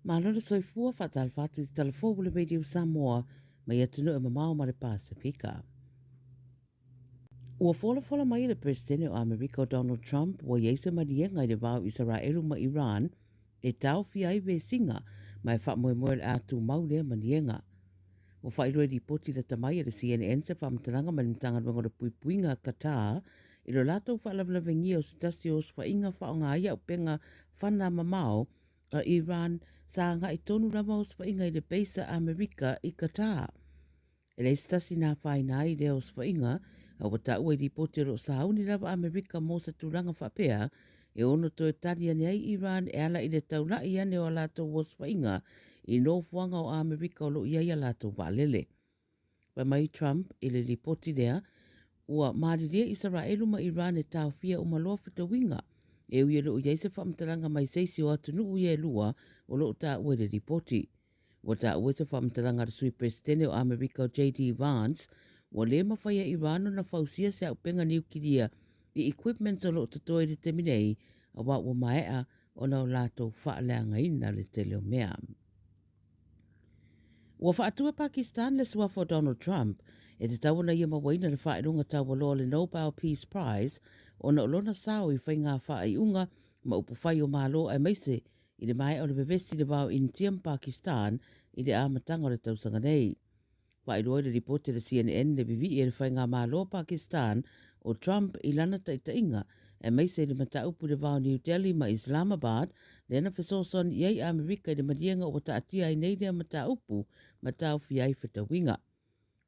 Malo le soifua, faatalofa atu i le tala fou o le Radio Samoa mai atunuu e mamao ma le Pasefika. Ua folafola mai le Peresetene o Amerika o Donald Trump ua i ai se maliega i le va o Isaraelu ma Iran e taofia ai vesiga ma e faamoemoe o le a tumau lea maliega. Ua faailoa i lipoti lata mai a le CNN se faamatalaga mai le Matagaluega o le Puipuiga a Qatar i lo latou faalavelavegia o se tasi o osofaiga faaaoga ai auupega fana mamao a Iran sa agai tonu lava osofaiga i le base a Amerika i Qatar. E leai se tasi na afaina ai i lea osofaiga, a ua taua i lipoti o lo o sauni lava Amerika mo se tulaga faapea e ono toe tali ane ai Iran e ala i le taulai ane o a latou osofaiga i nofoaga o Amerika o lo o i ai a latou vaalele. Fai mai Trump i le lipoti lea, ua malilie Isaraelu ma Iran e taofia uma loa fetauiga, e ui e le o i ai se faamatalaga mai se isi o atunuu ia e lua o lo o taua i le lipoti. Ua taua se faamatalaga a le Sui Peresetene o Amerika o JD Vance, ua le mafai e Iran ona fausia se auupega niukilia i equipments o lo o totoe i le taimi nei, aua ua maea ona o latou faaleagaina le tele o mea. Ua faatu e Pakistan le suafa o Donald Trump e tatau ona ia mauaina le faailoga taualoa o le Nobel Peace Prize ona o lona sao i faiga faaiuga ma upufai o Malo aemaise i le maea o le vevesi i le va o Initia ma Pakistan i le amataga o le tausaga nei. Faailoa i le lipoti a le CNN le vivii e le faigamalo o Pakistan o Trump i lana taitaiga, aemaise i le mataupu i le va o New Delhi ma Islamabad, lea na fesoasoani i ai Amerika i le maliega ua taatia ai nei lea mataupu ma taofia ai fetauiga.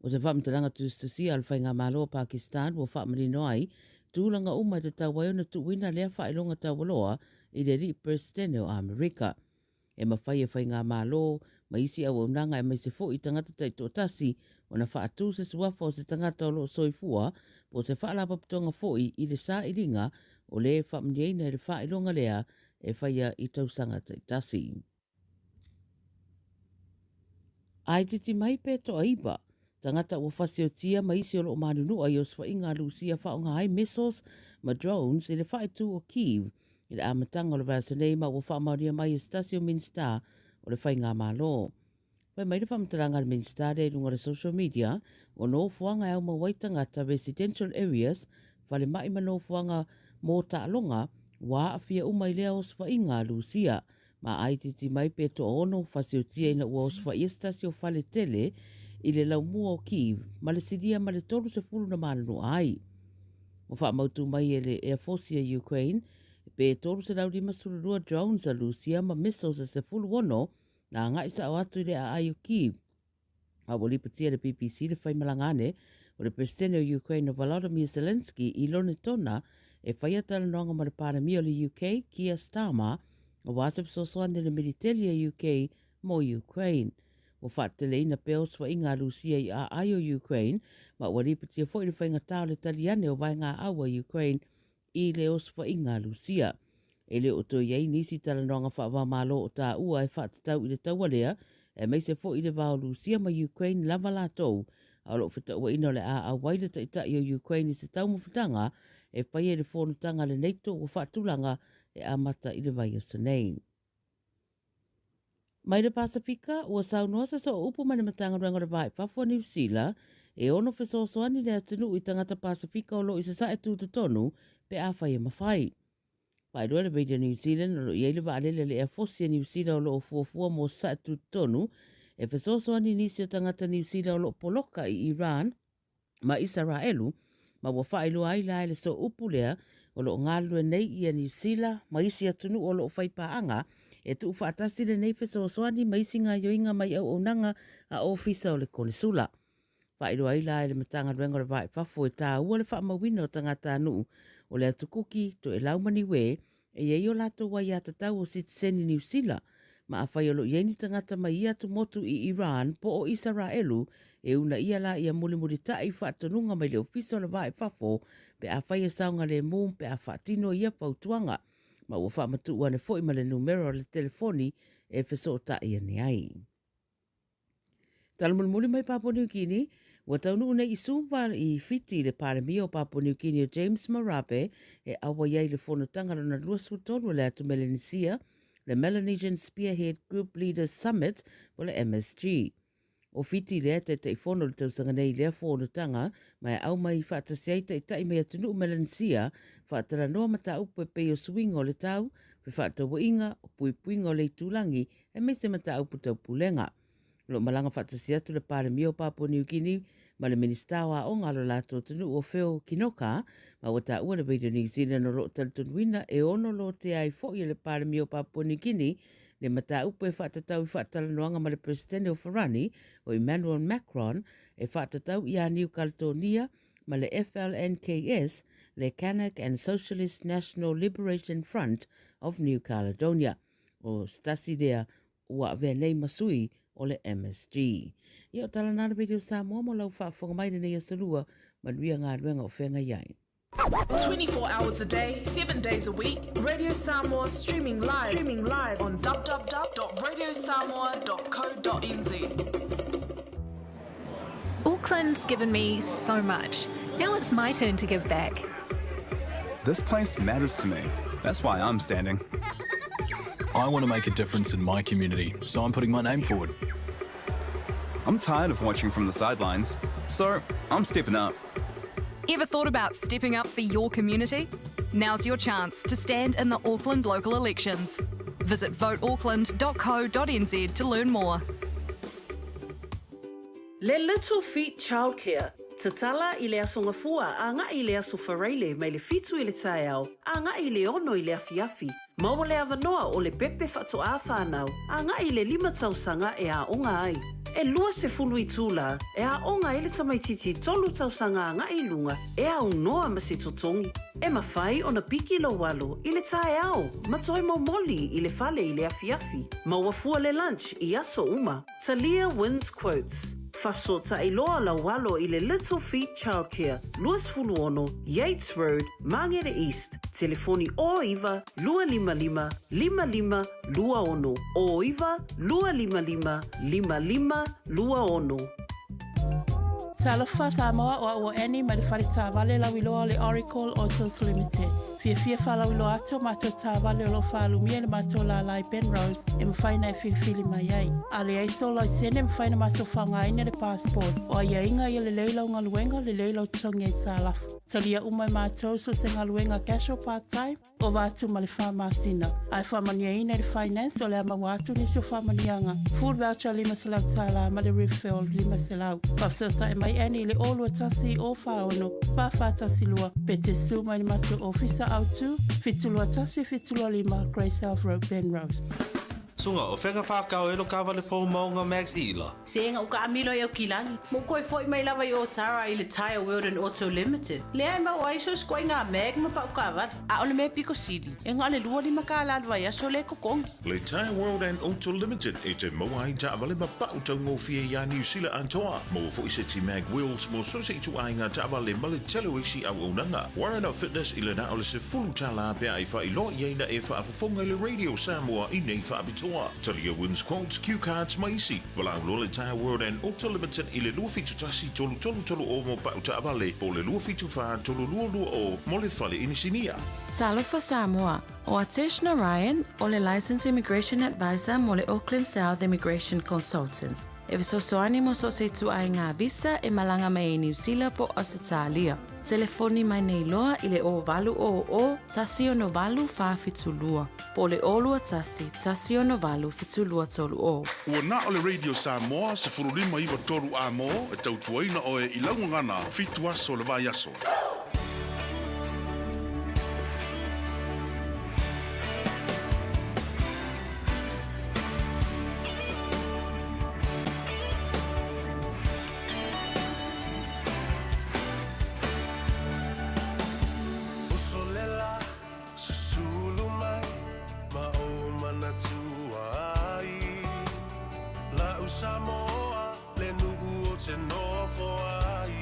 O se faamatalaga tusitusia a le Faigamalo o Pakistan ua faamanino ai tulaga uma e tatau ai ona tuuina lea faailoga taualoa i le alii Peresetene o Amerika. E mafai e Faigamalo ma isi auaunaga aemaise foi tagata taitoatasi ona faatu se suafa o se tagata o lo o soifua po o se faalapotopotoga foi i le sailiga o le faamanuiaina i le faailoga lea e faia i tausaga taitasi. Itiiti mai pe toaiva tagata ua fasiotia ma isi o lo o manunua i osofaiga a Lusia faaaoga ai missiles ma drones i le faaitu o Kyiv i le amataga o le vaiaso nei ma ua faamaonia mai e se tasi o Minisita o le Faigamalo. Fai mai le faamatalaga a le Minisita lea i luga o le social media, o nofoaga e aumau ai tagata, residential areas, falemai ma nofoaga mo taaloga, ua aafia uma i lea osofaiga a Lusia. Ma itiiti mai pe toaono fasiotia ina ua osofaia se tasi o fale tele i le laumua o Kyiv ma le silia ma le 30 na manunua ai. Ua faamautu mai e le Air Force a Ukraine pe 352 drones a Lusia ma missiles e 16 na agai sao atu i le aai o Kyiv. A ua lipotia e le BBC le faimalaga ane o le Peresetene o Ukraine o Volodymyr Zelenskyy i Lonetona e faia talanoaga ma le Palemia o le UK, Keir Starmer, aua se fesoasoani a le militeli a UK mo Ukraine. Ua faateteleina pea osofaiga a Lusia i aai o Ukraine ma ua lipotia foi le faigata o le tali ane o vaegaau a Ukraine i le osofaiga a Lusia. E le o toe i ai nisi talanoaga faava-o-Malo o taua e faatatau i le taua lea, aemaise foi i le va o Lusia ma Ukraine lava latou, a o lo o fetauaiina o le a auai le taitai o Ukraine i se taumafataga e faia i le fonotaga a le NATO ua faatulaga e amata i le vaiaso nei. Mai le Pasefika, ua saunoa se sooupu mai le Matagaluega o le Va i Fafo a Niu Sila e ono fesoasoani le atunuu i tagata Pasefika o lo o i sasae tutotonu pe afai e mafai. Faailoa le Radio New Zealand o lo o i ai le vaalele a le Airforce a Niu Sila o lo o fuafua mo sasae tutotonu e fesoasoani i nisi o tagata Niu Sila o lo o poloka i Iran ma Isaraelu, ma ua faailoa ai la e le sooupu lea o lo o galulue nei ia Niu Sila ma isi atunuu o lo o fai paaga e tuufaatasi lenei fesoasoani ma isi gaoioiga mai auaunaga a Ofisa o le Konesula. Faailoa ai la e le Matagaluega o le Va i Fafo e tāua le faamauina o tagatanuu o le Atu Kuki, Toelau ma Niue E i ai o latou aiatatau o sitiseni Niu Sila, ma afai o lo o i ai ni tagata mai ia atumotu i Iran po o Isaraelu, e uunaia la ia mulimulitaʻi faatonuga mai le Ofisa o le Va i Fafo pe afai e saogalemu pe a faatino ia fautuaga, ma ua faamatuu ane foi ma le numera o le telefoni e fesootai ane ai. Tala mulimuli mai Papua New Guinea, ua taunuu nei i Suva i Fiti le Palemia o Papua New Guinea o James Marape e auai ai le fonotaga lona 23 o le atu Melenisia. le Melanesian Spearhead Group Leaders Summit po le MSG. O Fiti lea e Taitaifono i le tausaga nei i lea fonotaga ma e aumai faatasi ai taitai mai atunuu Melanesia faatalanoa mataupu e pei o suiga o le tau, fefaatauaiga, o puipuiga o le itulagi aemaise mataupu tau pulega. O lo o malaga faatasi atu le Palemia o Papua New Guinea ma le Minisita o Aoga a lo latou atunuu o Phil Kinoka ma ua taua le Radio New Zealand o lo o talitonuina e ono lotea ai foi e le Palemia o Papua New Guinea le mataupu e faatatau i faatalanoaga ma le Peresetene o Farani, o Emmanuel Macron, e faatatau iā Niu Kaletonia ma le FLNKS, le Kanak and Socialist National Liberation Front of New Caledonia. O se tasi lea ua avea nei ma sui o le MSG. Ia o tala nā le Radio Samoa mo lau faafofoga mai lenei aso lua, manuia galuega o feagai ai. 24 hours a day, 7 days a week, Radio Samoa streaming live, streaming live on www.radiosamoa.co.nz. Auckland's given me so much. Now it's my turn to give back. This place matters to me. That's why I'm standing. I want to make a difference in my community, so I'm putting my name forward. I'm tired of watching from the sidelines, so I'm stepping up. Ever thought about stepping up for your community? Now's your chance to stand in the Auckland local elections. Visit voteauckland.co.nz to learn more. Le Little Feet Childcare, Tatala i le Aso Gafua agai i le Aso Faraile mai le fitu i le taeao agai i le ono i le afiafi. Maua le avanoa o le pepe faatoā whānau agai i le lima tausaga e aoga ai. E 20 itulā e aoga ai le tamaitiiti tolu tausaga agai i luga e aunoa ma se totogi. E mafai ona piki lou alo i le taeao ma toe momoli i le fale i le afiafi. Maua fua le lunch i aso uma. Talia wins quotes. Fafesootai loa lau alo i le Little Feet Childcare, 26 Yates Road, Māngere East, telefoni 09 255 5526, 09 255 5526. Talofa Samoa o au o Annie mai le fale taavale lauiloa o le Oracle Autos Limited. Fiafia faalauiloa atu o matou taavale o lo o faalumia i le matou lālā i Penrose e mafai ona e filifili mai ai. A leai sou laisene e mafai ona matou faaaogaina le passport. O aiaiga ia lelei lau galuega, lelei lau totogi aitalafu. Talia uma e matou so o se galuega casual part time. Ova atu ma le fa masina. A e faamanuiaina i le finance, o le a maua atu nisi o faamanuiaga, food voucher $500 ma le refill $500. Faafesootai mai Annie i le 021 046 4412 pe te su mai le matou ofisa autu, 721 725 Grey South Road, Penrose. Sunga, o fea ka whakao e lo kawale fou maunga Max Ila. Sega u kaamilo i Aukilani, ma u koe foi mai lava i Otara i le Tyre World and Auto Limited, lea e maua ai so isi mag ma pau kaavale. A o le mea piko sili, e na o le 25 kālā le vaiaso lea e totogi. Le Tyre World and Auto Limited e te maua ai taavale ma pau taugofie iā Niu Sila atoa. Maua foi seti mag wheels mo so o se ituaiga taavale ma le tele o isi auaunaga. Warren of Fitness i le na o le $10 pe a e faailoa i ai na e faafofoga i le Radio Samoa i nei faapitoa. Talia wins quotes, cue cards ma isi. Valaau loa le Tyre World and Auto Limited i le 271 3330 mo pau taavale po o le 274 3220 mo le fale inisinia. Talofa Samoa, o Atesh Narayan o le Licensed Immigration Advisor mo le Auckland South Immigration Consultants. E fesoasoani mo so o se ituaiga visa e malaga mai ai Niu Sila po o Ausetalia. Telefoni mai nei loa i le 0800 168 472 po o le 021 168 7230. Ua na o le Radio Samoa 15 9 3 A-mo e tautuaina oe i lau gagana fitu aso le vaiaso. Uso lela, susulu mai, ma ou manatua ai. La'u Samoa, le nuu ou te nofo ai.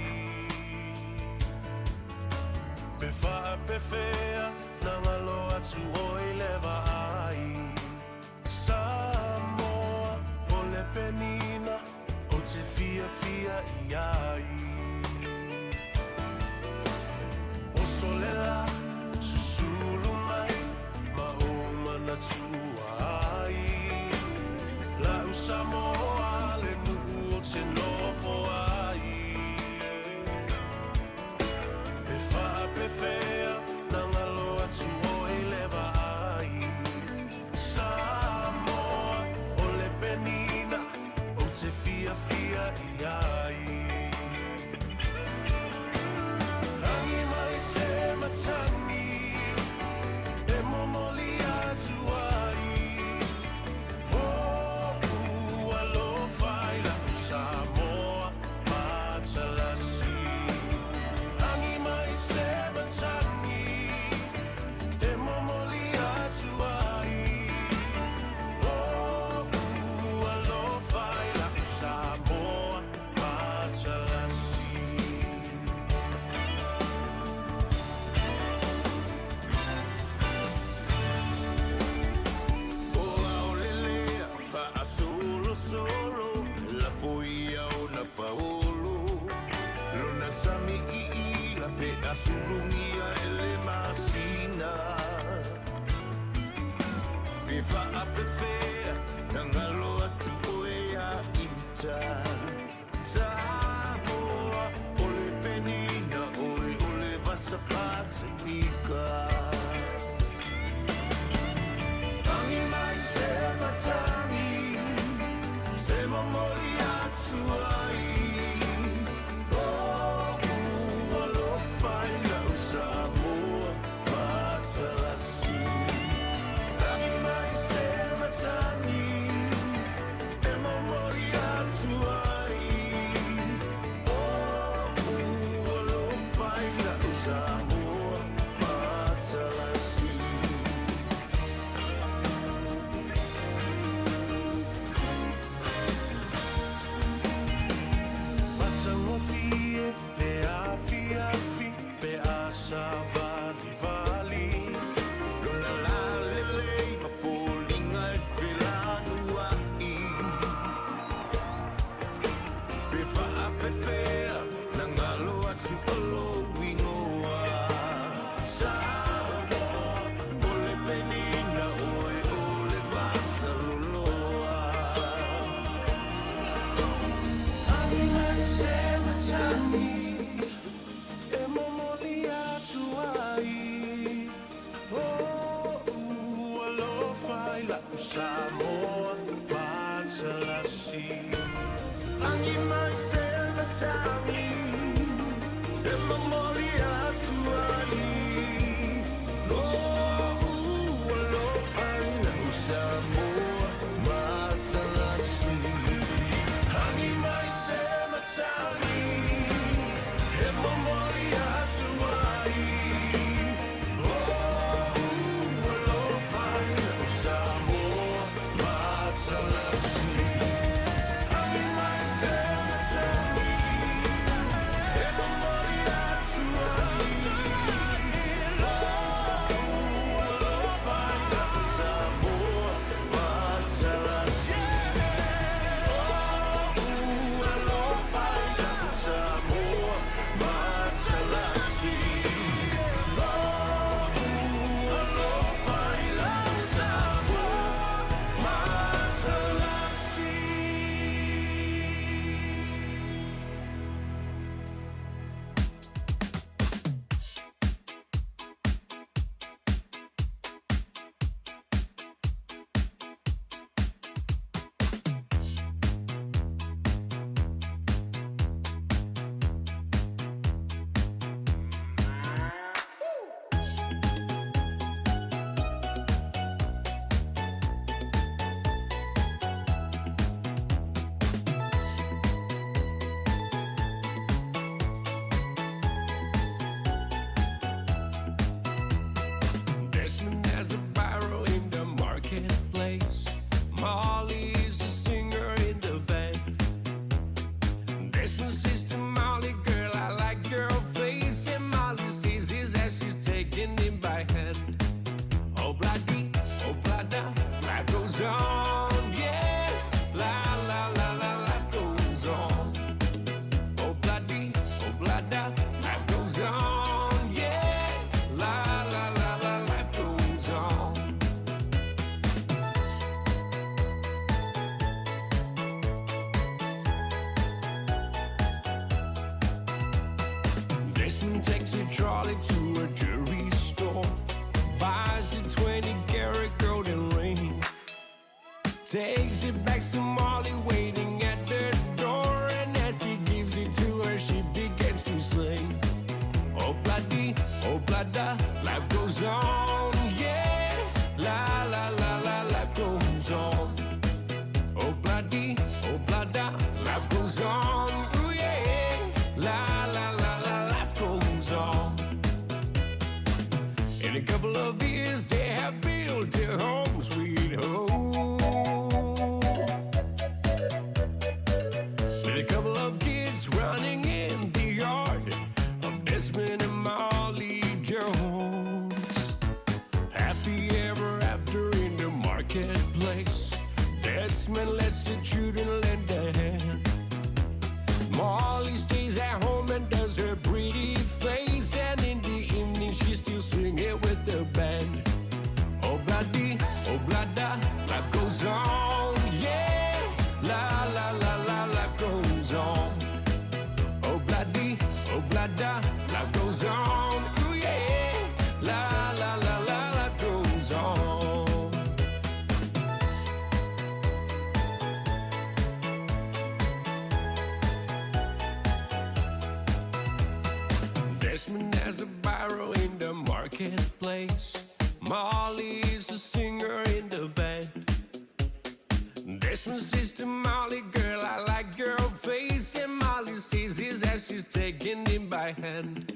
Pe faapefea, na galo atu oe i le vaai. Samoa, o le penina, ou te fiafia i ai. Oso le la, susulu mai, ma ou manatua ai. Pe faapefea na galo atu oe ia ita Samoa o le penina oe o le Vasa Pasifika Tangi mai se matangi E momoli atu ai Lo'u alofa i lau Samoa matalasi Tangi mai se matagi E momoli atu ai Lo'u alofa i lau Samoa matalasi. Matagofie le afiafi pe a savalivali Lona lalelei ma foliga e felanuai Pe faapefea na galo atu o lou igoa Samoa o le penina oe o le vasa loloa Tangi mai se matagi e momoli atu ai Lo'u alofa i la'u Samoa matalasi Tangi mai se matagi e momoli atu ai Lo'u alofa i la'u Samoa matalasi Tangi mai se matagi e momoli atu ai Lo'u alofa i la'u Samoa matalasi Tangi mai se matagi e momoli atu ai Lo'u alofa i la'u Samoa matalasi Lo'u alofa i la'u Samoa matalasi Lo'u alofa i la'u Samoa matalasi. Desmond has a biro in the marketplace. Molly is a singer in the band. Desmond says to Molly, girl, I like your face. And Molly sees his as she's taking him by hand. Oh, bloody, oh, blada, life goes on, yeah. La, la, la, la, life goes on. Oh, bloody, oh, blada, life goes on, yeah. La, la, la, la, life goes on. Desmond takes a trolley to a jewelry store, buys a 20 karat golden ring, takes it back to Molly waiting at the door, and as he gives it to her, she begins to sing. Oh bloody, oh blada, life goes on, yeah. La la la la, life goes on. Oh bloody, oh blada, life goes on, ooh yeah. La la la la, life goes on. In a couple of years, they have built a home, sweet home. With a couple of kids running in the yard of Desmond and Molly Jones. Happy ever after in the marketplace. Desmond lets the children lend a hand. Molly stays at home and does her pretty face. And in the evening, she's still singing with the band. Oh, bloody. Obladi, oblada, life goes on, yeah. La la la la, life goes on. Obladi, oblada, life goes on, ooh yeah. La la la la, life goes on. Desmond has a barrow in the marketplace. Molly is a singer in the band. Desmond says to Molly, girl, I like your face. And Molly sees his as she's taking him by hand.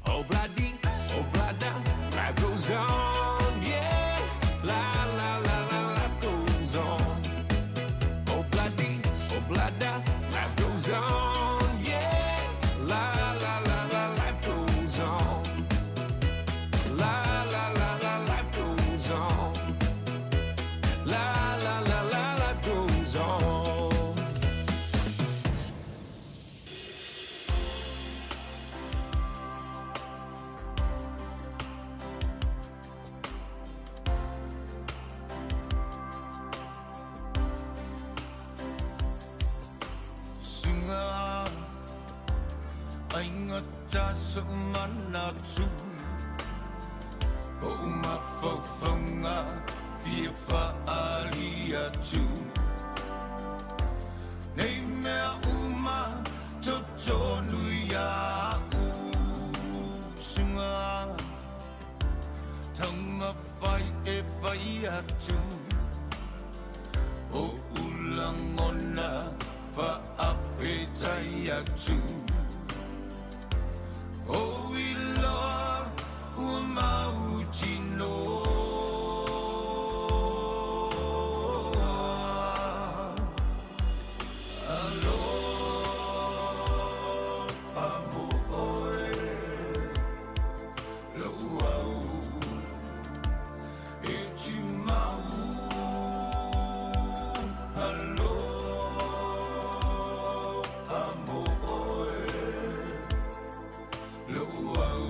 Oh, bloody, oh, blada, life goes on, yeah. La, la, la, la, life goes on. Oh, bloody, oh, blada, life goes on, yeah. La, la, la, la, life goes on. La, la, la, la, life goes on. La, la, la, la, life goes on. Suga aiga taso manatu O mafaufauga fia faali atu Nei mea uma totonu iaʻu Suga taumafai e fai atu Oʻu lagona faafetai atu O iloa ua mautinoa Alofa mo oe Loʻu au e tumau Alofa mo oe Loʻu au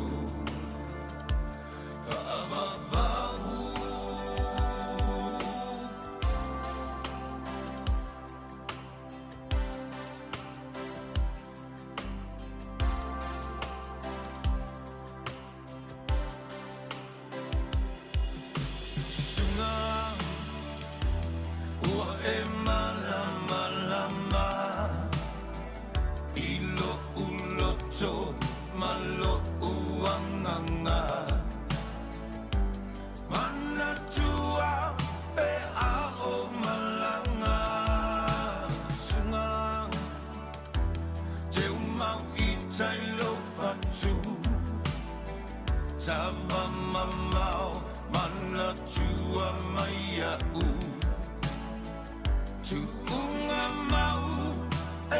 faavavau Suga ua e malamalama I loʻu loto ma loʻu agaga Manatua pe a o malaga Suga teumau i tai lou fatu Tava mamao manatua mai iaʻu Tuuga mau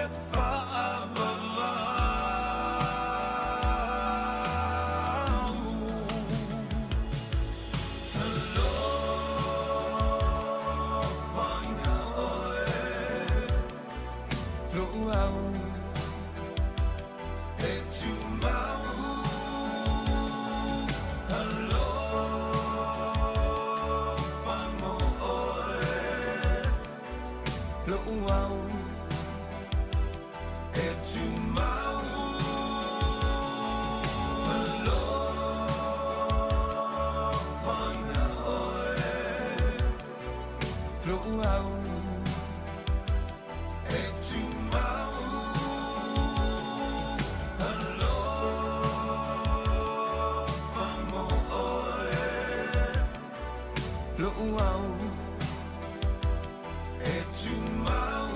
e faavavau Alofa iā ʻoe Loʻu au e tumau Alofa mo ʻoe Loʻu au e tumau Alofa iā ʻoe Loʻu au e tumau Alofa mo ʻoe Loʻu au e tumau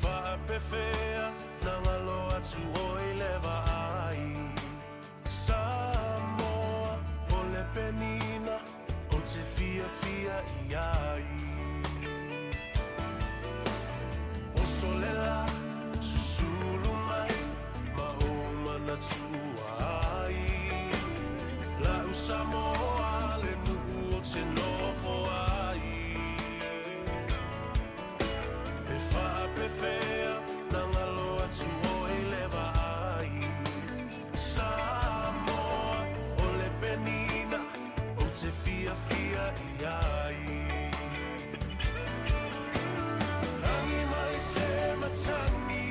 faapefea na galo atu oe i le vaai Samoa o le penina ou te fiafia i ai Oso le la, susulu mai ma ou manatua ai La'u Samoa le nuu ou te nofo ai E faapefea na galo atu oe i le vaai Samoa o le penina ou te fiafia i ai Rangi mai se matagi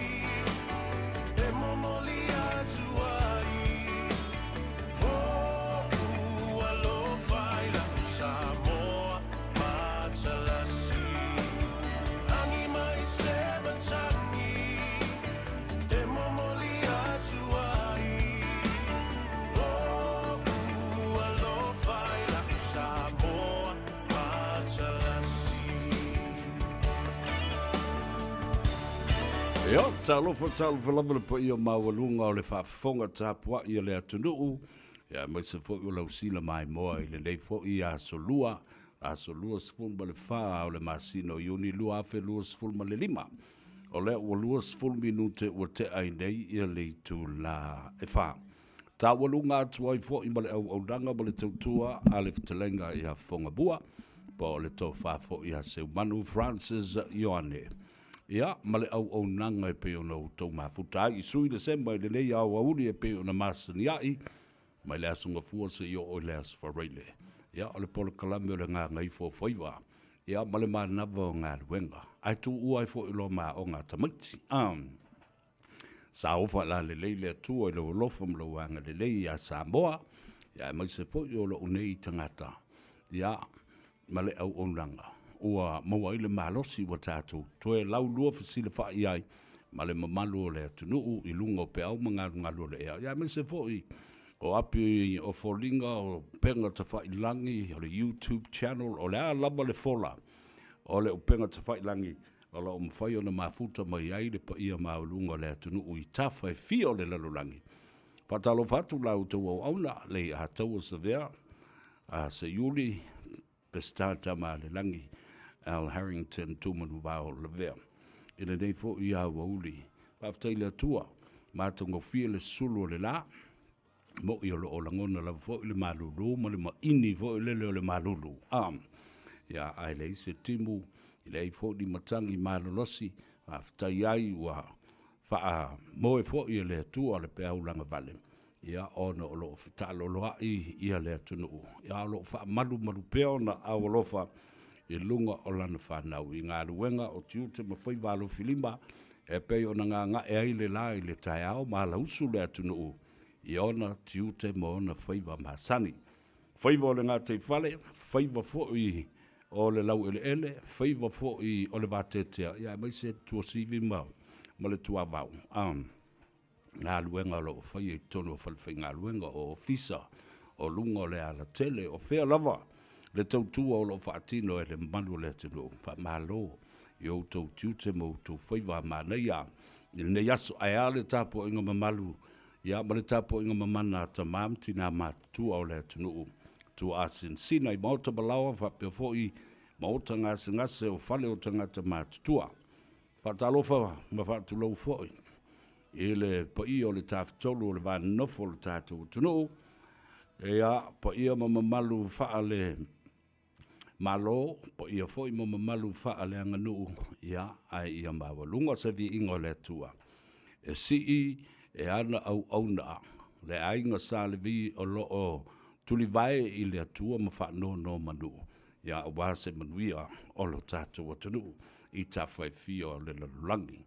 e momoli atu ai Hoʻu alofa i la'u Samoa matalasi Agi mai se matagi e momoli atu ai Hoʻu alofa i la'u Samoa matalasi. Ia, talofa, talofa lava le paia maualuga o le faafofoga tapuai a le atunuu, ia aemaise foi o lau sila maimoa i lenei foi aso lua, aso 24 o le masina o Iuni 2025. O lea ua 20 minute ua tea ai nei ia le itula e fa. Taualuga atu ai foi ma le auaunaga ma le tautua a le fetalaiga ia Fogamua, po o le tofa foi ia Seumanu Francis Ioane. Ia, ma le auaunaga e pei ona outou mafuta ai i sui Lesema i lenei aoauli e pei ona masani ai, mai le Aso Gafua seia oo i le Aso Faraile. Ia, o le polokalame o le Gagaifo o Faiva, ia, ma le manava o galuega, ae tuua ai foi loa ma aoga a tamaiti. A. Saofa lalelei le Atua i lou alofa ma lou agalelei iā Samoa, ia aemaise foi o lou nei tagata, ia, ma le auaunaga ua maua ai le malosi ua tatou toe laulua fesilafai ai ma le mamalu o le atunuu i luga o peau ma galugalu o le ea, ia aemaise foi o api o foliga o upega tafailagi, o le YouTube channel, o le a lava le fola o le upega tafailagi o lo o mafai ona mafuta mai ai le paia maualuga o le atunuu i tafa e fia o le lalolagi. Faatalofa atu la outou auauna, le Ataua Savea, a Seiuli, Peseta Tamaalelagi, Al Harrington Tumanuvao Lavea. I lenei foi aoauli, faafetai i le Atua, matagofie le sulu o le la, mo'i o lo o lagona lava foi le malulu ma le maini foi lele o le malulu. A, ia, ae leai se timu, e leai foi ni matagi malolosi, faafetai ai ua faamoe foi e le Atua le peau lagavale, ia, ona o lo o fetaaloloai ia le atunuu, ia, o lo o faamalumalu pea ona aao alofa i luga o lana fanau i galuega o tiute ma faiva alofilima e pei ona gaga'e ai le la i le taeao ma alausu le atunuu i ona tiute ma ona faiva masani. Faiva o le gataifale, faiva foi o le laueleele, faiva foi o le vateatea, ia aemaise tuasivi ma le tuavao. Galuega o lo o faia i totonu o falefaigaluega, o ofisa, o luga o le alatele, o fea lava le tautua o lo o faatino e le mamalu o le atunuu. Faamalo i outou tiute ma outou faiva a manaia i lenei aso. Ae a le tapuaiga mamalu ia ma le tapuaiga mamana a tama ma tina matutua o le atunuu tuaasinasina i maota malaoa faapea foi maota gasegase o fale o tagata matutua. Faatalofa ma faatulou foi i le paia o le Tafatolu o le Va Nonofo o le tatou atunuu, ia, paia ma mamalu faale Malo, paia foi ma mamalu faaleaganuu, ia, ae ia maualuga se viiga o le Atua e sii e ana auauna le aiga Sa Levi o lo o tulivae i le Atua ma faanonomanu, ia, aua se manuia o lo tatou atunuu i tafa e fia o le lalolagi.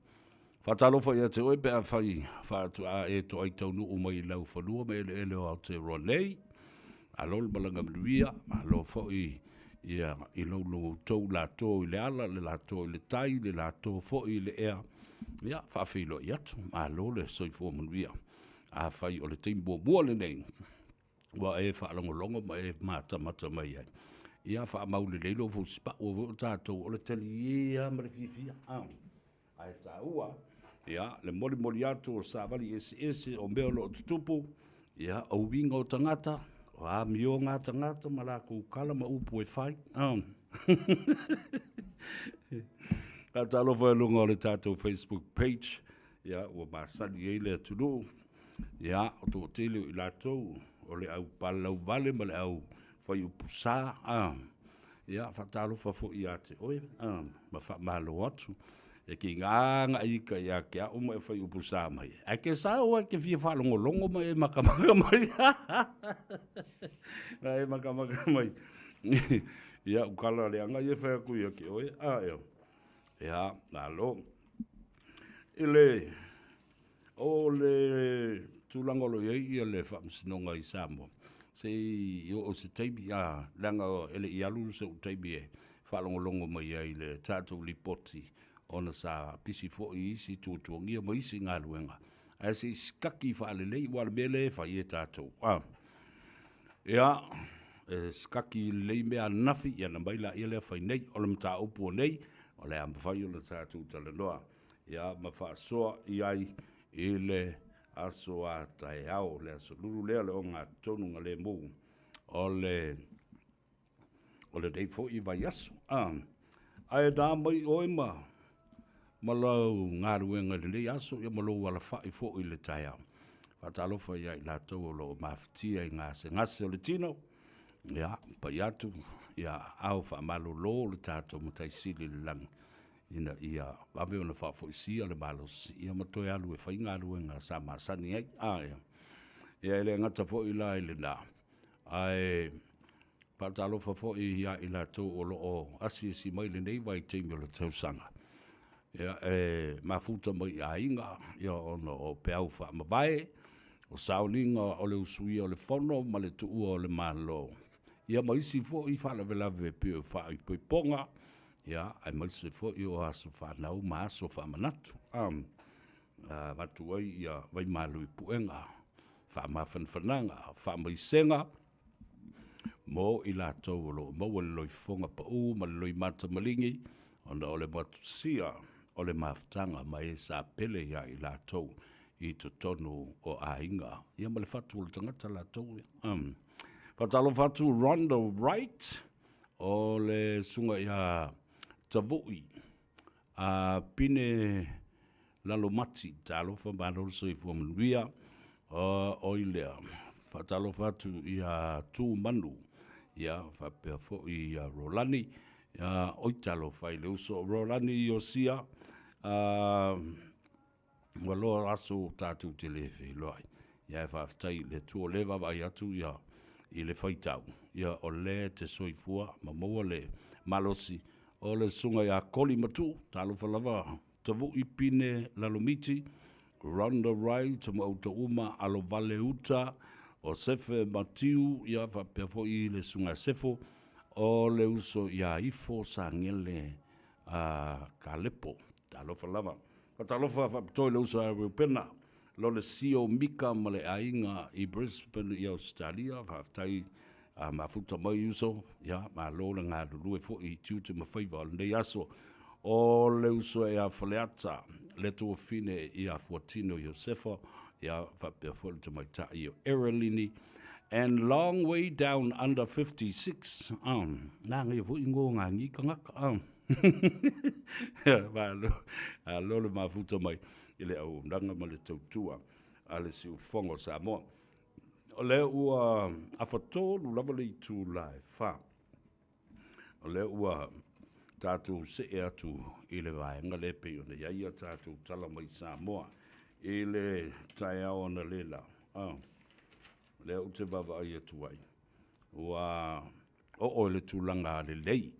Faatalofa ia te oe pe afai faatoa e toai taunuu mai i laufanua ma eleele o Aotearoa nei. Malo le malaga manuia, malo foi ia i lou outou lato i le ala, le lato i le tai, le lato foi i le ea. Ia, faafeiloai atu, malo le soifua manuia. Afai o le taimi muamua lenei ua e faalogologo ma e matamata mai ai, ia faamau lelei lou fusipau, aua foi o tatou o le talie lava ma le fiafia. Ae taua, ia, le molimoli atu o savali eseese o mea o lo o tutupu, ia, o uiga o tagata, o amioga a tagata ma lakou kala ma upu e fai. Faatalofa i luga o le tatou Facebook page, ia, ua masani ai le atunuu, ia, o toatele o i latou o le au palalauvale ma le au faiupu sa, Ia, faatalofa foi ia te oe ma faamalo atu. E kiga agai ika ia te au ma e fai upu sa mai. Ae ke sao e ke fia faalogologo ma e makamaka mai. Ma e makamaka mai. Ia, ukala leaga ia fai atu ia ke oe. A, eo. Ia, malo. I le O le tulaga o lo o i ai ia le Faamasinoga i Samoa, se i oo se taimi, a, leaga e le i alu so'u taimi e faalogologo mai ai i le tatou Lipoti ona sa pisi foi i isi tuatuagia ma isi galuega, ae se i sikaki faalelei, aua o le mea lea e fai e tatou, a, ia, e sikaki lelei mea ananafi, ia ona aumai laia lea fai nei. O le mataupu o nei, o le a mafai ona tatou talanoa ia ma faasoa i ai i le aso a taeao, le aso lulu lea o le ogatotonu galemu o le o lenei foi vaiaso. Ah, ae na mai oe ma ma lau galuega i lenei aso, ia ma lou alafai foi i le taeao. Faatalofa ia i latou o lo o mafatia i gasegase o le tino, ia, pai atu, ia ao faamalolo le tatou Matai Sili i le lagi, ina ia vave ona faafoisia le malosi ia ma toe alu e fai galuega sa masani ai. A, ia. Ia e le gata foi la i lena, ae faatalofa foi ia i latou o lo o asiasi mai i lenei vaitaimi o le tausaga. Ia, e mafuta mai i aiga, ia ona o peau faamavae, o sauniga o le usuia o le fono ma le tuua o le Malo. Ia ma isi foi faalavelave e pei o faaipoipoga, ia, aemaise foi o aso fanau ma aso faamanatu. A, avatu ai ia vaimalu i puega, faamafanafanaga, faamaisega mo i latou o lo o maua le loifofoga pau ma le loimata maligi ona o le matusia o le mafutaga ma e sa pele ia i latou i totonu o aiga, ia ma le fatu o le tagata latou ia. Faatalofa atu Rhonda Wright, o le susuga ia Tavui a Pine Lalomati, talofa malo le soifua manuia. O i lea, faatalofa atu ia Tu Manu, ia faapea foi ia Rolani, ia oi talofa i le uso o Rolani Iosia, Ua loa aso tatou te le feiloai. Ia e faafetai i le Atua o lea e vaavaai atu ia i le faitau, ia o lea e te soifua ma maua le malosi o le susuga ia Koli Matuu, talofa lava Tavui Pine Lalomiti, Rhonda Wright ma outou uma, Alovale Uta, o Sefe Matiu, ia faapea foi le susuga ia Sefo, o le uso ia Ifo Sagele a Kalepo. Talofa lava. Faatalofa faapitoa i le uso a Reupena, Lole Sio Mika ma le aiga i Brisbane i Ausetalia. Faafetai a mafuta mai uso, ia malo le galulue foi i tiute ma faiva o lenei aso. O le uso ia Faleata, le tuafine ia Fuatino Iosefa, ia faapea foi le tamaitai o Erelini, and long way down under 56, nā ngai foi ngo ngā ngi kangaka, Malo, alo le mafuta mai i le auaunaga ma le tautua a le siufofoga o Samoa. O lea ua afatolu lava le itula e fa. O lea ua tatou see atu i le vaega lea pei ona i ai a tatou tala mai Samoa i le taeao analeila. Ah, lea ou te vaavaai atu ai. Ua oo i le tulaga lelei,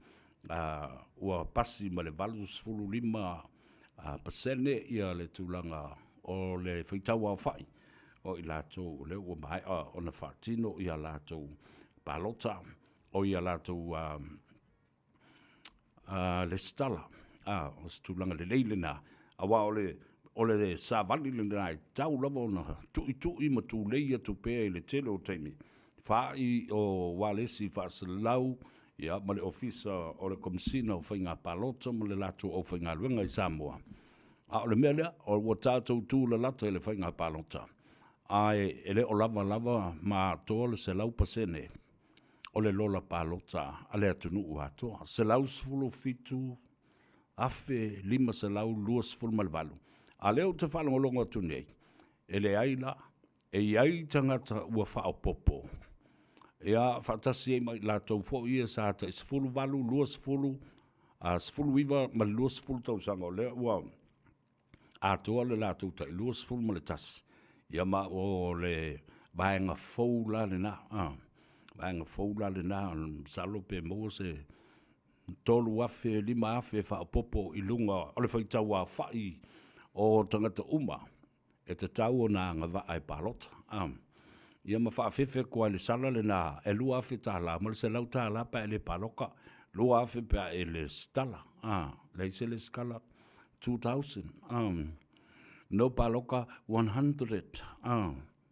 ua pasi ma le 85% ia le tulaga o le faitau aofai o i latou o lea ua maea ona faatino ia latou palota, o ia latou lesitala. A, o se tulaga lelei lena, aua o le, o le savali lena e tatau lava ona tuitui ma tulei atu pea i le tele o taimi, faai o ualesi faasalalau, ia, ma le Ofisa o le Komesina o Faiga Palota ma le latou aufaigaluega i Samoa. A o le mea lea, ua tatou tulalata i le faiga palota, ae e le o lava lava ma atoa le 100% o le lola palota a le atunuu atoa, 117,528. A o lea ou te faalogologo atu nei, e leai la, e i ai tagata ua faaopoopo, ia, faatasi ai ma i latou foi ia sa tai 18, 20, 19 ma le 20 tausaga, o lea ua atoa le latou tai 21, ia ma o le vaega fou la lena, vaega fou la lena, masalo pe maua se 3,000, 5,000 faaopoopo i luga o le faitau aofai o tagata uma e tatau ona agavaa e palota. Ia ma faafefe atu lava i le sala lena, e $2,000 ma le $100 pe a e le paloka, $2,000 pe a e lesitala. Leai se lesitala, $2,000. No paloka, $100.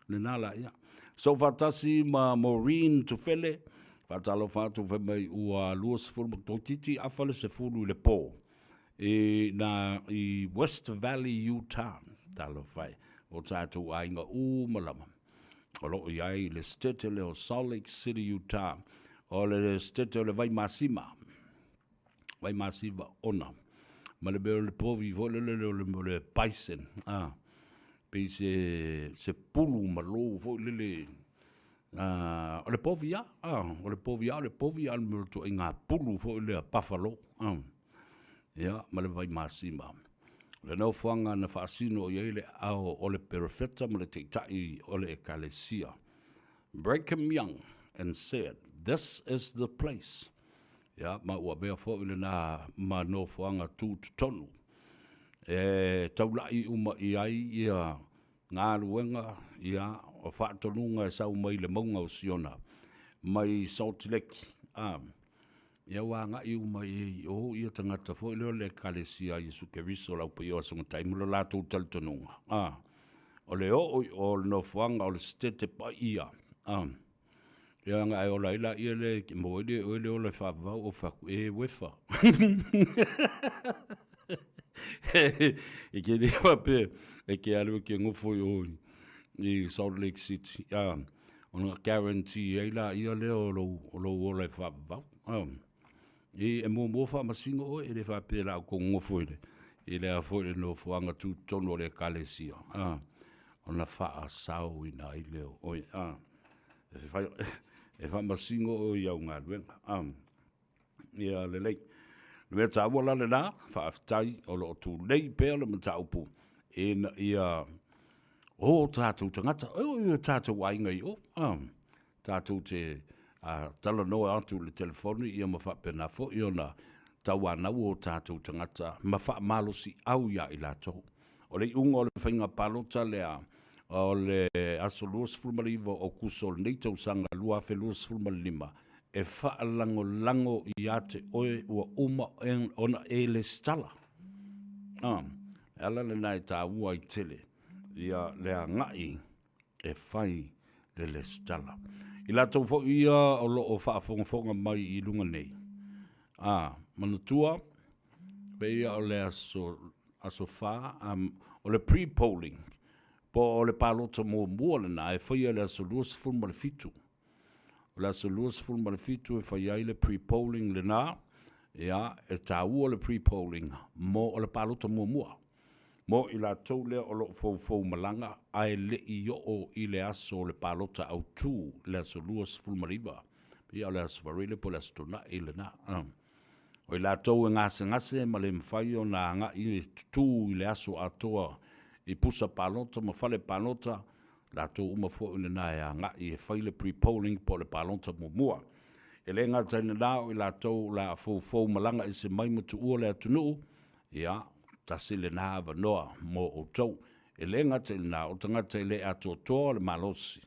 Lena la ia. Soofaatasi ma Maureen Tufele, faatalofa atu fai mai ua 20 toeitiiti afa le 10 i le po i na i West Valley, Utah. Talofa e, o tatou aiga uma lava o lo o i ai le state lea o Salt Lake City, Utah. O le state o le Vaimasima, Vaimasima ona ma le mea o le povi foi lele o le mea o le bison, a, pei se, se pulu malo foi lele, a, o le povi lava, a, o le povi lava, o le povi a o le mea o le ituaiga pulu foi lea buffalo, a, ia, ma le Vaimasima. O le nofoaga na faasino i ai le aao o le Perofeta ma le Taitai o le Ekalesia, Brigham Young, and said, This is the place. Ia, ma ua avea foi lena ma nofoaga tutotonu e taulai uma i ai ia galuega, ia, o faatonuga e sau mai le mauga o Siona, mai Salt Lake, a, ia ua agai uma i ai i o ia tagata foi lea o le Ekalesia a Iesu Keriso o le Au Paia o Aso Gatae ma lo latou talitonuga, a, o le oo i o le nofoaga o le Setete Paia, a. Ia ona e ola ai laia lea e te maua ai le oe le ola e faavavau ou fai atu, e uefa. E te le faapea e te alu e te nofo i o i Salt Lake City, a, ona guarantee ai laia lea o lou, o lou ola e faavavau. A, e, e muamua faamasino oe, e le faapea o le a outou nonofo i le, i le a foi le nofoaga tutotonu o le ekalesia, a, ona faasaoina ai lea o oe, a. E faamasino oe i au galuega. Ia lelei. O le mea taua la lena, faafetai o lo o tulei pea le mataupu ina ia o tatou tagata, e oo i o tatou aiga i o, tatou te talanoa atu i le telefoni ia ma faapena foi ona tauanau o tatou tagata ma faamalosiau ia i latou. O le iuga o le faiga palota lea o le aso 29 o Aokuso o lenei tausaga 2025, e faalagolago ia te oe ua uma ona e lesitala. A, le ala lena e taua ai tele ia le agai e fai le lesitala. I latou foi ia o lo o faafogafoga mai i luga nei, a, manatua, pei o le aso, aso 4, um, o le pre-polling, po o le palota muamua lena e faia i le aso 27. O le aso 27 e fai ai le pre-polling lena, ia, e taua le pre-polling mo o le palota muamua. Mo i latou lea o lo o foufou malaga ae le i oo i le aso o le palota autu, le aso 29, pei o le aso Faraile po o le aso Toonai lena. O i latou e gasegase ma le mafai ona agai e tutū i le aso atoa i pusa palota ma fale palota, latou uma foi lena e agai e fai le pre-polling po o le palota muamua. E le gata i lena, o i latou o le a foufou malaga ese mai ma tuua le atunuu, Ia, tasi lena avanoa mo outou. E le gata i lena, o tagata e le atoatoa le malosi,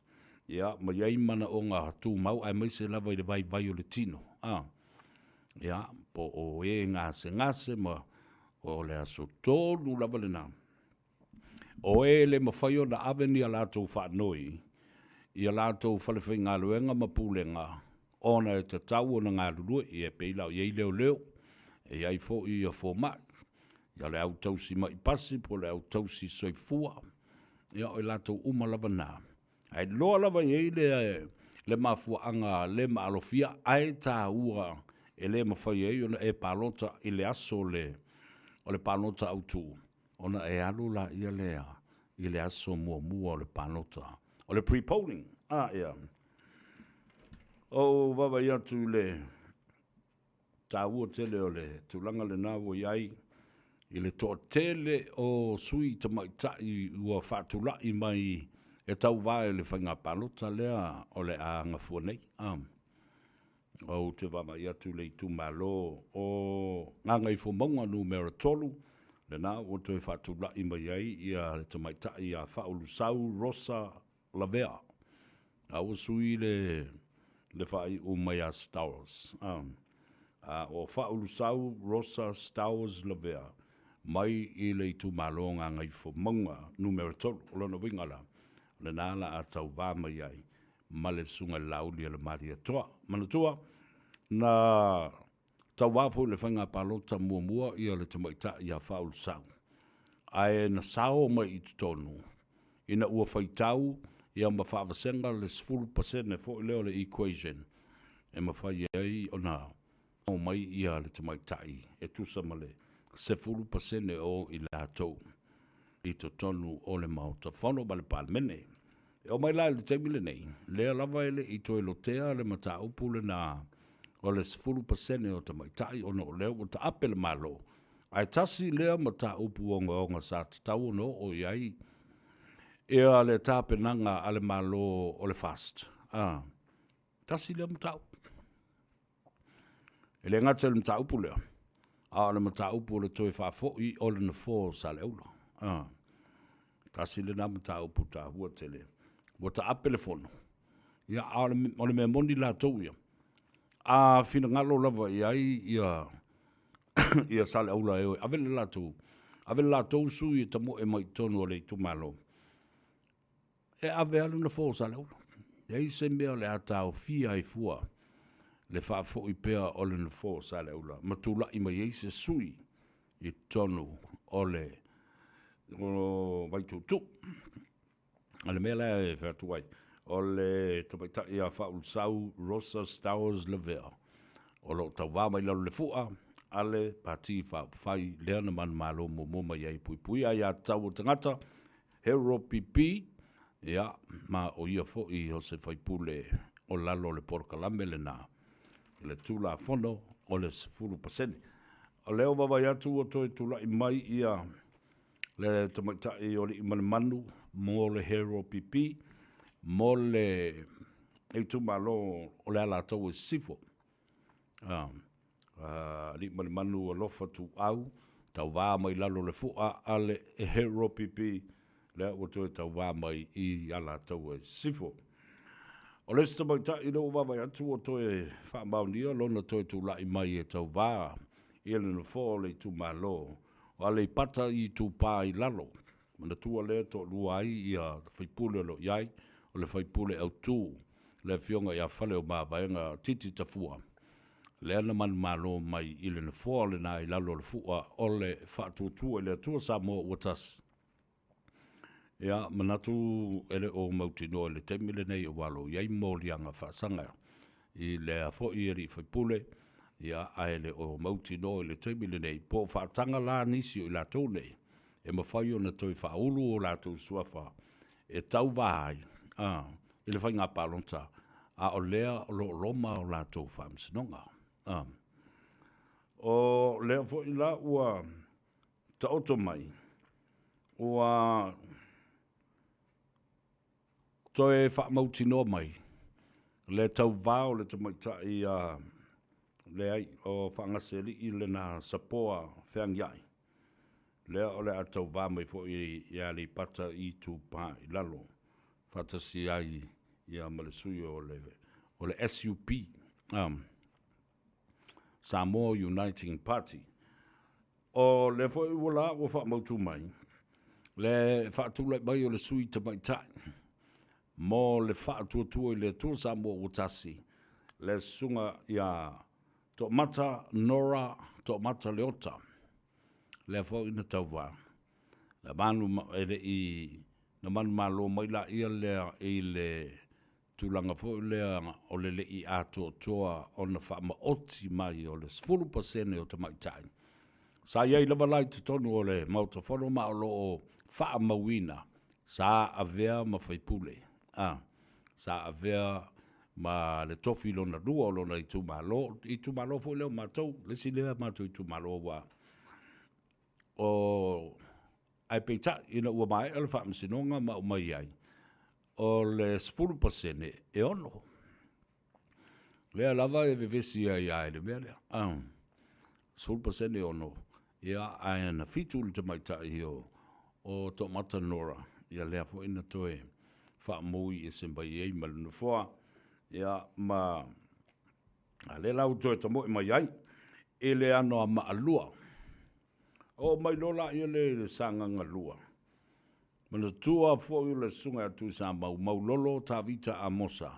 ia, ma i ai manaoga tumau aemaise lava i le vaivai o le tino, a, ia, po o e gasegase ma o le aso tonu lava lena. O e le mafai ona ave ni a latou faanoi i a latou falefaigaluega ma pulega ona e tatau ona galulue, ia e pei la o i ai leoleo, e i ai foi ia fomai. Ia, o le au tausi ma'i pasi po o le au tausi soifua, ia o i latou uma lava na. Ae loa lava i ai le, le mafuaaga le maalofia ae taua e le mafai ai ona e palota i le aso o le, o le palota autu, ona e alu laia lea i le aso muamua o le palota, o le pre-polling. A, ia. Ou vaavaai atu i le taua tele o le tulaga lena ua i ai i le toatele o sui tamaitai ua faatulai mai e tauva i le faiga palota lea o le a gafua nei. Ou te vaavaai atu i le itumalo o Gagaifomauga Numera 3, lena ua toe faatulai mai ai ia le tamaitai ia Faaulusoa Rosa Lavea, a ua sui le le faaiu mai ia Stowers. A o Faaulusoa Rosa Stowers Lavea mai i le itumalo Gagaifomauga Numera 3. O lona uiga la, o lena la a tauva mai ai ma le Susuga i le Laauli a le Malietoa. Manatua, na tauva foi i le faiga palota muamua ia le tamaitai ia Faaulusoa, ae na sao mai i totonu ina ua faitau ia ma faavasega le 10% foi lea o le equation e mafai ai ona sao mai ia le tamaitai e tusa ma le 10% o i latou i totonu o le Maota Fono ma le Palemene. E oo mai la i le taimi lenei, lea lava e le i toe lotea le mataupu lena o le 10% o tamaitai ona o lea ua taape le Malo, ae tasi lea mataupu ogaoga sa tatau ona oo i ai ia le tapenaga a le Malo o le FAST. A, tasi lea mataupu. E le gata i le mataupu lea, a o le mataupu o le toe faafoi o le nofoa o Saleaula. A, tasi lena mataupu taua tele. Ua taape le fono, ia, a o le, o le mea moni latou ia, a finagalo lava i ai ia, ia Saleaula e o e ave le latou, ave le latou sui e tamoe mai i totonu o le itumalo, E ave lava le nofoa o Saleaula. E leai se mea o le a taofia ai fua le faafoi pea o le nofoa o Saleaula ma tulai mai ai se sui i totonu o le Vaituutuu. O le mea la e fai atu ai, o le tamaitai ia Faaulusoa Rosa Stowers Lavea, o lo o tauva mai lalo le fua a le Pati Faaupufai lea na manumalo muamua mai ai e puipuia aiatatau a tagata Hero PP, ia, ma o ia foi o se faipule o lalo o le polokalame lena, le Tulafono o le 10%. O lea ua vaavaai atu ua toe tulai mai ia le tamaitai o Aliimalemanu mo le Hero PP, mo le itumalo o le Alataua i Sisifo. Aliimalemanu Alofa Tuuau, tauva mai lalo le fua a le Hero PP, lea ua toe tauva mai i Alataua i Sisifo. O le isi tamaitai lea ua vaavaai atu ua toe faamaonia lona toe tulai mai e tauva i le nofoa o le itumalo o Aleipata Itupa i Lalo. Manatua lea e toalua ai ia faipule o lo o i ai, o le faipule autu le Afioga ia Faleomavaega Titi Tafua, lea na manumalo mai i le nofoa lena i lalo o le fua o le Faatuatua i le Atua Samoa ua Tasi. Ia, manatu e le o mautinoa i le taimi lenei aua o lo o i ai moliaga faasaga i lea foi alii faipule, ia, ae le o mautinoa i le taimi lenei po o faataga la nisi o i latou nei e mafai ona toe faaulu o latou suafa e tauva ai a, i le faiga palota, a o lea o lo o loma o latou faamasinoga. A. O lea foi la ua taoto mai, ua toe faamautinoa mai le tauva o le tamaitai a leai o Faagasealii lena Sapoa Feagiai, lea o le a tauva mai foi ia Aleipata Itupa i Lalo, faatasi ai ia ma le sui o le, o le SUP, Samoa Uniting Party. O lea foi ua la ua faamautu mai le faatulai mai o le sui tamaitai mo le Faatuatua i le Atua Samoa ua Tasi, le Susuga ia Toomata Nora Toomata Leota. Lea foi na tauvā. Na manu, e le i, na manumalo mai laia lea i le tulaga foi lea o le le i atoatoa ona faamaoti mai o le 10% o tamaitai. Sa i ai lava la i totonu o le Maota Fono ma o lo o faamauina sa avea ma faipule, a, sa avea ma le tofi lona lua o lona itumalo, itumalo foi lea o matou, le isi lea matou itumalo ua o ae peitai ina ua maea le faamasinoga ma aumai ai, o le 10% e 6. Lea lava e vevesi ai lava i le mea lea. 10% e 6, ia, ae na 7 le tamaitai o, o Toomata Nora, ia lea foi na toe faamoi ese mai ai ma le nofoa, ia, ma a lea la ua toe tamoe mai ai i le Anoamaa 2. Oo mai loa laia lea i le Sagaga 2. Manatua foi o le Susuga ia Tuisamau Maulolo Tavita Amosa,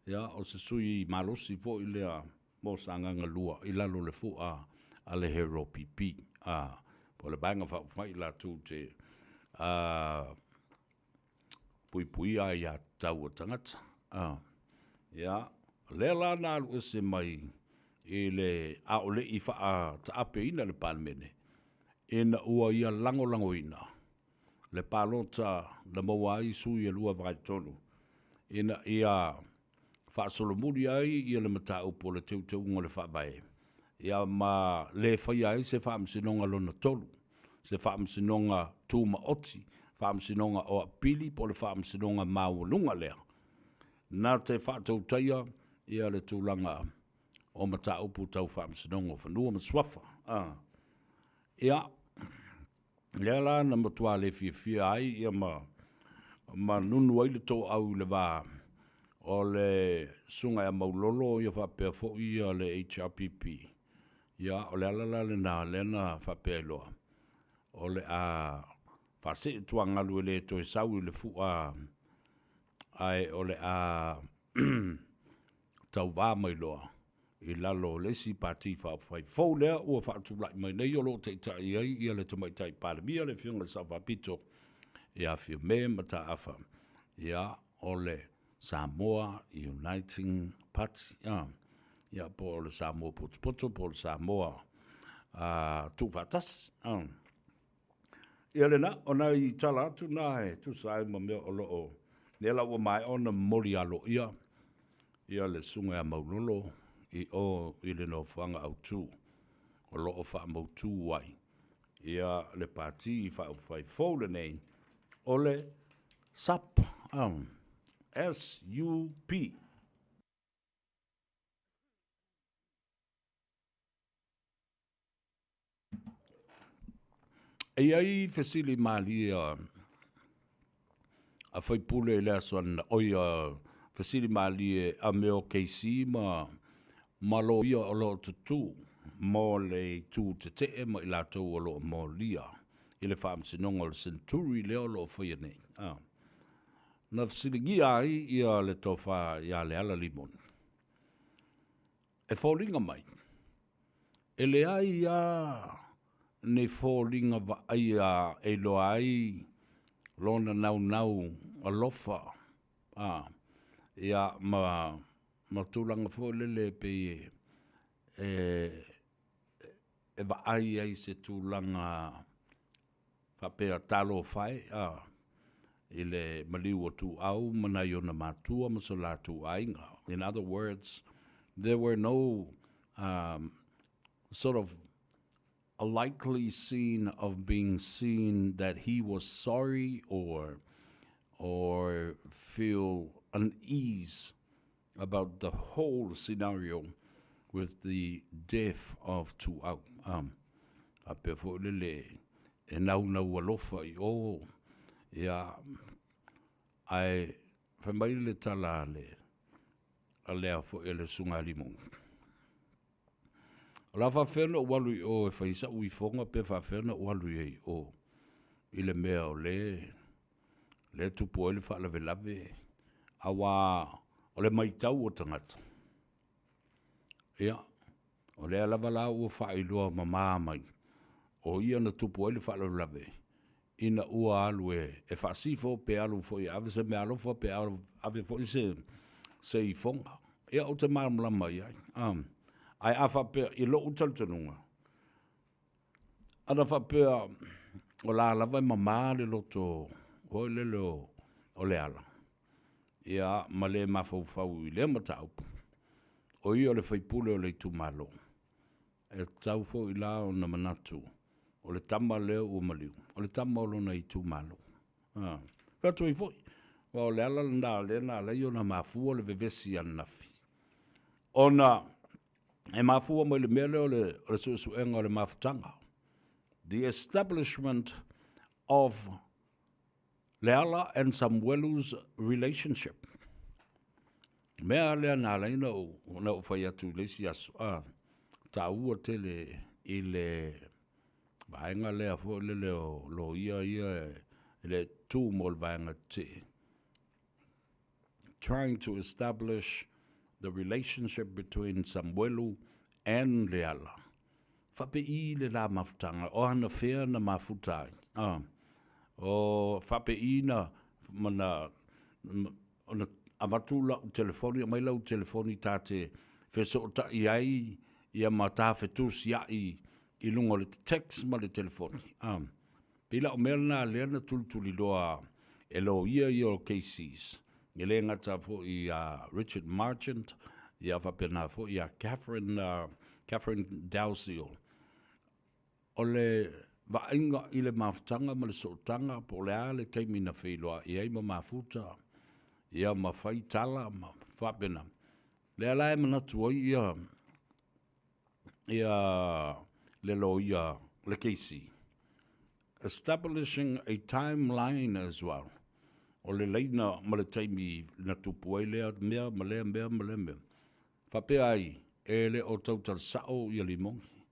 ia, o se sui malosi foi lea mo Sagaga 2 i lalo o le fua a le HRPP, a, po o le Vaega Faaupufai latou te a, puipuia aiatatau a tagata. A, ia, o lea la na alu ese mai i le a o le i faataapeina le Palemene, ina ua ia lagolagoina le palota na maua ai sui e 2/3 ina ia faasolomuli ai ia le mataupu o le teuteuga o le Faavae, ia ma le faia ai se faamasinoga lona tolu, se faamasinoga tumaoti, faamasinoga o apili po o le faamasinoga maualuga lea na te faatautaia ia le tulaga o mataupu tau faamasinoga o fanua ma suafa. Ia, lea la na matua le fiafia ai ia ma ma nunu ai le toau i le va o le Susuga ia Maulolo ia faapea foi ia le HRPP. Ia, o le ala la lena lea na faapea ai loa, o le a faasee tuagalu e le toe sau i le fua, ae o le a tauvā mai loa i lalo o le isi Pati Faaupufai fou lea ua faatulai mai nei o lo o taitai ai ia le Tamaitai Palemia, le Afioga i le Sao Faapito ia Fiame Mataafa, ia, o le Samoa Uniting Party, a, ia, po o le Samoa Potopoto po o le Samoa a, Tuufaatasi. A. Ia lena, o nai tala atu na e tusa ai ma mea o lo o, lea la ua maea ona momoli aloaia ia le Susuga ia Maulolo i o i le nofoaga autu o lo o faamautu ai ia le Pati Faaupufai fou lenei o le SUP, S-U-P. E i ai fesili malie a faipule i le aso ana, oi a fesili malie a mea o KC ma ma loia o lo o tutū mo le itu tetee ma i latou o lo o molia i le faamasinoga o le Century lea o lo o faia nei. A. Na fesiligia ai ia le tofa ia Leala Limoni. E foliga mai, e leai lava ni foliga vaaia e iloa ai lona naunau alofa, a, ia, ma, ma tulaga foi lele e pei e, e vaai ai i se tulaga faapea talofa e, a, i le maliu o Tuuau ma nai ona matua ma so latou aiga. In other words, there were no um, sort of a likely scene of being seen that he was sorry or or feel unease about the whole scenario with the death of Tuuau. Um, faapea foi lele e naunau alofa i o, ia, ae fai mai le tala a le, a lea foi a le Susuga a Limoni. O le a faapefea ona ou alu i o e fai sau ifoga pe faapefea ona ou alu ai i o i le mea o le lea e tupu ai le faalavelave, aua o le matau o tagata, ia, o lea lava la ua faailoa mama mai. O ia na tupu ai le faalavelave ina ua alu e e faasifo pe alu foi e ave se meaalofa pe ave foi se se ifoga. Ia ou te malamalama i ai. Ae a faapea i lou talitonuga, ana faapea o la lava e mama le loto foi lele o Leala, ia ma le mafaufau i lea mataupu, o ia o le sui usufono o le itumalo, E tatau foi la ona manatu o le tama lea ua maliu, o le tama o lona itumalo. A, fai atu ai foi, aua o le ala lena lea na ala ai ona mafua le vevesi ananafi, ona e mafua mai le mea lea o le, o le suesuega o le mafutaga, the establishment of Leala and Samuelu's relationship. Mea lea na ala ai ona ou, ona ou fai atu i le isi aso, a, taua tele i le vaega lea foi lele o loia ia e le tu mo le vaega tetee. Trying to establish the relationship between Samuelu and Leala. Faapei le la mafutaga, o anafea na mafuta ai? A, o faapei na, ma na, ona avatu lau telefoni, aumai lau telefoni ta te fesootai ai ia ma ta fetusiai i luga o le text ma le telefoni. A, pei la o mea lena lea na tulituliloa e loia ia o KCs. E le gata foi iā Richard Marchant, ia faapena foi iā Katherine, Katherine Dalziel. O le vaaiga i le mafutaga ma le sootaga po o le a le taimi na feiloai ai ma mafuta, ia ma fai tala ma faapena. Lea la e manatu ai ia ia le loia le KC, establishing a timeline as well, o le laina ma le taimi na tupu ai lea mea ma lea mea ma lea mea. Faapea ai, e le o tautala sao ia Limogi,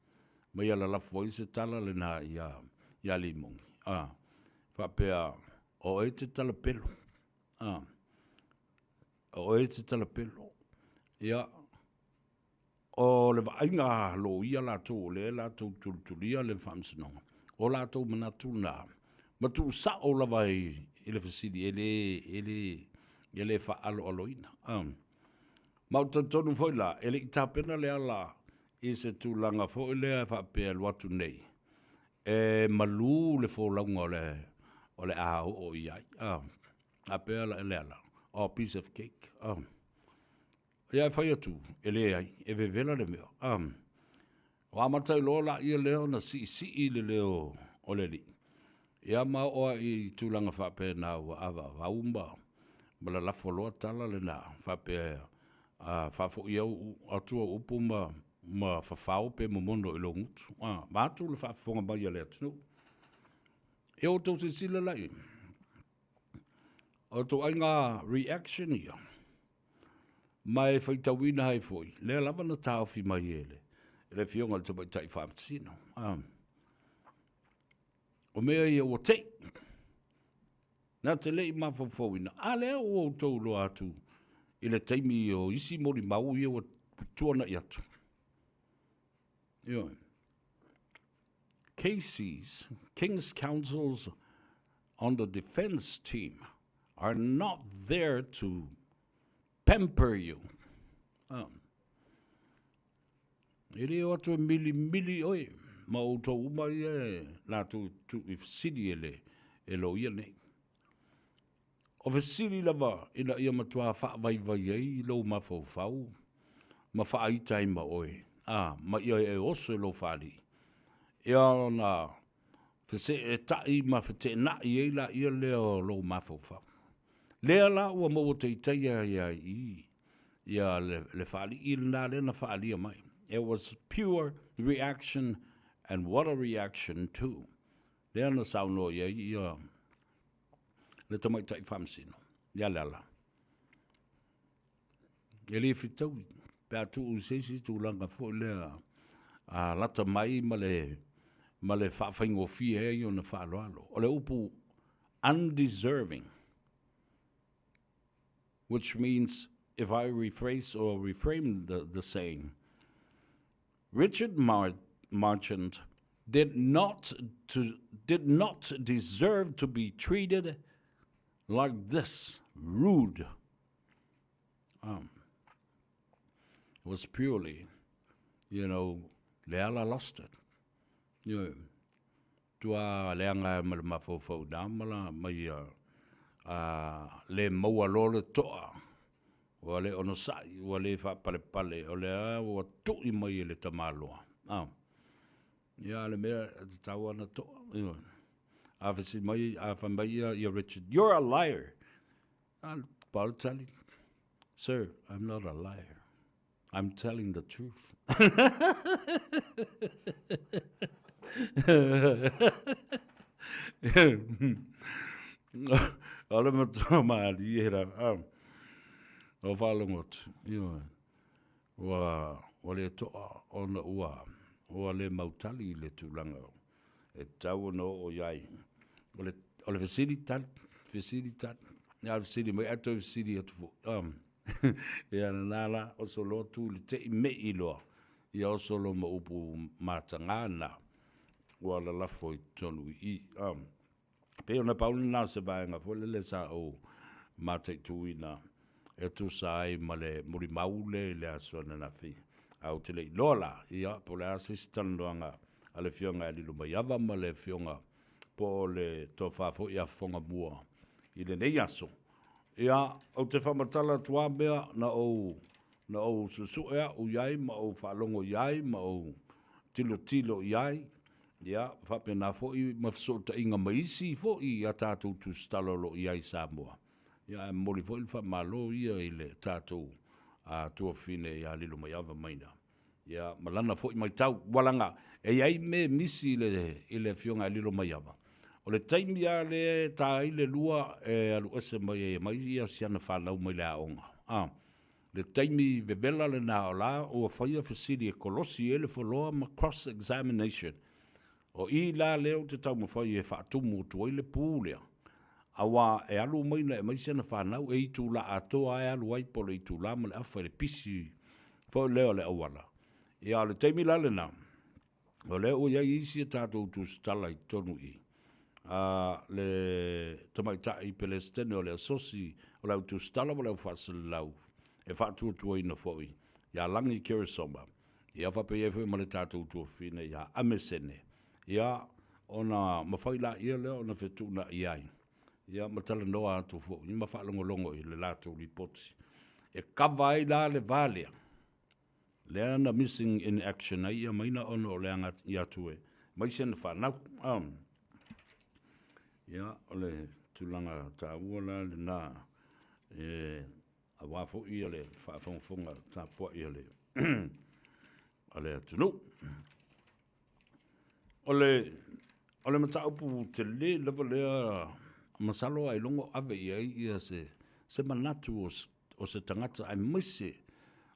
ma ia lalafo ai se tala lena ia, ia Limogi. A, faapea, o oe te talapelo. A, o oe te talapelo. Ia, O le vaaiga a loia latou o lea latou tulitulia le faamasinoga, o latou manatu na, ma tuusao lava i le fesili e le, e le, e le faaaloaloina. Ma ou te talitonu foi la, e le i tapena Leala i se tulaga foi lea e faapea e alu atu nei, e malu le folauga o le, o le a oo i ai. Faapea Leala, oh, piece of cake. Ia e fai atu, e leai, e vevela le mea. Um, ua amata ai loa laia lea ona siisii le leo o le alii. Ia ma oo ai i tulaga faapena ua avaavau ma, ma lalafo loa tala lena, faapea, a faafoi au, atu au upu ma, ma fafao pe momono i lou gutu. A, vaeatu le faafofoga mai a le atunuu. Ia outou silasila la i ai. O ituaiga reaction ia, ma e faitauina ai foi, lea lava na taofi mai e le, e le Afioga i le Tamaitai Faamasino. Ah. O mea ia ua tei. Na te le i mafaufauina, a lea ua outou iloa atu i le taimi o isi molimau ia ua tuanai atu. Ioe. Cases, King's Counsels on the defense team are not there to pamper you. Ah. E le o atu e milimili oe ma outou uma ia e latou tu i fesili e le e loia nei. O fesili lava ina ia matua faavaivai ai lou mafaufau ma faaita ai ma oe, a, ma ia e oso i lou faalii, ia ona feseetai ma feteenai ai laia lea o lou mafaufau. Lea la ua maua taitaia ai i i ia le, le faalii lena lea na faaalia mai. It was pure reaction and what a reaction too. Lea na saunoa i ai ia le tamaitai faamasino ia Leala. E le fetaui pe a tuu i se isi tulaga foi lea a lata mai ma le, ma le faafaigofie ai ona faaaloalo. O le upu undeserving, which means if I rephrase or reframe the, the saying, Richard Mar Marchant did not to did not deserve to be treated like this rude um it was purely you know Leala lost it you know tua leaga ma le mafaufau na ma la mai a le maua loa le toa ua le onosai ua le faapalepale o lea ua tui mai e le tamaloa a ia a le mea e tatau lava ona toa ioe a fesili mai a fai mai ia ia Richard you're a liar a pau le tali sir I'm not a liar I'm telling the truth. O le matua mālie rā. O whaalongo atu. Ioe. Ua, ua le toa ona ua, ua le mautali i le tulaga e tatau ona oo i ai. O le, o le fesili tali, fesili tali. Ia fesili mai ae toe fesili atu foi. Um, ia lena la, oso loa tu i le tei mei loa. Ia oso loa ma upu matagā na ua lalafo i totonu i i. Um, Pei ona pau lena o se vaega foi lele sa ou mataituina e tusa ai ma le mulimau lea i le aso ananafi. Ae ou te le i iloa la, ia, po o le a se isi talanoaga a le Afioga ia Lilomaiava ma le Afioga po o le Tofa foi ia Fofogamua i lenei aso. Ia, ou te faamatala atu lava mea na ou, na ou suesue au i ai ma ou faalogo i ai ma ou tilotilo i ai, Ia, faapena foi ma fesootaiga ma isi foi a tatou tusitala o lo o i ai i Samoa. Ia, ae momoli foi le faamalo ia i le tatou tuafafine ia Lilomaiava Maina, ia, ma lana foi maitau. Ua laga, e i ai mea e misi i le, i le Afioga ia Lilomaiava, o le taimi lava lea e ta ai le lua e alu ese mai ai e aumai ia si ana fanau mai le aoga, a. Le taimi vevela lena o la ua faia fesili e kolosi ai le foloa ma cross examination. O i la lea ou te taumafai e faatumu atu ai le pu lea, aua e alu mai na e aumai si ana fanau e itula atoa lava e alu ai po o le itula ma le afa i le pisi foi lea o le auala. Ia o le taimi la lena, O lea ua i ai isi a tatou tusitala i totonu i i, a le tamaitai Pelesitene o le Asosi o le Au Tusitala ma le Au Faaselelau e faatuatuaina foi ia Lagi Keresoma, ia faapea i ai foi ma le tatou tuafafine ia Ame Sene, ia ona mafai laia lea ona fetuunai ai, ia ma talanoa atu foi ma faalogologo i le latou lipoti e kava ai la le va lea. Lea na missing in action ai ia maina ona o le aga atu e mai si ana fanau. Ia, o le tulaga taua la lena e aua foi ia le faafogafoga tapuai a le a le atunuu. O le o le mataupu tele lava lea masalo ailoga o ave i ai ia se se manatu o o se tagata aemaise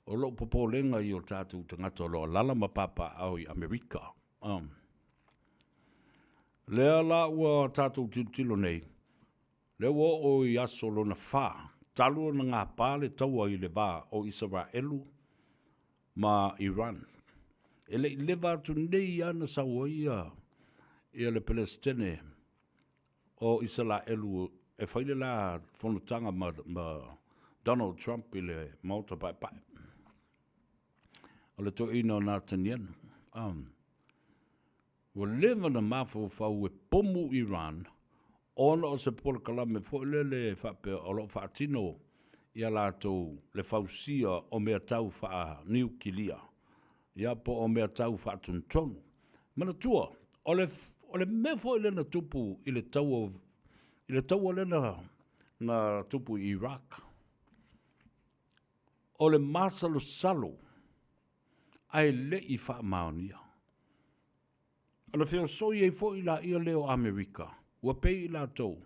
o lou popolega i o tatou tagata o lo o alaala ma papaaao i Amerika. Lea la ua tatou tilotilo nei, lea ua oo i aso lona fa, talu ona gapa le taua i le va o Isaraelu ma Iran. E le i leva atu nei lava na sau ai ia le Pelesitene o Isalaelu e fai le la fonotaga ma, ma Donald Trump i le Maota Paepae. O le toeaina o Natanianu. Ua leva na mafaufau e pomu Iran ona o se polokalame foi lele faapea o lo o faatino ia latou le fausia o mea tau faa-niukilia ia po o mea tau faatonutonu. Manatua, o le, o le mea foi lea na tupu i le taua, i le taua lea na, na tupu i Iraq, o le masalosalo ae le i faamaonia. Ona feosoi ai foi laia lea o Amerika, ua pei i latou,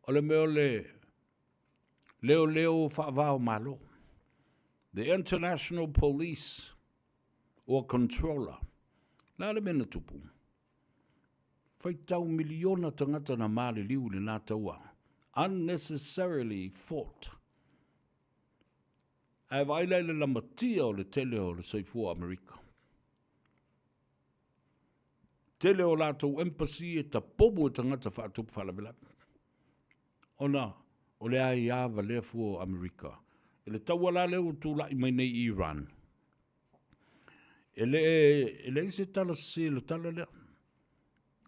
o le mea o le leoleo faava o Malo, the International Police or Controller. Le a le mea na tupu? Faitau miliona tagata na maliliu i lena taua. Unnecessarily fought. Ae vaai la i le lamatia o le tele o le soifua o Amerika. Tele o latou embassy e tapomu e tagata faatupu faalavelave. Ona o le aia valea fua o Amerika. I le taua la lea ua tulai mai nei i Iran, e le e leai se tala sese i le tala lea.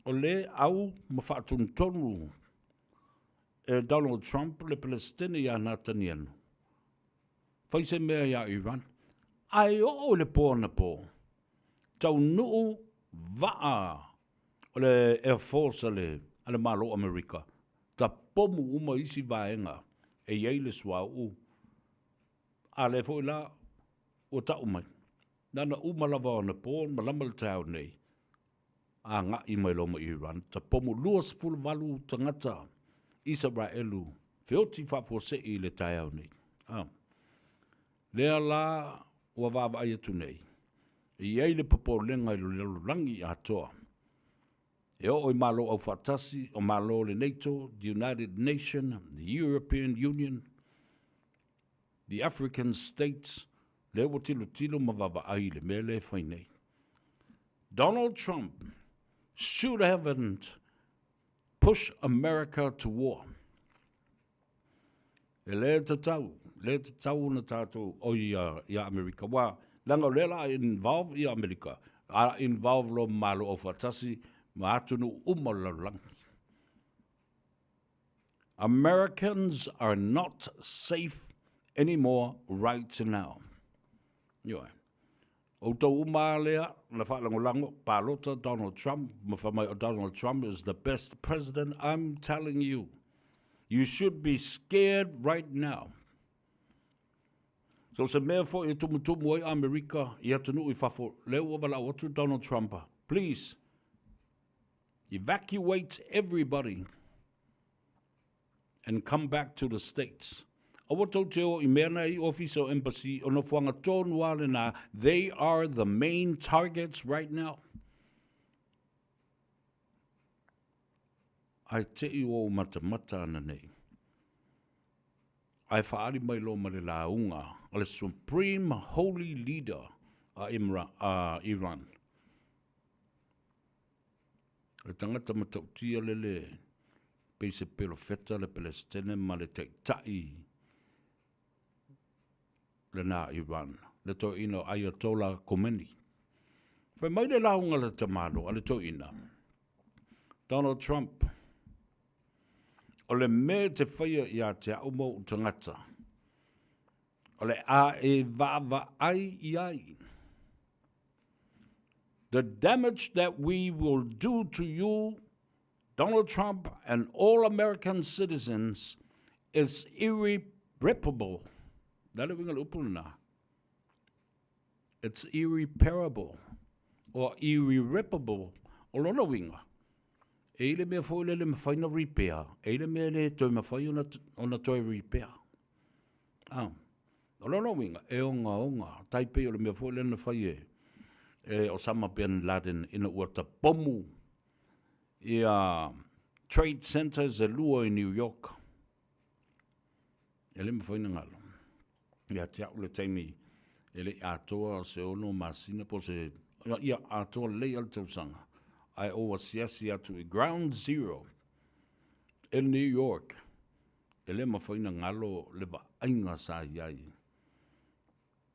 O le au ma faatonutonu e Donald Trump le Peresetene ia Natanianu, fai se mea iā Iran. Ae oo i le po anapo, taunuu vaa o le Air Force a le, a le Malo o Amerika, tapomu uma isi vaega e i ai le suauu, a lea foi la ua tau mai, na ona uma lava o anapo malama le taeao nei, agai mai loa ma Iran, tapomu 28 tagata Isaraelu feoti faafuasei i le taeao nei. A. Lea la ua vaavaai atu nei, e i ai le popolega i le lalolagi atoa, e oo i Malo Aufaatasi, o Malo o le NATO, the United Nation, the European Union, the African States, lea ua tilotilo ma vaavaai i le mea lea e fai nei. Donald Trump should haven't push America to war. E le tatau, le tatau ona tatou oi ia, ia Amerika. Wa, leaga o lea la a involve ia Amerika, a involve loa ma Malo Aufaatasi ma atunuu uma o le lalolagi. Americans are not safe anymore right now. Ioe. Outou uma lava lea na faalagolago, palota Donald Trump ma fai mai o Donald Trump is the best president, I'm telling you, you should be scared right now. So se mea foi e tumutumu ai Amerika i atunuu i fafo, lea ua valaau atu Donald Trump, please evacuate everybody and come back to the States. Aua tou te o i mea na i ofisa o embassy, o nofoaga tonu a lena, they are the main targets right now. Ae te i o matamata ana nei. Ae whaari mai loa ma le lauga a le Supreme Holy Leader a, Imra, a Iran. Le tagata matautia lele pei se pelofeta le Pelestene ma le taitai lena Iran, le toeaina o Ayatollah Khomeini. Fai mai le lauga a le tamaloa, a le toeaina, Donald Trump, o le mea e te faia ia te au ma ou tagata, o le a e vaavaai i ai. The damage that we will do to you, Donald Trump and all American citizens is irreparable. Le a le uiga o le upu lena? It's irreparable or irreparable. O lona uiga, e i le mea foi lele e mafai ona repair, e i le mea e le toe mafai ona, ona toe repair. Ah. O lona uiga, e ogaoga, tai pei o le mea foi lea na fai e, e Osama bin Laden ina ua tapomu ia trade centers e lua i New York. E le mafai ona galo. Ia te au le taimi e le i atoa se ono masina po se, ia atoa lelei a le tausaga, ae ou asiasi atu i Ground Zero in New York, e le mafai ona galo le vaaiga sa i ai.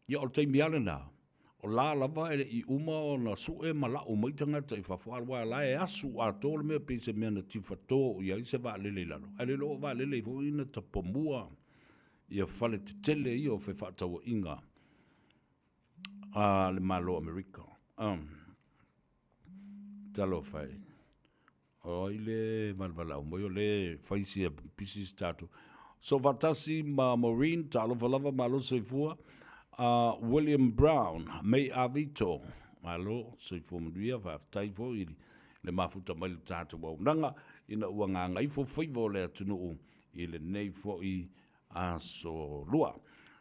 Ia, o le taimi lava lena, o la lava e le i uma ona sue ma lau mai tagata i fafo, aua o la e asu atoa le mea pei se mea na tifato i ai se vaalele i lalo, ae le iloa o vaalele foi na tapamua ia fale tetele ia o fefaatauaiga a le Malo o Amerika. Um, talofa e. O ai le valevaleau mai o le fai sia pisi se tatou. Soofaatasi ma Maureen, talofa lava, malo soifua. William Brown, May Avito, malo soifua manuia, faafetai foi i le mafuta mai le tatou auaunaga ina ua gagaifo faiva o le atunuu i lenei foi aso lua.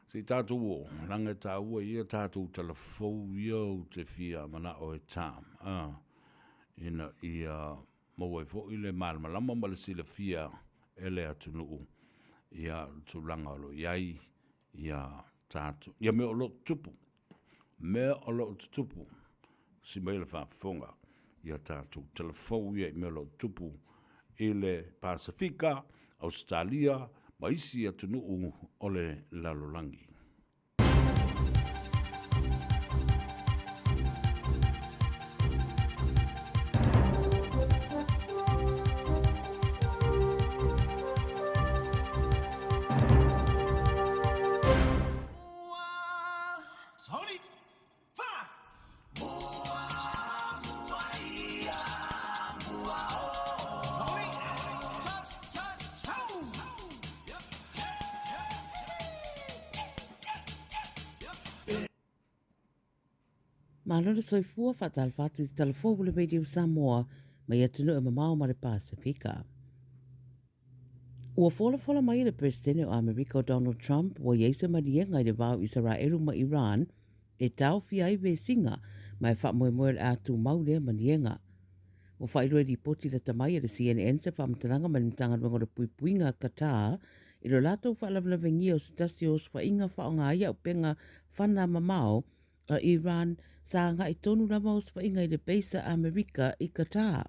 Se i tatou oo, leaga e taua ia tatou tala fou ia ou te fia manao e ta. Ina ia maua ai foi le malamalama ma le silafia e le atunuu ia tulaga o lo o i ai ia tatou, ia mea o lo o tutupu, mea o lo o tutupu, si mai le faafofoga. ia tatou talafou ia i mea o lo o tutupu i le Pasefika, Ausetalia ma isi atunuu o le lalolagi. Malo le soifua, faatalofa atu i le tala fou o le Radio Samoa mai atunuu e mamao ma le Pasefika. Ua folafola mai le Peresetene o Amerika o Donald Trump ua i ai se maliega i le va o Isaraelu ma Iran e taofia ai vesiga ma e faamoemoe o le a tumau lea maniega. Ua faailoa i lipoti lata mai a le CNN se faamatalaga mai le Matagaluega o le Puipuiga a Qatar i lo latou faalavelavegia o se tasi o osofaiga faaaoga ai auupega fana mamao a Iran sa agai tonu lava osofaiga i le base a Amerika i Qatar.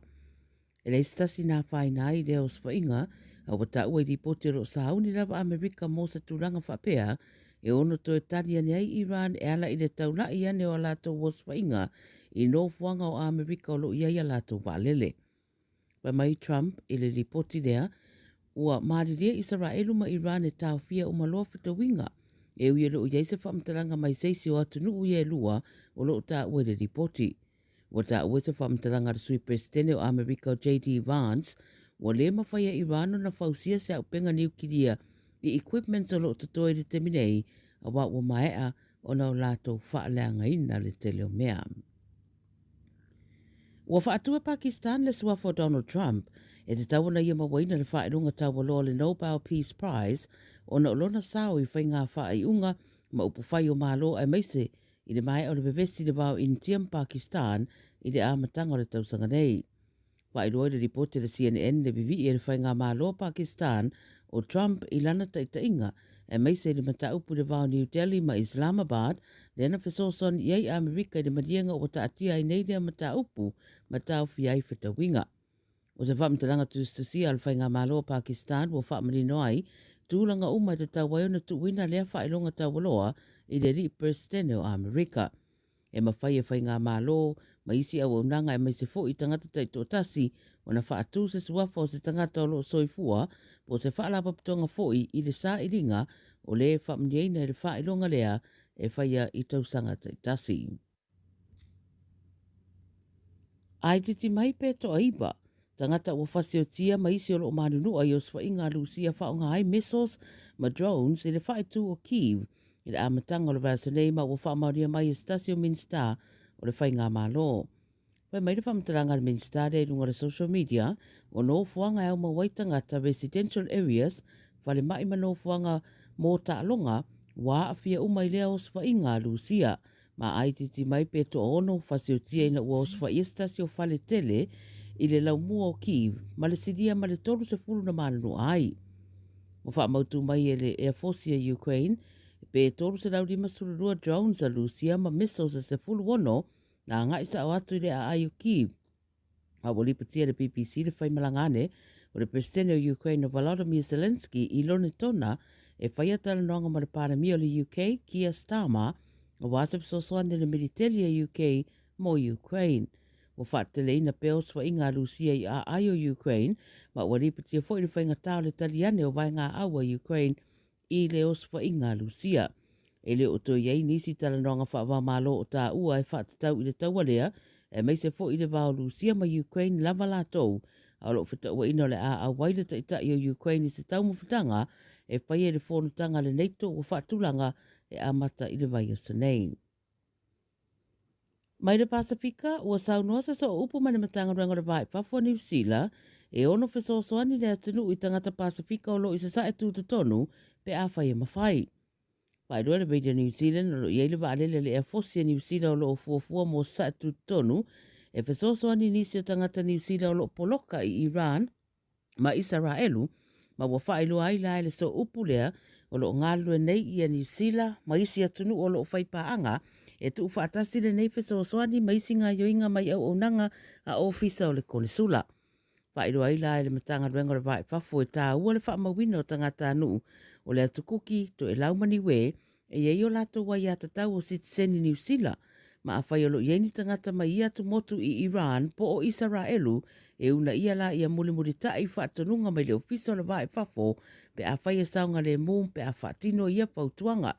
E leai se tasi na afaina ai lea osofaiga, a ua taua i lipoti o lo o sauni lava Amerika mo se tulaga faapea e ono toe tali ane ai Iran e ala i le taula'i ane o a latou osofaiga i nofoaga o Amerika o lo o i ai a latou vaalele. Fai mai Trump i le lipoti lea, ua malilie Isaraelu ma Iran e taofia uma loa fetauiga, e ui e le o i ai se faamatalaga mai se isi o atunuu ia e lua o lo o taua i le lipoti. Ua taua i se faamatalaga a le Sui Peresetene o Amerika o JD Vance, ua le mafai e Iran ona fausia se auupega niukilia i equipments o lo o totoe i le taimi nei, aua ua maea ona o latou faaleagaina le tele o mea. Ua faatu e Pakistan le suafa o Donald Trump e tatau ona ia mauaina le faailoga taualoa o le Nobel Peace Prize ona o lona sao i faiga faaiuga ma upufai o Malo aemaise i le maea o le vevesi i le va o Initia ma Pakistan i le amataga o le tausaga nei. Faailoa i le lipoti a le CNN le vivii e le faigamalo a Pakistan o Trump i lana taitaiga, aemaise i le mataupu i le va o New Delhi ma Islamabad, lea na fesoasoani i ai Amerika i le maliega ua taatia ai nei lea mataupu ma taofia ai fetauiga. O se faamatalaga tusitusia a le Faigamalo a Pakistan ua faamanino ai tulaga uma e tatau ai ona tuuina lea faailoga taualoa i le alii Peresetene o Amerika. E mafai e Faigamalo ma isi auaunaga aemaise foi tagata taitoatasi ona faatu se suafa o se tagata o lo o soifua po o se faalapotopotoga foi i le sailiga o le e faamanuiaina i le faailoga lea e faia i tausaga taitasi. Aititi mai pe toaiva, tagata ua fasiotia ma isi o lo o manunua i osofaiga a Lusia faaaoga ai missiles ma drones i le faaitu o Kyiv i le amataga o le vaiaso nei ma ua faamaonia mai e se tasi o Minisita o le Faigamalo. Fai mai le faamatalaga a le Minisita lea i luga o le social media, o nofoaga e aumau ai tagata, residential areas, falemai ma nofoaga mo taaloga, ua aafia uma i lea osofaiga a Lusia. Ma itiiti mai pe toaono fasiotia ina ua osofaia se tasi o fale tele i le laumua o Kyiv ma le silia ma le 30 na manunua ai. Ua faamautu mai e le Air Force a Ukraine pe 352 drones a Lusia ma missiles e 16 na agai sao atu i le aai o Kyiv. A ua lipotia e le BBC le faimalaga ane o le Peresetene o Ukraine o Volodymyr Zelenskyy i Lonetona e faia talanoaga ma le Palemia o le UK, Keir Starmer, aua se fesoasoani a le militeli a UK mo Ukraine. Ua faateteleina pea osofaiga a Lusia i aai o Ukraine ma ua lipotia foi le faigata o le tali ane o vaegaau a Ukraine i le osofaiga a Lusia. E le o toe i ai nisi talanoaga faava-o-Malo o taua e faatatau i le taua lea, aemaise foi i le va o Lusia ma Ukraine lava latou, a o lo o fetauaiina o le a auai le taitai o Ukraine i se taumafataga e faia i le fonotaga a le NATO ua faatulaga e amata i le vaiaso nei. Mai le Pasefika, ua saunoa se sooupu mai le Matagaluega o le Va i Fafo a Niu Sila e ono fesoasoani le atunuu i tagata Pasefika o lo o i Sasae tutotonu pe afai e mafai. Faailoa le Radio New Zealand o lo o i ai le vaalele a le Airforce a Niu Sila o lo o fuafua mo Sasae tutotonu e fesoasoani i nisi o tagata Niu Sila o lo o poloka i Iran ma Isaraelu, ma ua faailoa ai la e le sooupu lea o lo o galulue nei ia Niu Sila ma isi atunuu o lo o fai paaga E tuufaatasi lenei fesoasoani ma isi gaoioiga mai auaunaga a Ofisa o le Konesula. Faailoa ai la e le Matagaluega o le Va i Fafo e tāua le faamauina o tagatanuu o le Atu Kuki, Toelau ma Niue e i ai o latou aiatatau o sitiseni Niu Sila, ma afai o lo o i ai ni tagata mai ia atumotu i Iran po o Isaraelu e uunaia la ia mulimulita'i faatonuga mai le Ofisa o le Va i Fafo pe afai e saogalemu pe a faatino ia fautuaga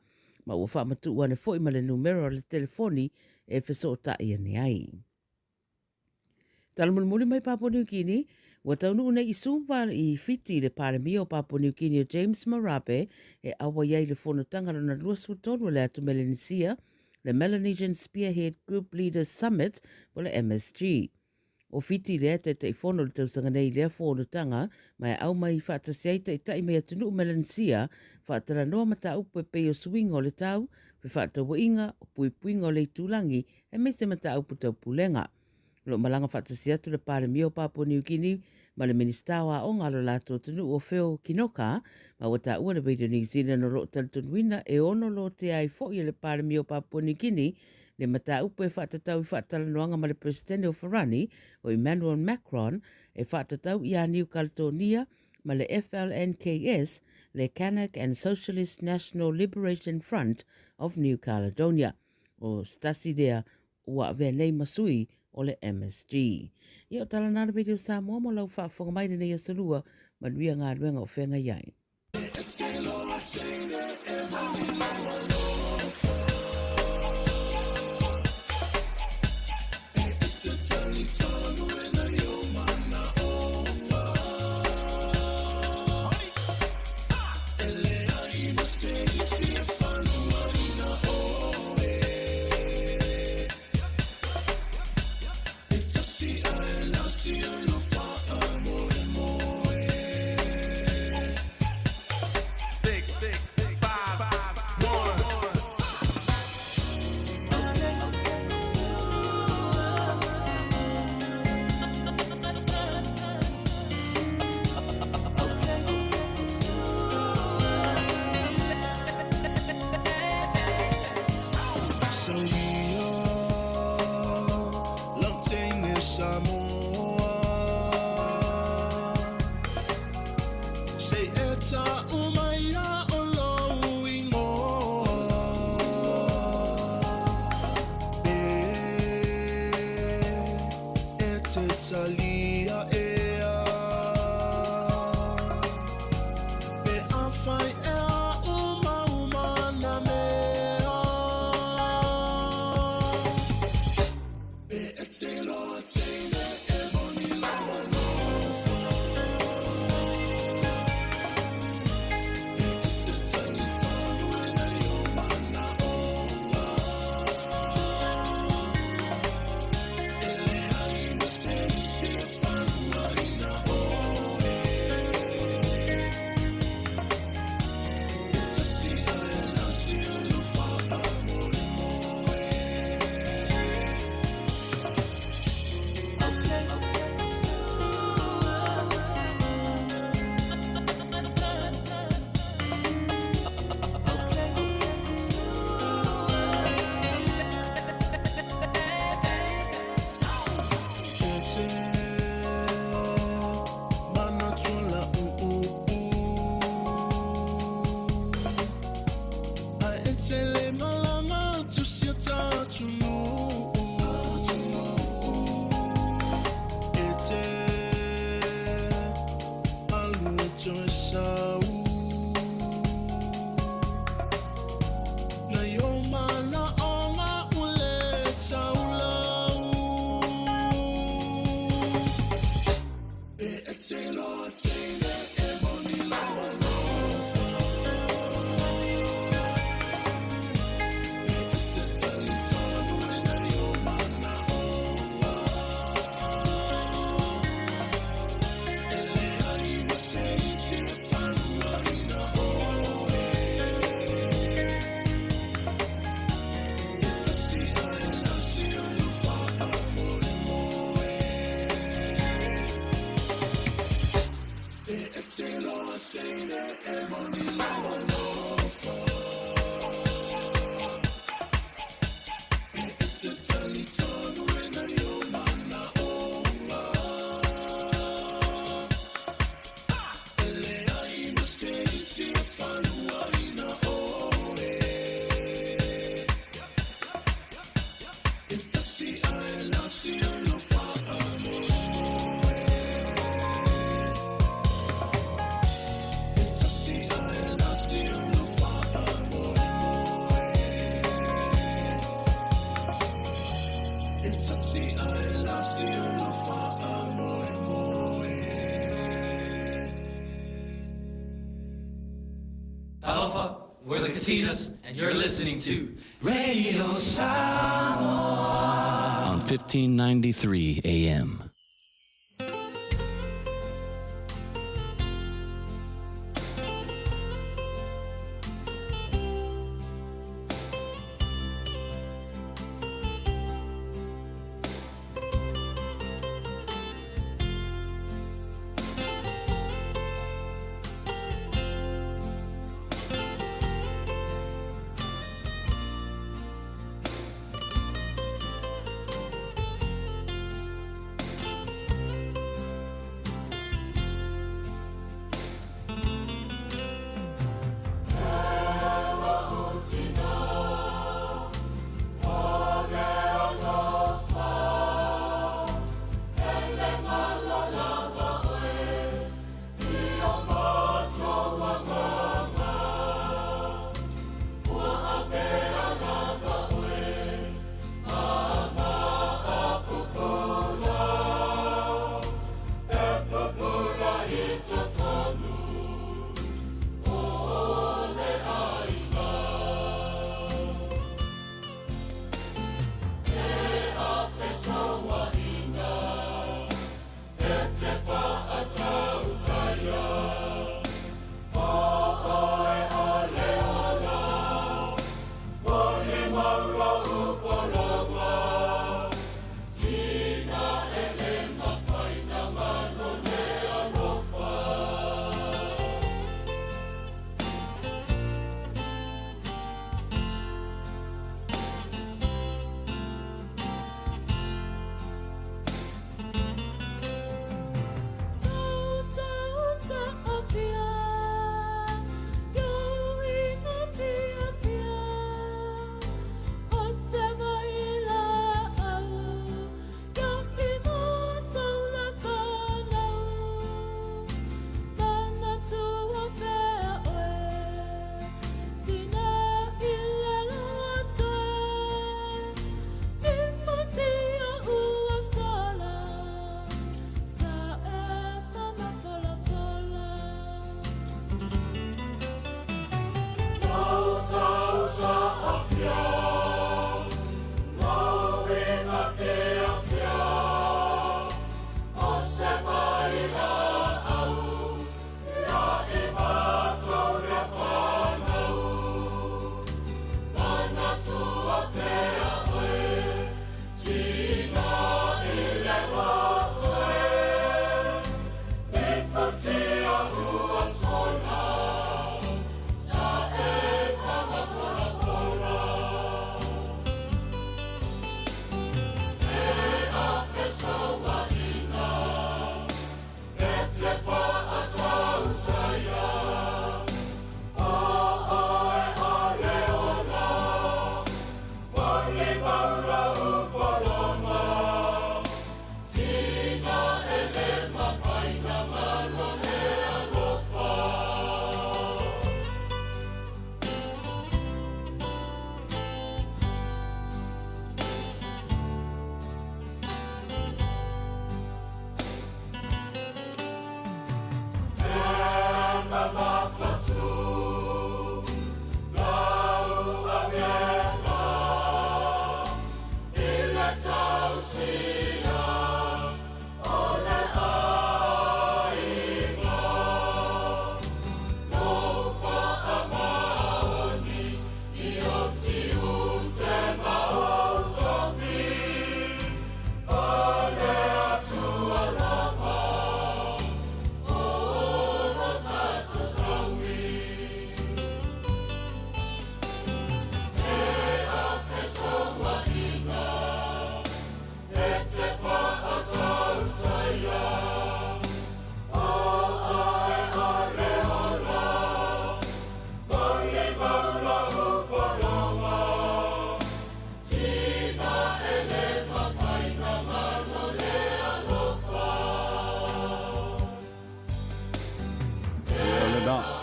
ma ua faamatuu ane foi ma le numera o le telefoni e fesoota'i ane ai. Tala mulimuli mai Papua New Guinea, ua taunuu nei i Suva i Fiti le Palemia o Papua New Guinea o James Marape e auai ai i le fonotaga lona 23 o le atu Melanesia, le Melanesian Spearhead Group Leaders Summit po o le MSG. O Fiti lea e Taitaifono i le tausaga nei i lea fonotaga ma e aumai faatasi ai taitai mai atunuu Melanesia faatalanoa mataupu e pei o suiga o le tau, fefaatauaiga, puipuiga o le itulagi aemaise mataupu tau pulega. O lo o malaga faatasi atu le Palemia o Papua New Guinea ma le Minisita o Aoga a lo latou atunuu o Phil Kinoka, ma ua taua le Radio New Zealand o lo o talitonuina e ono lotea ai foi e le Palemia o Papua New Guinea le mataupu e faatatau i faatalanoaga ma le Peresetene o Farani, o Emmanuel Macron, e faatatau iā Niu Kaletonia ma le FLNKS, le Kanak and Socialist National Liberation Front of New Caledonia. O se tasi lea ua avea nei ma sui o le MSG. Ia o tala na le Radio Samoa mo lau faafofoga mai lenei aso lua, manuia galuega o feagai ai. We're the Katinas, and you're listening to Radio Samoa on 1593 AM.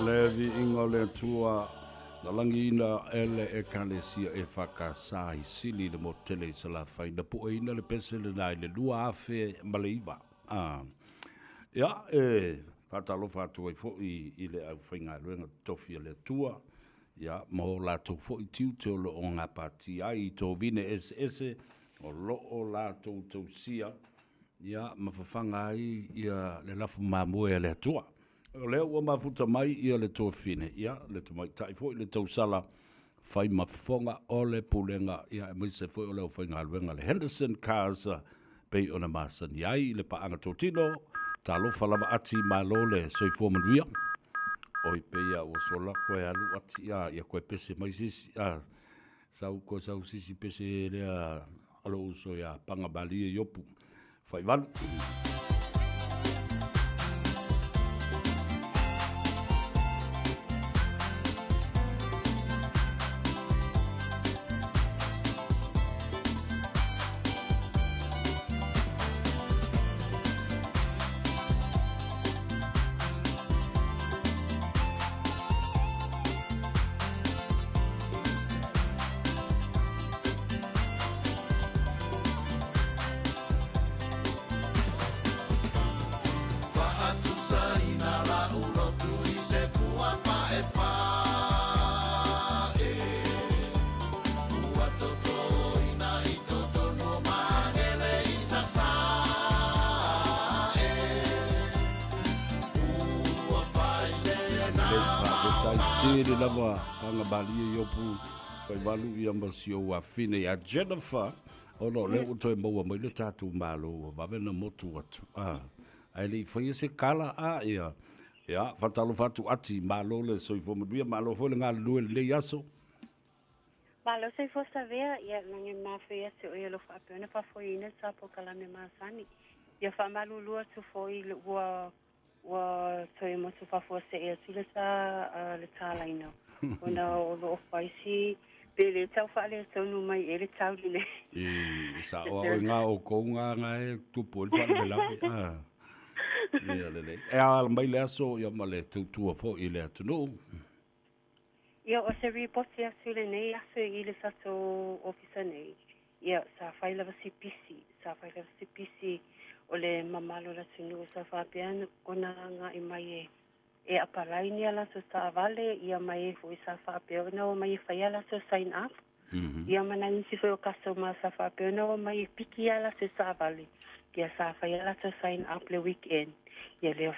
Le viiga o le Atua na lagiina e le Ekalesia EFKS i Sili i le motu tele i Salafai, na pueina le pese lena i le 2009. Ia, e faatalofa atu ai foi i le aufaigaluega totofi a le Atua. ia, ma o latou foi tiute o lo o gapatia ai i tovine eseese o lo o latou tausia, ia, ma fafaga ai ia le lafu mamoe a le Atua. O lea ua mafuta mai ia le tuafafine, ia, le tamaitai foi le tausala fai ma fofoga o le Pulega, ia, aemaise foi o le aufaigaluega a le Henderson Cars, pei ona masani ai i le paaga totino. Talofa lava Ati, malo le soifua manuia. Oi, pei a ua sola koe alu Ati, a, ia koe pese mai se isi, a, sau koe sau se isi pese lea a lou uso ia Paga Malie Iopu. Faivalu. Faatusaina la'u lotu i se pua paepae, Ua totoina i totonu o Magele i Sasae, Ua fai lena Faafetai tele lava Paga Malie Iopu Faivalu ia ma si ou afine ia Jennifer ona o lea ua toe maua mai le tatou Malo ua vave ona motu atu a ae le i faia se kala a ia ia faatalofa atu Ati malo le soifua manuia malo foi le galulue i lenei aso. Malo soifua Savea, ia lagi mafai atu o ia lo faapea ona faafoeina le sa polokalame masani. Ia faamalulu atu foi ua Ua toe motu faafuasei atu le sa le tālaina ona o lo o fai si pe le tau faaletonu mai e le tau lenei. I sao a oi ngā o kou ngā ngā e tupu ai le faalavelave. Ah. Ia lelei. E ala mai le aso ia ma le tautua foi i le atunuu. Ia, o se ripoti atu lenei aso i le tatou ofisa nei, ia, sa fai lava si pisi, sa fai lava si pisi o le mamalu o le atunuu sa faapea ona agai mai e e apalai ni a latou taavale, ia ma e foi sa faapea ona omai e fai a latou sign up, ia ma nai isi foi o customer sa faapea ona omai e piki a latou taavale, ia sa fai a latou sign up le weekend. Ia lea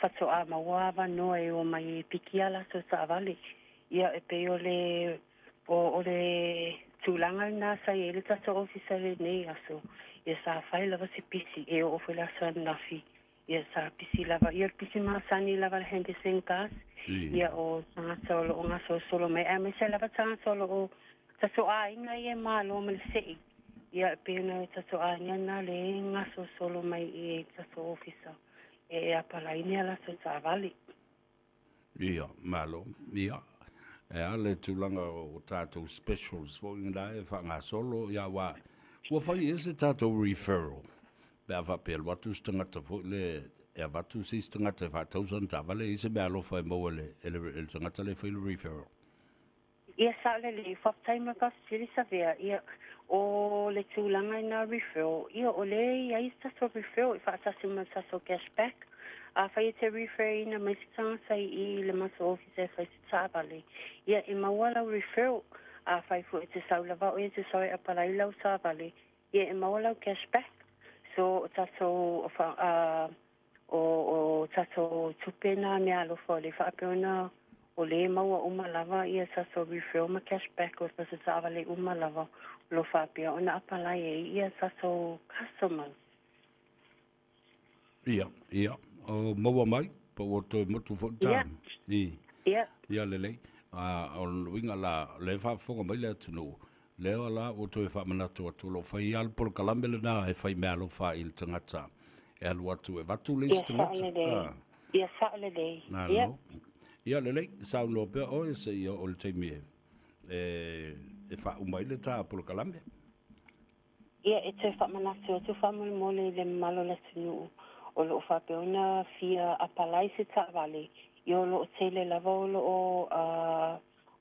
faatoa maua avanoa e omai e piki a latou taavale. Ia e pei o le o le tulaga lena sa i ai le tatou ofisa i lenei aso. Ia sa fai lava se pisi e oo foi le aso ananafi. Ia sa pisi lava, ia o le pisi masani lava le Henderson Gas. Ia o tagata o lo o gasolosolo mai aemaise lava tagata o lo o tatou aiga ia e malo ma le sei. Ia e pei ona o tatou aiga na le gasolosolo mai i tatou ofisa e apalai ni a latou taavale. Ia, malo. Ia, e a le tulaga o tatou specials foi lena e faagasolo, ia aua ua fai ea se tatou referral pe a faapea e alu atu se tagata foi le e avatu se isi tagata e faatau sana taavale, e i ai se meaalofa e maua e le, e le, e le tagata lea e fai le referral? Ia sao lelei, faafetai mo le faafesili Savea, ia o le tulaga i na referral, ia o lea e i ai se tatou referral e faatasi ma le tatou cash back. Afai e te refer ina mai se tagata i i i le matou ofisa e fai se taavale, ia e maua lau referral. Afai foi e te sau lava oe e te sau e apalai lau taavale, ia e maua lau cash back. So o tatou O, o tatou tupe na meaalofa o le faapea ona o le maua uma lava ia tatou referral ma cash back o tatou taavale uma lava o lo faapea ona apalai ai ia tatou customers. Ia, ia, o maua mai, po ua toe motu foi le Ia. I. Ia. Ia lelei. A, o lona uiga la, o lea e faafofoga mai le atunuu, Lea la ua toe faamanatu atu, o lo o fai lava le polokalame lena e fai meaalofa i le tagata e alu atu e avatu le isi Ia tagata. sao lelei. Ah. Ia sao lelei. Ia. Malo. Ia lelei, saunoa pea oe seia oo i le taimi e, e, e faauma ai le ta polokalame. Ia, e toe faamanatu atu faamolemole i le mamalu o le atunuu o lo o faapea ona fia apalai se taavale, ia o lo o tele lava o lo o uh,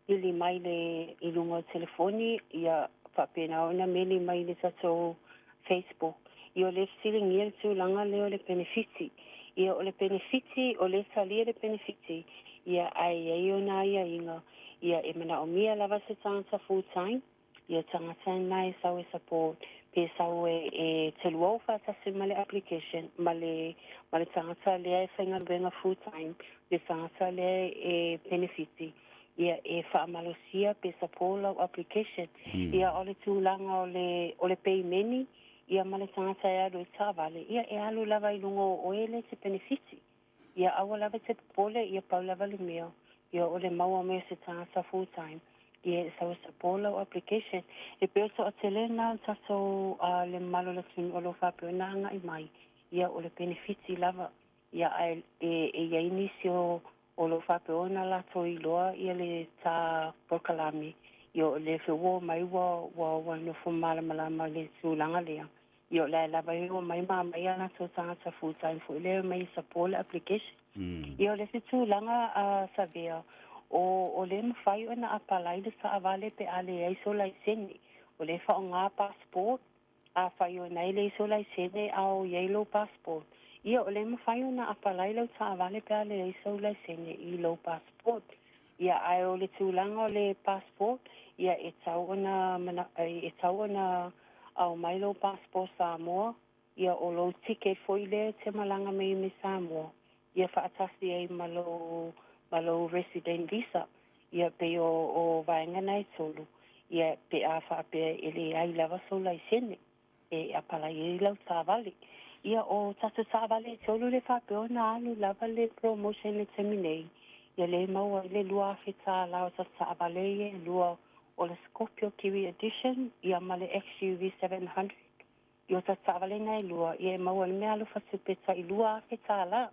Meli mai le i luga o telefoni, ia faapena ona meli mai le tatou Facebook. Ia o le fesiligia le tulaga lea o le penefiti. Ia o le penefiti, o le talia le penefiti, Ia, ae i ai ona aiaiga, ia, e manaomia lava se tagata full time, ia tagata na e sau e support, pe sau e e teluou faatasi ma le application, ma le ma le tagata lea e faigaluega full time, le tagata lea e penefiti, ia e faamalosia pe support lau application. Ia o le tulaga o le o le peimeni, ia ma le tagata e alu i taavale, ia e alu lava i luga o oe le te penefiti. Ia aua lava te popole, ia pau lava le mea, ia o le maua mai o se tagata full time, ia e sau e support lau application. E pei o le toatele lena o tatou a le mamalu o le atunuu o lo o faapea ona agai mai, ia o le penefiti lava. Ia ae e e i ai nisi o o lo o faapea ona latou iloa ia le ta polokalame, ia o le feuo mai ua ua ua nofo malamalama i le tulaga lea. Ia o la e lava e omai ma aumai a latou tagata full time foi lea e omai e support le application. Ia o le isi tulaga a Savea, o o lea e mafai ona apalai le taavale pe a leai sou laisene. O lea e faaaoga passport, afai o na e leai sou laisene a o i ai lou passport, ia o lea e mafai ona apalai lau taavale pe a leai sou laisene i lou passport. Ia ae o le tulaga o le passport, ia e tau ona mana, e tau ona aumai lou passport Samoa, ia o lou ticket foi lea e te malaga mai ai mai Samoa, ia faatasi ai ma lou ma lou resident visa. Ia pei o o vaega na e tolu, ia pe a faapea e leai lava sou laisene. e apalai ai lau taavale. Ia, o tatou taavale e tolu le faapea ona alu lava le promotion i le taimi nei, ia lea e maua ai le $2,000 o tatou taavale ia e lua, o le Scorpio Kiwi Edition ia ma le XUV 700. Ia o tatou taavale na e lua, ia e maua ai le meaalofa tupe tai $2,000.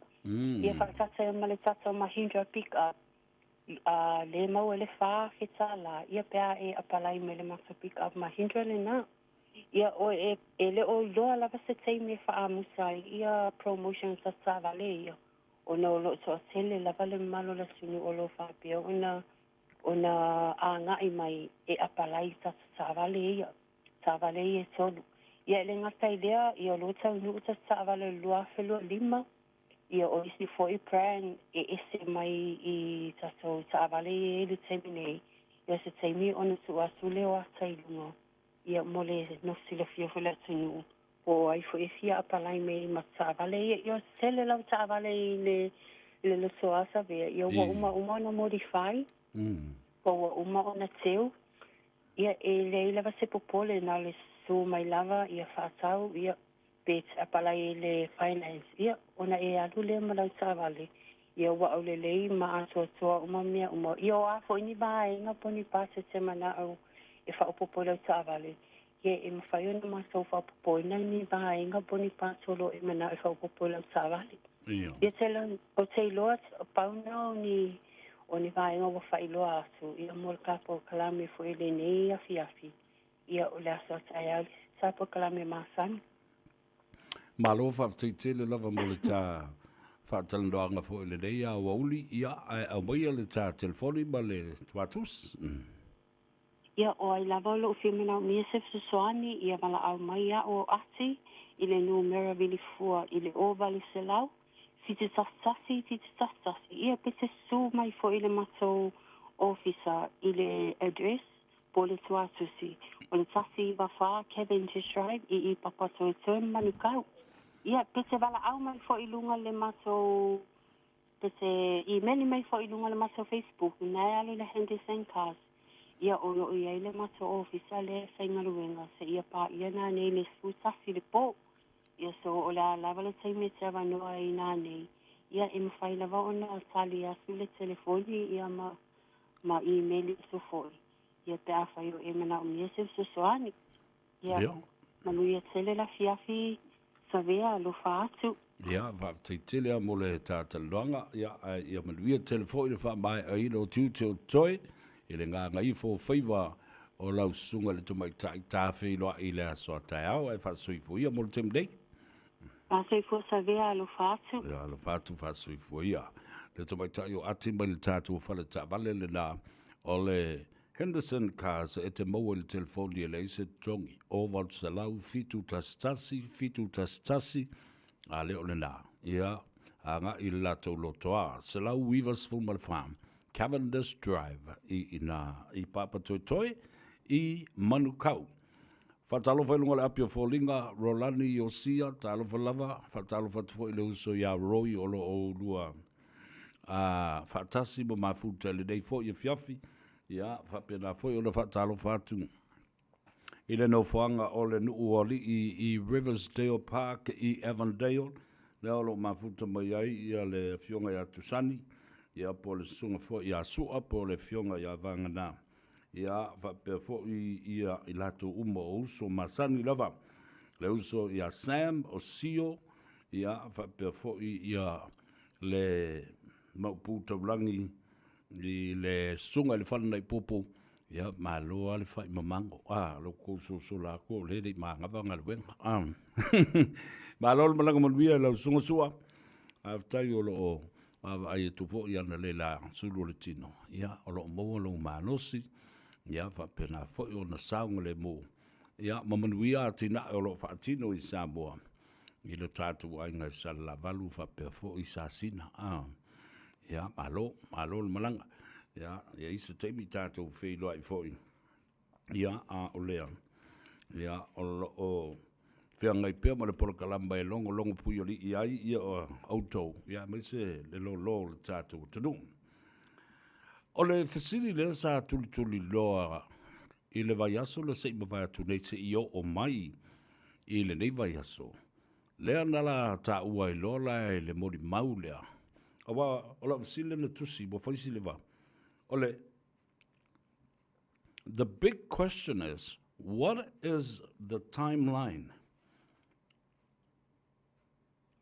Ia faatasi ai ma le tatou Mahindra Pick Up, a lea e maua ai le $4,000, ia pe a e apalai mai le matou Pick Up Mahindra lena. Ia, o e, e le o iloa lava se taimi e faaamusa ai ia promotion sa taavale ia, ona o lo o toatele lava le mamalu o le atunuu o lo o faapea ona, ona agai mai e apalai i tatou taavale ia, taavale ia e tolu. Ia, e le gata i lea, ia o lo o taunuu tatou taavale o le 2025, ia o isi foi brand e ese mai i tatou taavale ia e i le taimi nei, ia o se taimi ona tuu atu lea o ata i luga Ia, mo le nofo silafia foi le atunuu, po o ai foi e fia apalai mai ma taavale ia. Ia, tele lava taavale i le, i le loto a Savea. Ia, ua uma uma ona modify, po ua uma ona teu. Ia, e leai lava se popole, na o le susu mai lava, ia faatau, ia, pe te apalai i le finance, ia, ona e alu lea ma lau taavale, ia ua aulelei ma atoatoa uma mea uma. Ia, o a foi ni vaega po o ni pasete manao e faaopoopo i lau taavale, ia, e mafai ona matou faaopoopoina ni vaega po o ni parts o lo o e manao e faaopoopo i lau taavale. Ia, te, ou te iloa, pau na o ni, o ni vaega ua faailoa atu, ia, mo le ta polokalame foi i lenei afiafi. Ia, o le aso a taeao le isi ta polokalame masani. Malo faafetai tele lava mo le ta faatalanoaga foi i lenei aoauli, ia, ae aumaia le ta telefoni ma le tuatusi. Ia, o ai lava o lou fia manaomia se fesoasoani, ia valaau mai iaʻu o Ati i le numera vilifua i le 0800 711 711, ia pe te susu mai foi i le matou ofisa i le address po o le tuatusi o le 194 Cavendish Drive i i Papatoetoe ma Manukau. Ia, pe te valaau mai foi i luga le matou, pe te imeli mai foi i luga le matou Facebook, na e alu i le Henderson Cars. Ia, o lo o i ai le matou ofisa lea e faigaluega seia paia nanei le 11 i le po. Ia, so o le a lava le taimi e te avanoa ai nanei, ia, e mafai lava ona tali atu le telefoni, ia, ma, ma imeli atu foi, ia, pe afai o e manaomia se fesoasoani. Ia, manuia tele le afiafi, Savea, alofa atu. Ia, faafetai tele lava mo le ta talanoaga, ia, ae ia manuia tele foi le faamaeaina o tiute o totoe i le gagaifo o faiva o lau susuga i le tamaitai ta feiloai i le aso a taeao, ae faasoifua ia mo le taimi nei. Faasoifua Savea, alofa atu. Ia, alofa atu, faasoifua ia. Le tamaitai o Ati mai le tatou fale taavale lena o le Henderson Cars e te maua i le telefoni e leai se totogi, 0800 711 711, a le o lena. Ia, Agai i le latou lotoa, 194 Cavendish Drive i ina i Papatoetoe i Manukau. Faatalofa i luga o le api o foliga, Rolani Iosia, talofa lava, faatalofa atu foi i le uso ia Roy o lo o ulua a faatasi ma mafuta i lenei foi afiafi. Ia, faapena foi ona faatalofa atu i le nofoaga o le nuu o alii i Riversdale Park i Avondale, lea o lo o mafuta mai ai ia le afioga ia Tusani, ia po o le susuga foi ia Sua, po o le afioga ia Vagana, ia faapea foi ia i latou uma o uso masani lava, le uso ia Sam o Sio, ia faapea foi ia le Maopu Taulagi i le susuga i le Falanaipupu, ia malo lava le fai mamago. A, lo kou sosola atu o lea e le i manava galuega. A. Malo le malaga manuia i lau susuga Sua. Faafetai o lo o vaavaai atu foi analeila sulu o le tino. Ia, o lo o maua lou malosi, ia faapena foi ona saogalemu, ia ma manuia atinae o lo o faatino i Samoa i lo tatou aiga i Salelavalu faapea foi Sasina. A, ia, malo, malo le malaga. Ia, i ai se taimi tatou feiloai foi, ia, a o lea, ia, o lo o feagai pea ma le polokalama e logologo puialii ai ia outou, ia, aemaise le lōlō o le tatou atunuu. O le fesili lea sa tulituliloa i le vaiaso na se i mavae atu nei seia oo mai i lenei vaiaso, lea na la taua ai loa la e le molimau lea, aua o lau fesili lea na tusi ua fai si leva, o le The big question is, what is the timeline?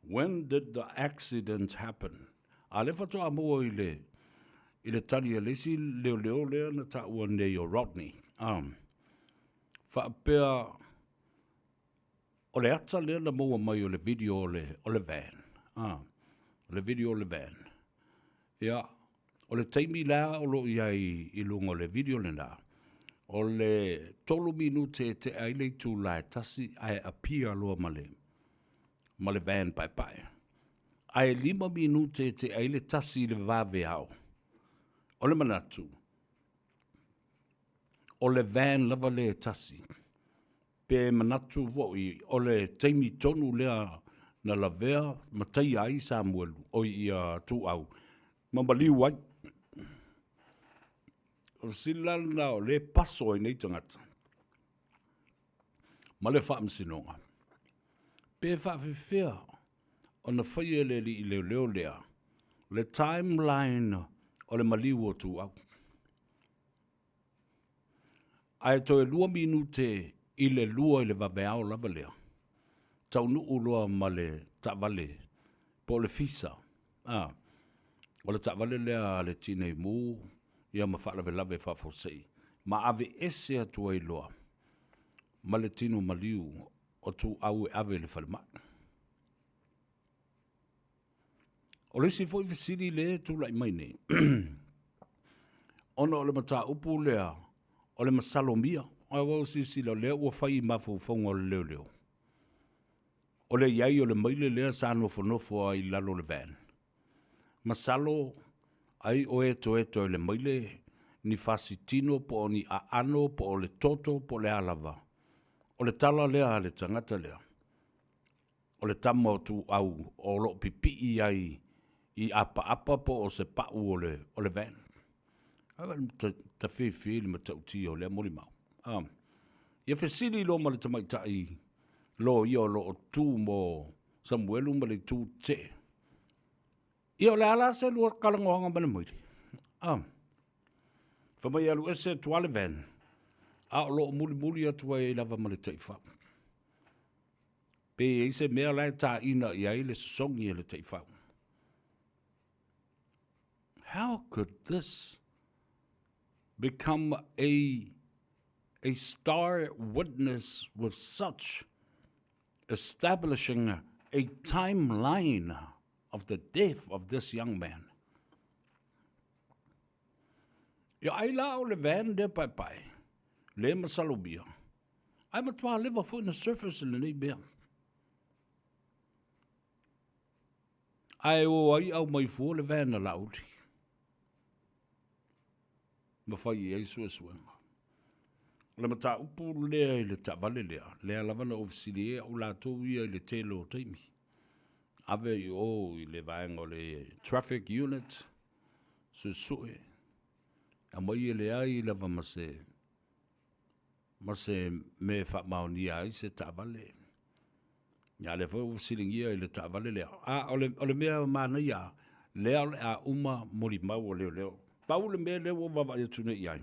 When did the accident happen? A lea faatoa maua i le, i le tali a le isi leoleo lea na taua nei o Rodney. Um, faapea, o le ata lea na maua mai o le video o le, o le van. Ah, o le video o le van. Ia, o le taimi la o lo o i ai i luga o le video lena, o le tolu minute e tea ai le itula e tasi ae appear loa ma le, ma le van paepae. Ae lima minute e tea ai le tasi i le vaveao. O le manatu, o le van lava lea e tasi. Pe manatu foi o le taimi tonu lea na lavea ma taia ai Samuelu, oi ia Tuau, ma maliu ai. O le fesili la lena o lea e paso ai nei tagata ma le Faamasinoga, pe faafefea ona faia e le alii leoleo lea le timeline o le maliu o Tuau. Ae toe lua minute i le lua i le vaveao lava lea, taunuu loa ma le taavale po o le fisa, a, o le taavale lea a le Tinei Mu ia ma faalavelave faafuasei, ma aveese atu ai loa ma le tino maliu o Tuau e ave i le falemai. O le isi foi fesili lea e tulai mai nei, ona o le mataupu lea o le masalomia, aua ua silasila o lea ua fai i mafaufauga o le leoleo, o le i ai o le maile lea sa nofonofo ai i lalo o le van. Masalo ai o etoeto e le maile ni fasitino po o ni aano po o le toto po o le a lava. O le tala lea a le tagata lea. O le tama o Tuau o lo o pipii ai i apaapa po o se pau o le, o le van. Tafefe le matautia o lea molimau. Um, ia fesili loa ma le tamaitai loia o lo o tu mo Samuelu ma le itu tetee. Ia o le a la se lua talanoaga ma le maile? Um, fai mai e alu ese atu lava le van, a o lo o mulimuli atu ai lava ma le taifau. Pe i ai se mea la e taina i ai le sosogi e le taifau. How could this become a, a star witness with such establishing a timeline of the death of this young man? Ia ai la o le van lea paepae, le masalomia, Ae matua leva foi na surface lenei mea. Ae o ai aumai fua le van a Laauli ma fai i ai suesuega. O le mataupu lea i le taavale lea, lea lava na ou fesili ai au latou ia i le tele o taimi. Ave i o i le vaega o le traffic unit, suesue, aumai e leai lava ma se ma se mea e faamaonia ai se taavale. Ia, a lea foi ua fesiligia i le taavale lea. A o le, o le mea manaia, lea o le a uma molimau a leoleo. Pau le mea lea ua vaavaai atu nei i ai,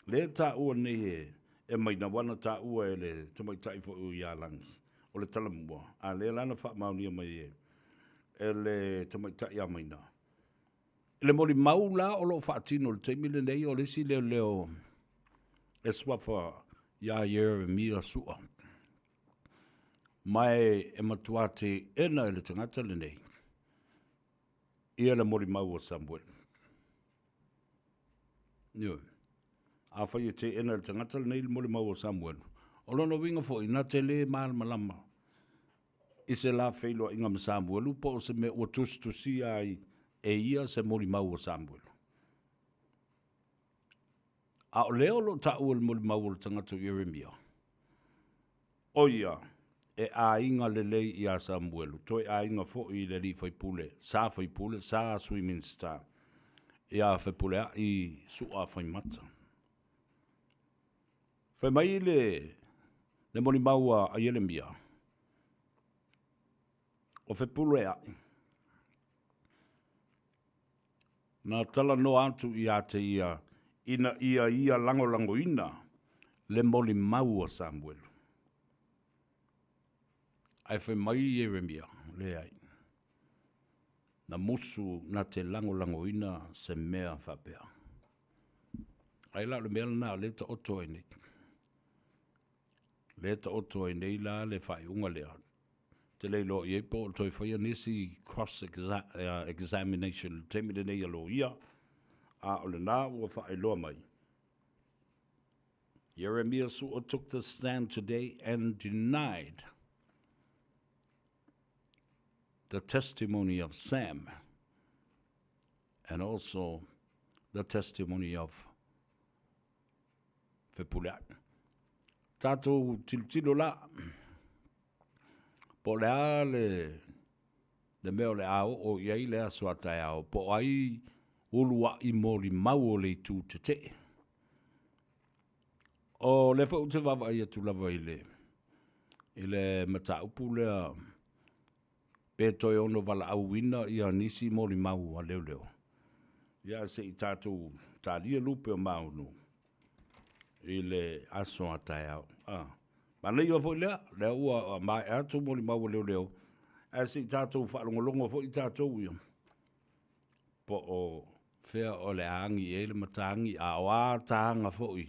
lea e taua nei e, e Maina, aua na taua e le tamaitai foi o Ialagi, o le talamua, a lea la na faamaonia mai e, e le tamaitai a Maina. I le molimau la o lo o faatino i le taimi lenei, o le isi leoleo e suafa ia Ieremia Su'a, ma e matua teena e le tagata lenei ia le molimau a Samuelu. Ioe. Afai e teena e le tagata lenei le molimau a Samuelu, o lona uiga foi, na te le malamalama i se la feiloaiga ma Samuelu po o se mea ua tusitusia ai e ia se molimau a Samuelu. A o lea o lo o taua i le molimau o le tagata o Ieremia, ʻo ia e aiga lelei iā Samuelu, toe aiga foi i le alii faipule, sa faipule, sa Sui Minisita, iā Fepuleaʻi Su'a Faimata. Fai mai le, le molimau a Ieremia, o Fepuleaʻi, Na talanoa atu ia te ia ina ia ia lagolagoina le molimau a Samuelu. Ae fai mai Ieremia, Leai, na musu na te lagolagoina se mea faapea. Ai la o le mea lena o lea e taoto ai nei. Lea e taoto ai nei la le faaiuga lea. Te le iloa i ai po o toe faia nisi cross examination i le taimi lenei a loia, a o lena ua faailoa mai. Ieremia Su'a took the stand today and denied the testimony of Sam and also the testimony of Fepuleaʻi. Tatou tilotilo la, po o le a le, le mea o le a oo i ai le aso a taeao, po o ai uluaʻi molimau o le itu tetee. O lea foi ou te vaavaai atu lava i le, i le mataupu lea pe toe ono valaauina ia nisi molimau a leoleo, ia se i tatou talia lupe o maunu i le aso a taeao. A, manaia foi lea, lea ua maea atu molimau a leoleo, ae se i tatou faalogologo foi tatou ia, po o fea o le a agi i ai le matagi, a o a taga foi,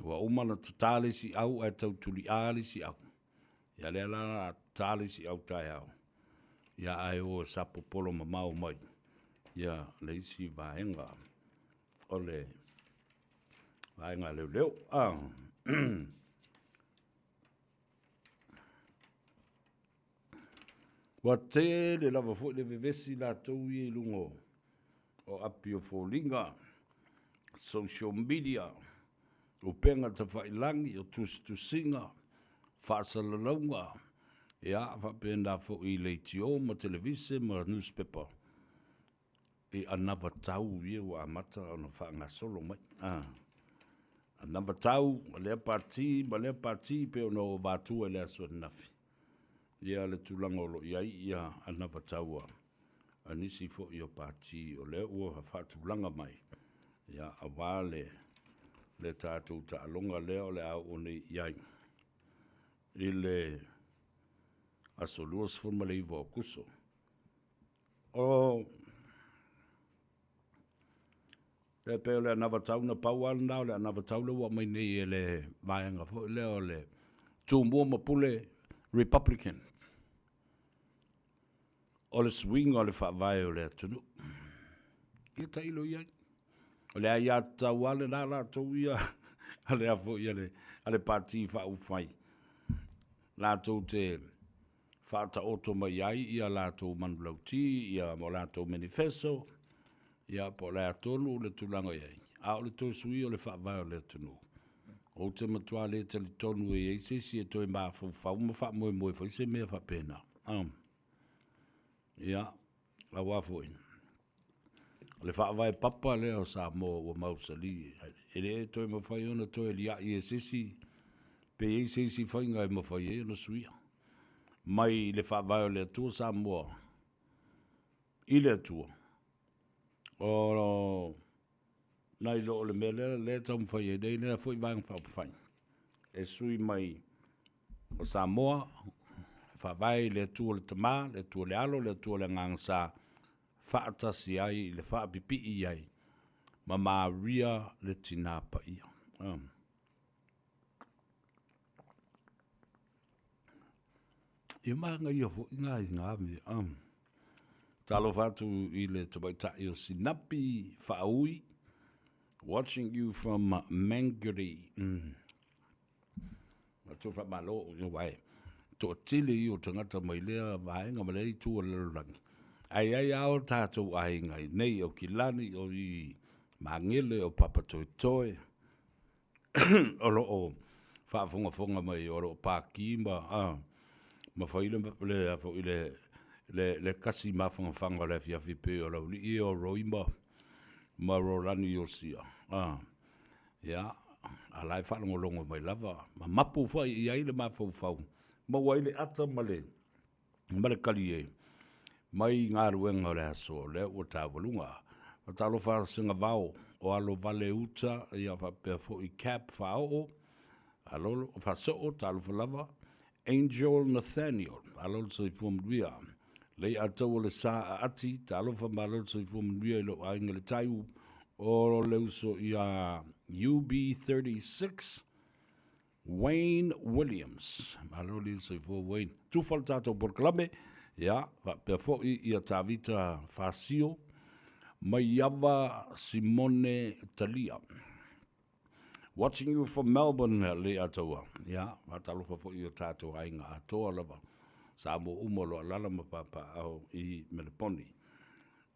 ua uma ona tata le isi au ae tau tuli'a le isi au. Ia lea la a ta le isi au taeao, ia ae o e sapopolo mamao mai ia le isi vaega o le vaega a leoleo. Ah. Ua tele lava foi le vevesi latou ia i luga o api o foliga, social media, upega tafailagi, o tusitusiga, faasalalauga, ia faapena foi i leitio ma televise ma nusipepa i anavatau ia ua amata ona faagasolo mai. Ah. Anavatau a lea pati ma lea pati pei ona ou avatua i le aso ananafi. Ia le tulaga o lo o i ai ia anavatau a a nisi foi o pati o lea ua faatulaga mai ia aua le le tatou taaloga lea o le a oo nei i ai i le aso 29 o Aokuso. O E pei o le anavatau na pau lava lena o le anavatau lea ua aumai nei e le vaega foi lea o le Tumua ma Pule Republican. O le suiga o le faavae o le atunuu. Ia tailo i ai. O le aiatatau lava lena latou ia a le a foi a le, a le Pati Faaupufai. Latou te. faataoto mai ai ia latou manulauti ia ma o latou menifeso, ia po o le a tonu le tulaga i ai, a o le toe suia o le faavae o le atunuu. Ou te matua le talitonu e i ai se isi e toe mafaufau ma faamoemoe foi se mea faapena. Ia, aua foi, o le faavae papa lea o Samoa ua mausali, e le toe mafai ona toe lia'i e se isi, pe i ai se isi faiga e mafai ai ona suia. Mai le faavae o le Atua Samoa i le Atua, o nai lo o le mea lea lea e taumafai ai nei lea foi Vaega Faaupufai e sui mai o Samoa e faavae i le Atua le Tama, le Atua le Alo, le Atua le Agaga Sa, faatasi ai i le faapipii ai ma Maria le Tina Paia. Ia manaia foi ngā i ngā mea. Talofa atu i le tamaitai o Sinapi Faaui, watching you from Mangere. Matou faamalo, aua e toatele ia o tagata mai lea vaega ma lea itu o le lalolagi. Ae i ai lava o tatou aiga i nei o Kilani, o i Magele, o Papatoetoe, o lo o faafogafoga mai, o lo o paki ma, ma fai le, le, foi le, le, le kasi mafanafana o le afiafi pei o Laulii o Roy ma, ma Rolani Iosia. Ia, a la e faalogologo mai lava, ma mapu foi i ai le mafaufau, maua ai le ata ma le, ma le kalie mai galuega o le aso lea ua taualuga. Faatalofa Sengavao o alo vale uta, ia faapea foi Cap Faaoo, alolo, Faasoo, talofa lava, Angel Nathaniel, malo le soifua manuia. Lei Ataua le Sa Aati, talofa malo le soifua manuia i lou aiga le Taiu o le uso ia UB36, Wayne Williams. Malo le soifua Wayne. Tufa le tatou polokalame, ia, faapea foi ia Tavita Fasio, Maiava Simone Talia. Watching you from Melbourne, le Ataua. Ia, faatalofa foi i o tatou aiga atoa lava. Samoa uma o lo o alaala ma papaaao i Meleponi.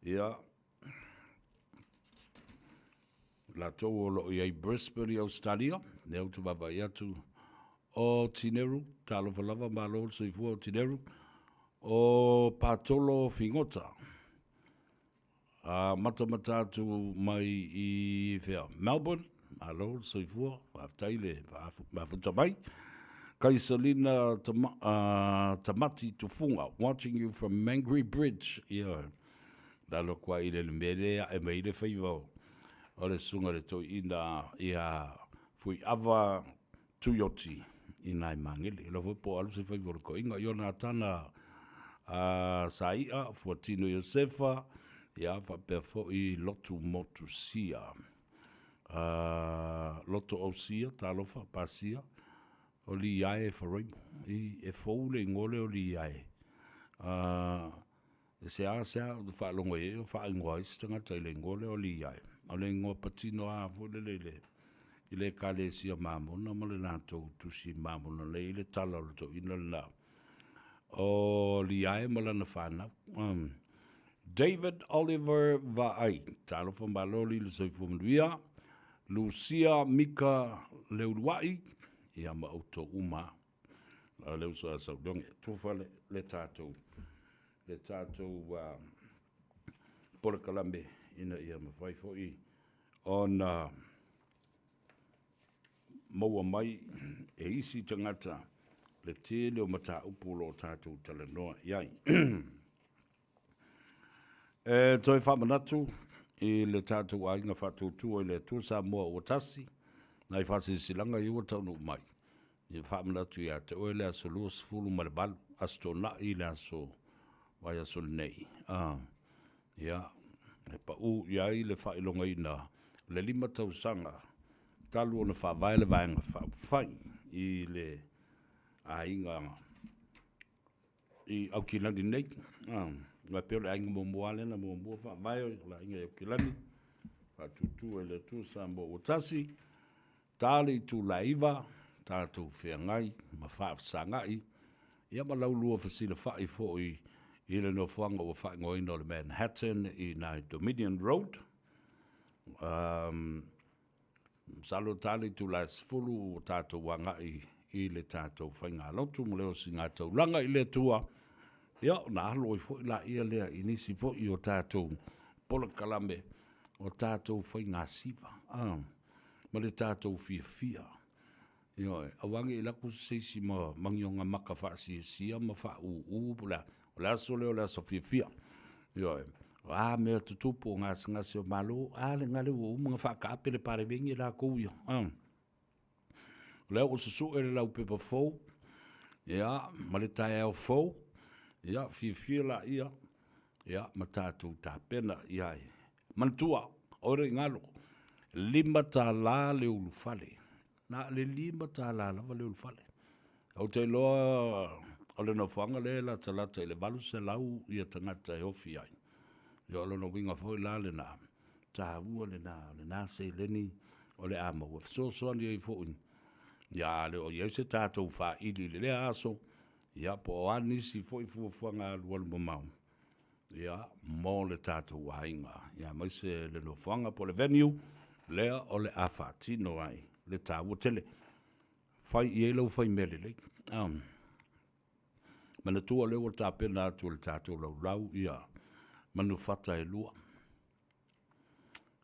Ia, latou o lo o i ai Brisbane i Ausetalia, lea ou te vaavaai atu, o Tineru, talofa lava, malo le soifua o Tineru, o Patolo Figota, a matamata atu mai i fea, Melbourne, malo le soifua, faafetai le mafuta mai. Kaisalina Tama, Tamati Tufuga, watching you from Mangere Bridge, ia, lalo atu ai i le mea lea e ae mai ai le faiva o le susuga i le toeaina ia Fuiava Tuioti i nai Magele. Iloa foi po o alu se faiva o le toeaina. Ionatana Sai'a, Fuatino Iosefa, ia faapea foi Lotu Motusia. Loto Ausia, talofa, Pasia, o Liae Faraimo. I, e fou le igoa lea o Liae. E seasea ou te faalogo i ai o faaigoa ai se tagata i le igoa lea o Liae. O le igoa patino lava foi lele i le, i le Ekalesia Mamona ma le latou tusi Mamona nei i le tala o le toeaina lena o Liae ma lana fanau. David Oliver Vaai, talofa maloli i le soifua manuia. Lucia Mika Leuluai, ia ma outou uma. A le uso a Saudoge, tufa le, le tatou, le tatou uh, polokalame ina ia mafai foi ona maua mai e isi tagata le tele o mataupu o lo o tatou talanoa i ai. E toe faamanatu i le tatou aiga faatuatua i le Atua Samoa ua tasi, nai faasilasilaga ia ua taunuu mai. Ia faamanatu ia te oe le aso 28, Aso Toonai le aso vaiaso lenei. Ia, e pau i ai le faailogaina o le 5 tausaga talu ona faavae le Vaega Faaupufai i le aiga i Aukilani nei. Aua e pei o le aiga muamua lava lea na muamua faavae o le aiga i Aukilani, faatuatua i le Atua Samoa ua tasi, ta le itula e 9, tatou feagai ma faafesagai. Ia ma laulua fesilafa'i foi i le nofoaga ua faaigoaina o le Manhattan i ina i Dominion Road. Um, masalo ta le itula e 10 ua tatou agai i le tatou faigalotu ma le osiga taulaga i le Atua. Ia, ona alo ai foi laia lea i nisi foi o tatou polokalame o tatou faigasiva, ma le tatou fiafia. Ioe, aua ne i alu atu se isi ma ni ona maka faasiasia ma faaūū po o le a, o le aso lea o le aso fiafia. Ioe, o a mea tutupu o gasegase o Malo, a lena lea ua uma ona faataape le Palemene e latou ia. O lea ua susue le laupepa fou, ia, ma le taeao fou, ia, fiafia laia, ia, ma tatou tapena i ai. Manatua, aua ne i galo, $5 le ulufale. Na o le $5 lava le ulufale. Ou te iloa o le nofoaga lea e latalata i le 800 ia tagata e ofi ai. Ia o lona uiga foi la lena, taua lena, o lena seleni o le a maua. E fesoasoani ai foi, ia a le o i ai se tatou faili i lea aso, ia po o a nisi foi fuafuaga alualu mamao, ia, mo le tatou aiga, ia aemaise le nofoaga po o le venue lea o le a faatino ai le taua tele. Fai i ai lau fai mea lelei. Um, manatua lea ua tapena atu e le tatou laulau ia manufata e lua.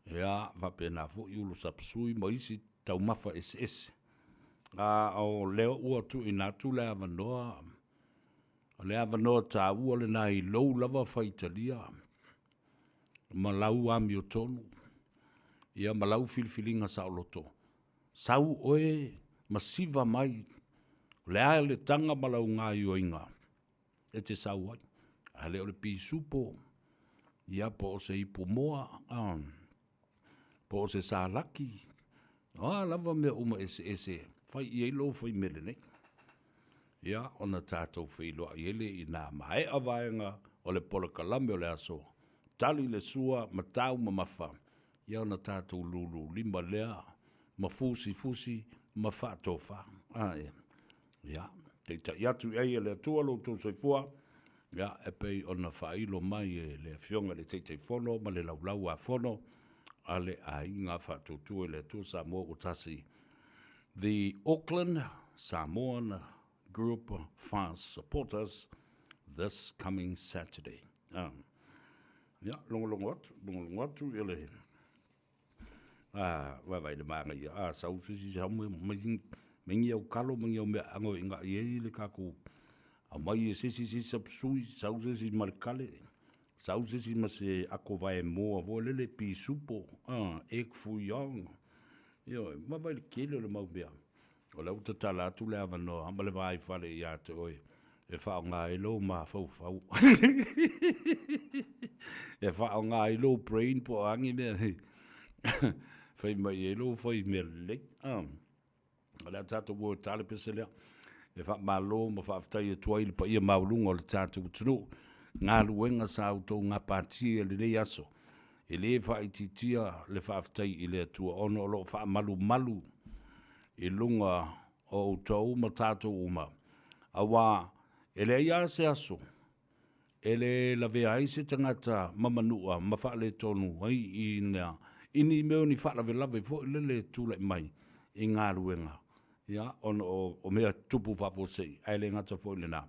Ia, faapena foi ulu sapasui ma isi taumafa eseese. A o lea ua tuuina atu le avanoa, o le avanoa taua lena i lou lava faitalia ma lau amiotonu, ia ma lau filifiliga saoloto. Sau oe ma siva mai, o le a le taga ma lau gaoioiga e te sau ai. A le o le pisupo, ia po o se ipu moa, po o se salaki, o a lava mea uma eseese fai i ai lou fai mea lelei. Ia, ona tatou feiloai ai lea ina maea vaega o le polokalame o le aso, tali le sua ma tau mamafa, ia ona tatou lulu lima lea ma fusifusi ma faatofa. A, ia. Ia, taitai atu i ai e le Atua lo outou soifua, ia, e pei ona faailo mai e le Afioga i le Taitaifono ma le Laulau a Fono a le Aiga Faatuatua i le Atua Samoa ua tasi, The Auckland Samoan Group Fast Supporters this coming Saturday. Ah. Ia, logologo atu, logologo atu ia le a vaavaai le manaia, a sau se isi sau mai mai ni au kalo ma ni au mea ago e ga'i ai le tatou aumai e se isi se isi sapasui, sau se isi ma le kale, sau se isi ma se ato vaemoa foi lele, pisupo, egg foo young, ioe, vaavaai le tele o le mau mea. O lea ua tatala atu le avanoa ma le vaifale ia te oe e faaaoga ai lou mafaufau e faaaoga ai lou brain po o a ni mea e fai mai ai lou fai mea lelei. O le a tatou o e ta le pese lea e faamalo ma faafetai atu ai i le paia maualuga o le tatou atunuu, galuega sa outou gapatia i lenei aso. E le faaitiitia le faafetai i le Atua ona o lo o faamalumalu i luga o outou ma tatou uma, aua e leai lava se aso e le lavea ai se tagata ma manua ma faaletonu ai i na i ni mea o ni faalavelave foi lele e tulai mai i galuega, ia, ona o mea tutupu faafuasei, ae le gata foi i lena.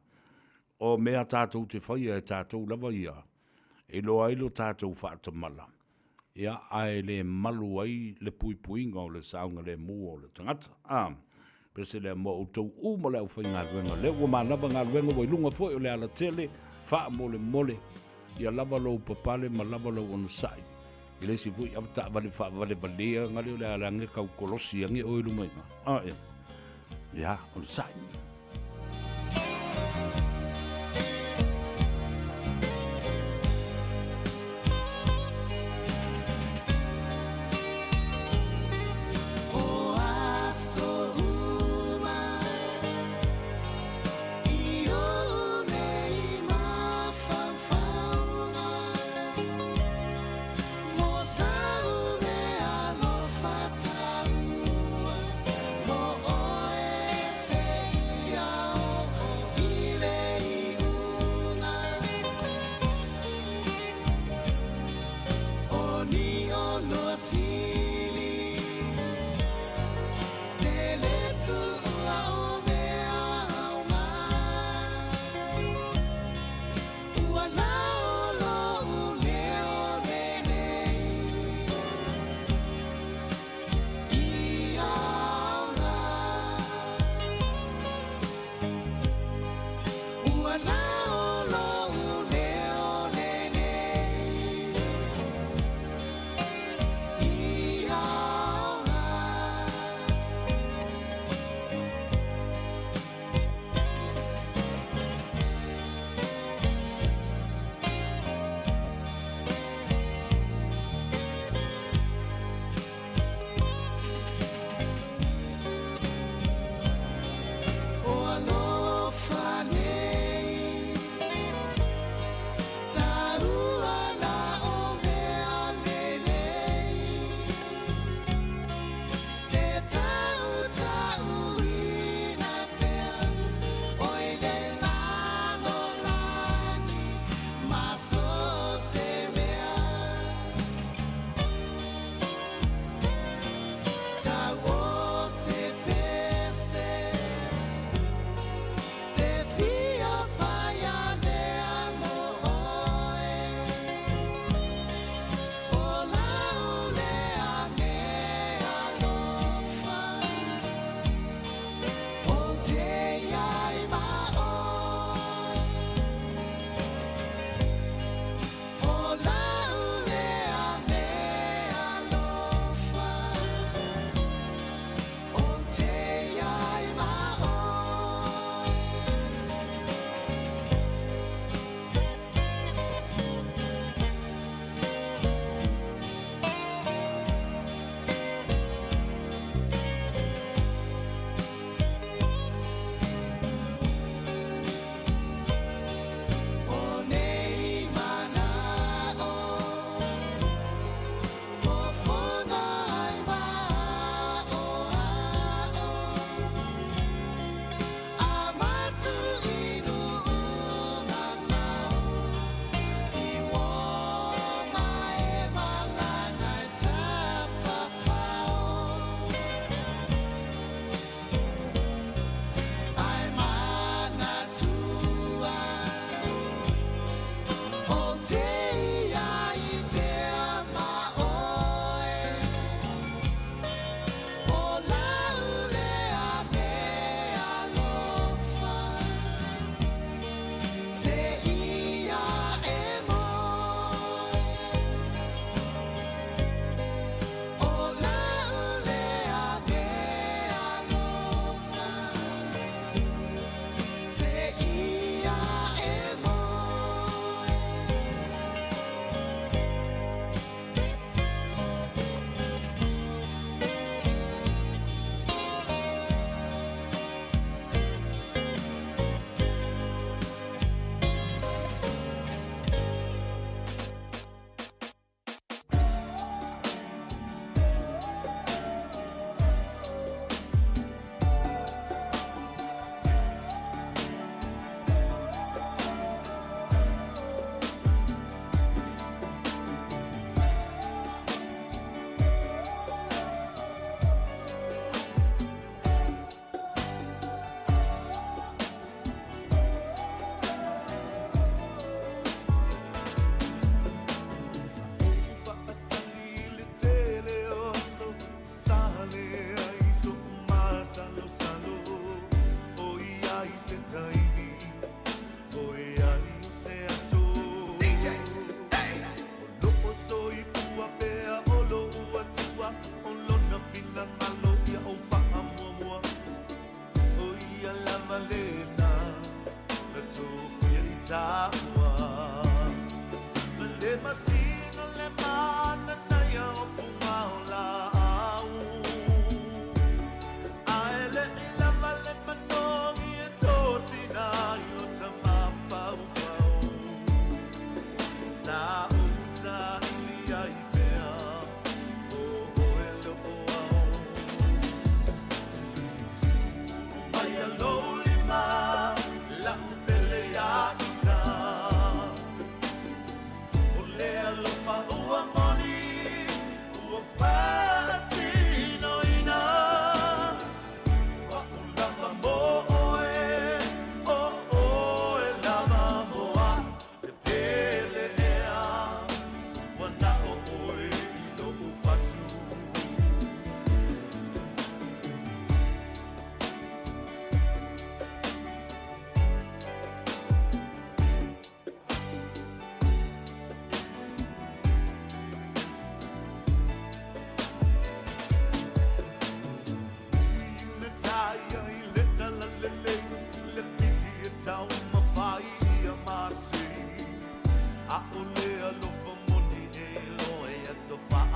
O mea tatou te faia e tatou lava ia e iloa ai lo tatou faatamala, ia, ae le malu ai le puipuiga o le saogalemu o le tagata. A, pese lea mo outou uma le aufaigaluega, lea ua manava galuega ua i luga foi o le alatele, faamolemole, ia lava lou papale ma lava lou onosai i le isi foi avetaavale faavalevalea gale o le a le age tau kolosi age oe i luma i ina. A, ia, ia, onosai.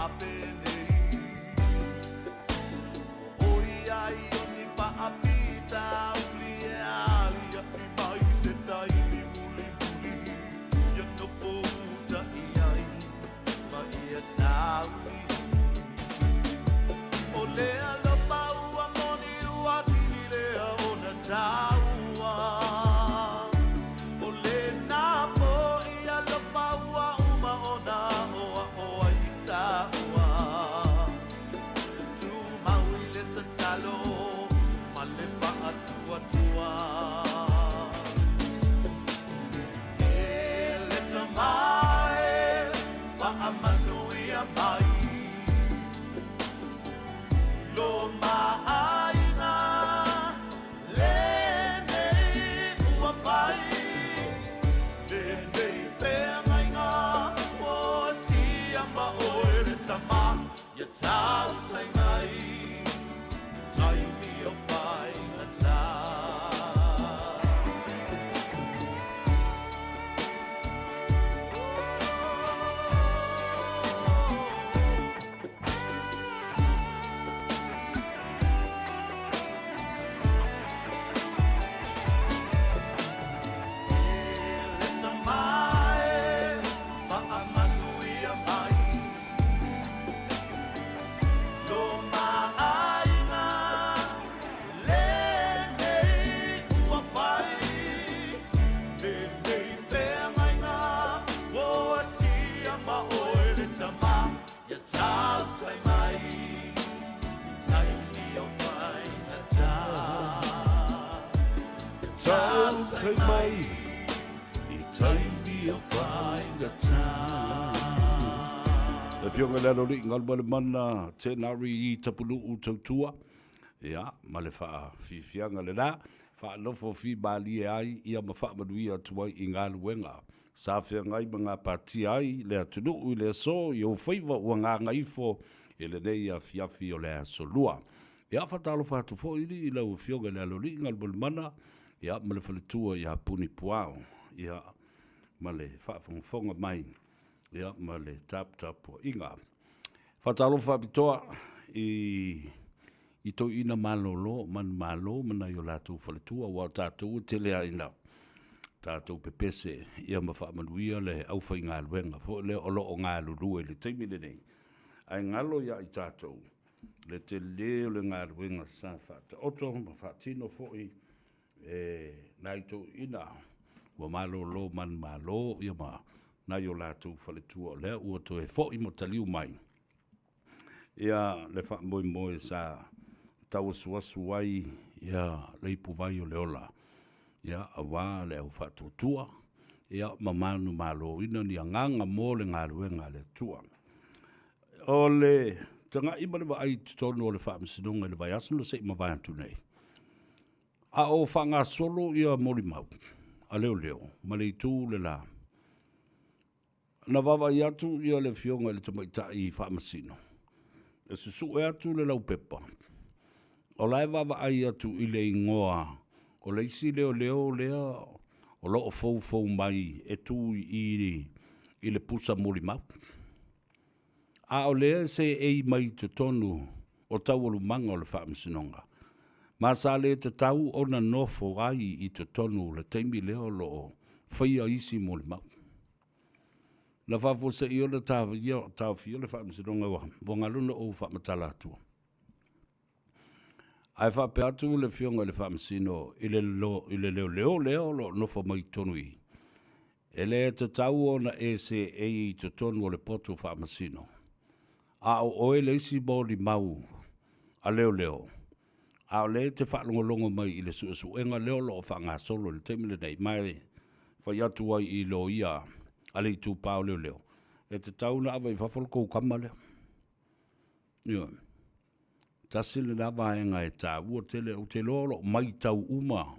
faapenei. ʻOiai o ni faafitauli e aliaʻi mai se taimi mulimuli ia nofo uta i ai ma ia sauni. ʻO le alofa ua moni ua sili lea ona taua. ʻO lena hoʻi alofa ua uma ona aʻoaʻo ai i tāua. Tumau i le tatalo ma le faatuatua. E le Tama e, faamanuia mai lo maʻaiga lenei ua fai, lenei feagaiga ua sia ma oe le Tama ia tautai mai taimi o faigata. E le Tama e, faamanuia mai lo maʻaiga lenei ua fai, lenei feagaiga ua asia ma oe le Tama ia tautai mai i taimi o faigata. Ia tautai mai i taimi o faigata. Le Afioga i le Aloalii Galumalemana Tenari i Tapunuu Tautua, ia, ma le faafiafiaga lena, faanofo fimalie ai ia ma faamanuia atu ai i galuega sa feagai ma gapatia ai le atunuu i le aso i ou faiva ua gagaifo i lenei afiafi o le Aso Lua. Ia, faatalofa atu foi i lau Afioga i le Aloalii Galumalemana, ia, ma le faletua ia Puni Puao, ia, ma le faafogafoga mai, ia, ma le taputapuaiga. Faatalofa faapitoa i i toeaina malolo, manumalo ma nai o latou faletua, aua o tatou e tele lava ina tatou pepese ia ma faamanuia le aufaigaluega foi lea o lo o galulue i le taimi lenei. Ae galo ia i tatou le tele o le galuega sa faataoto ma faatino foi e nai toeaiina ua malolo manumalo ia ma nai o latou faletua o lea ua toe foi ma taliu mai ia le faamoemoe sa tauasuasu ai ia le ipuvai o le ola, ia aua le au faatuatua, ia ma manumaloina ni agaga mo le galuega a le Atua. O le tagai ma le vaai i totonu o le Faamasinoga i le vaiaso na se i mavae atu nei, a o faagasolo ia molimau a leoleo ma le itu le la, Na vaavaai atu ia le Afioga i le Tamaitai Faamasino, e susue atu le laupepa, o la e vaavaai atu i le igoa o le isi leoleo lea o lo o foufou mai e tu i i i le pusa molimau. A o lea e seei mai i totonu o taualumaga o le Faamasinoga, ma sa le tatau ona nofo ai i totonu o le taimi lea o lo o faia isi molimau. Na faafuasei ona taofia le Faamasinoga ua galo ona ou faamatala atua. Ae faapea atu le Afioga i le Faamasino i le leoleo lea o lo o nofo mai totonu i i, e le tatau ona e seei i totonu o le poto faamasino, a o oe le isi molimau a leoleo A o lea e te faalogologo mai i le suesuega lea o lo o faagasolo i le taimi lenei, ma e fai atu ai i loia a le itupa o leoleo, e tatau ona ave i fafo le tou kama lea. Ioe. Tasi lena vaega e taua tele, ou te iloa o lo o matau uma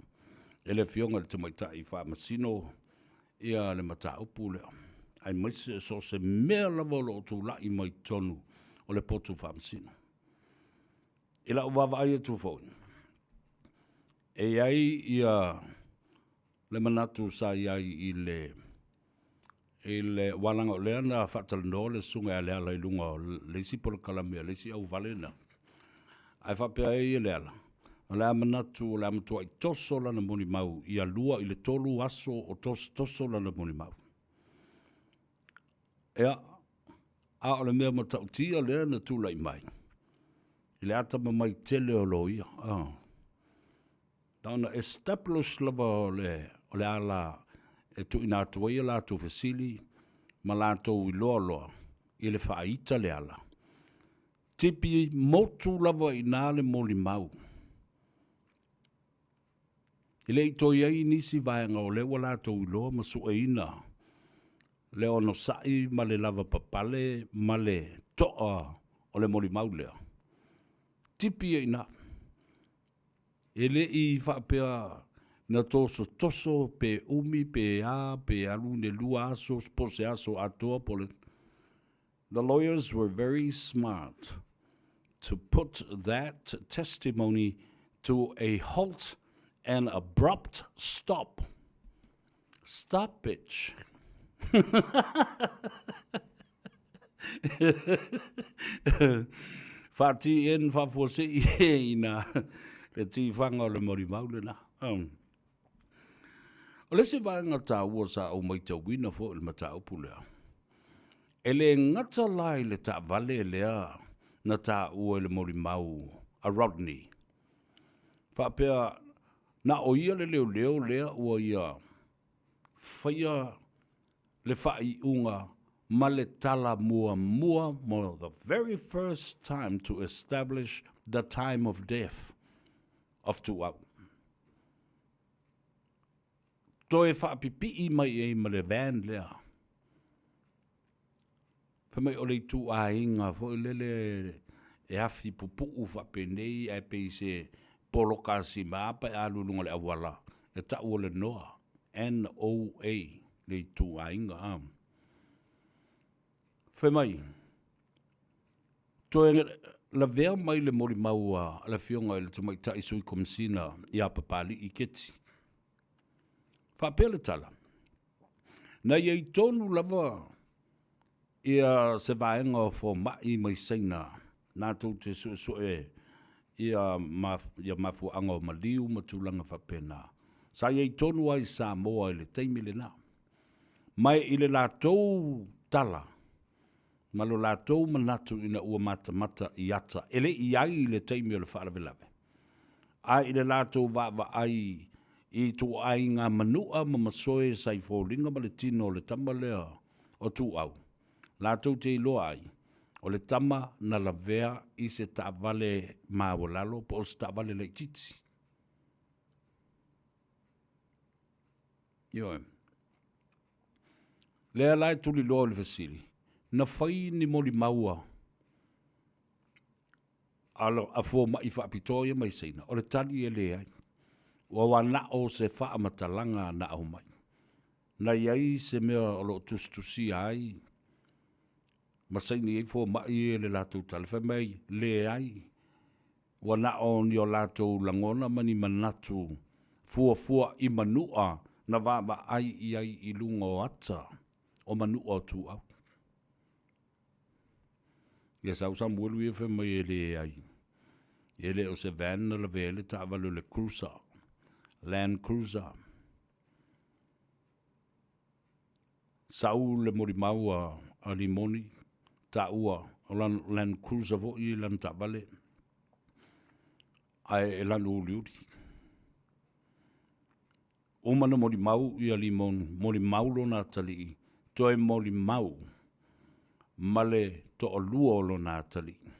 e le Afioga i le Tamaitai Faamasino ia le mataupu lea, aemaise so o se mea lava o lo o tulai mai totonu o le potu faamasino. I lau vaavaai atu foi, e i ai ia le manatu sa i ai i le, I le walaga o lea na faatalanoa le susuga ia Leala i luga o le isi polokalame a le isi auvale na. Ae faapea ai e Leala, o le a manatu o le a matuai toso lana molimau ia 2 i le 3 aso o tosotoso lana molimau. Ea, a o le mea matautia lea na tulai mai, i le atamamai tele o loia, a. Na ona establish lava o le, o le ala e tuuina atu ai a latou fesili ma latou iloa loa i le faaita le ala. Tipi motu lava i ina le molimau. E le i toe i ai nisi vaega o lea ua latou iloa ma sueina le onosai ma le lavapapale ma le toa o le molimau lea. Tipi ai i ina. E le i faapea na tosotoso pe umi pe a pe alu i le 2 aso po o se aso atoa po o le. The lawyers were very smart to put that testimony to a halt and abrupt stop. Stoppage. Wha-TN, wha-fuase'i e ina le tiwhanga o le molimau lena. O le isi vaega taua sa ou matauina foi i le mataupu lea, e le gata la i le taavale lea na taua i le molimau a Rodney, faapea na o ia le leoleo lea ua ia faia le faaiuga ma le tala muamua mo the very first time to establish the time of death of Tuau. Toe faapipii mai i ai ma le van lea. Fai mai o le ituaiga foi lele e afi pupuu faapenei ae pei se poloka sima pe a alu i luga o le auala e tau o le Noa, N-O-A, le ituaiga. A. Fai mai, toe lavea mai le molimau a le Afioga i le Tamaitai Sui Komesina ia Papali'i Keti. Faapea le tala, na i ai tonu lava ia se vaega o fomai mai Saina latou te suesue ia ia mafuaaga o maliu ma tulaga faapena. Sa i ai tonu lava i Samoa i le taimi lena. Ma i le latou tala ma lo latou manatu ina ua matamata i ata e le i ai i le taimi o le faalavelave, a i le latou vaavaai i ituaiga manua ma masoe sa i foliga ma le tino o le tama lea o Tuau, latou te iloa ai, o le tama na lavea i se taavale maualalo po o se taavale laitiiti. Ioe. Lea la e tuliloa i le fesili, na fai ni molimau a a fomai faapitoa ia mai Saina? O le tali e leai. Ua ua na o se faamatalaga na aumai. Na i ai se mea o lo o tusitusia ai ma saini ai fomai ia i le latou tala, fai mai, leai, ua na o ni o latou lagona ma ni manatu fuafua i manua na vaavaai i ai i luga o ata o manua o Tuau. Ia sau Samuelu ia fai mai e leai, e le o se van na lavea ai le taavale o le cruiser, Land Cruiser. Sau le molimau a Limoni, taua o lana Land Cruiser foi i lana taavale, ae e lanu uliuli. Uma na molimau ia Limoni, molimau lona atalii, toe molimau ma le toalua o lona atalii.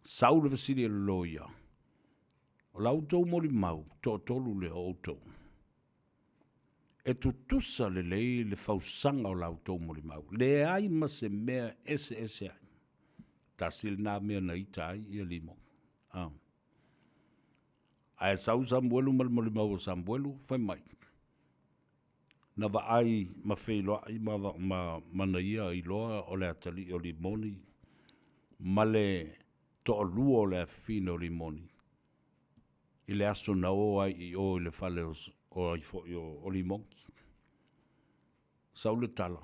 Sau le fesili a le loia, o la outou molimau, toatolu lea o outou. E tutusa lelei le fausaga o la outou molimau, leai ma se mea e eseese ai. Tasi lena mea na ita ai ia Limoni. Ah. Ae sau Samuelu ma le molimau o Samuelu, fai mai, na vaai ma feiloai ma, ma, ma na ia iloa o le atalii o Limoni ma le toalua o le afafine o Limoni i le aso na o ai i o i le fale o, o ai foi o, o Limoni. Sau le tala.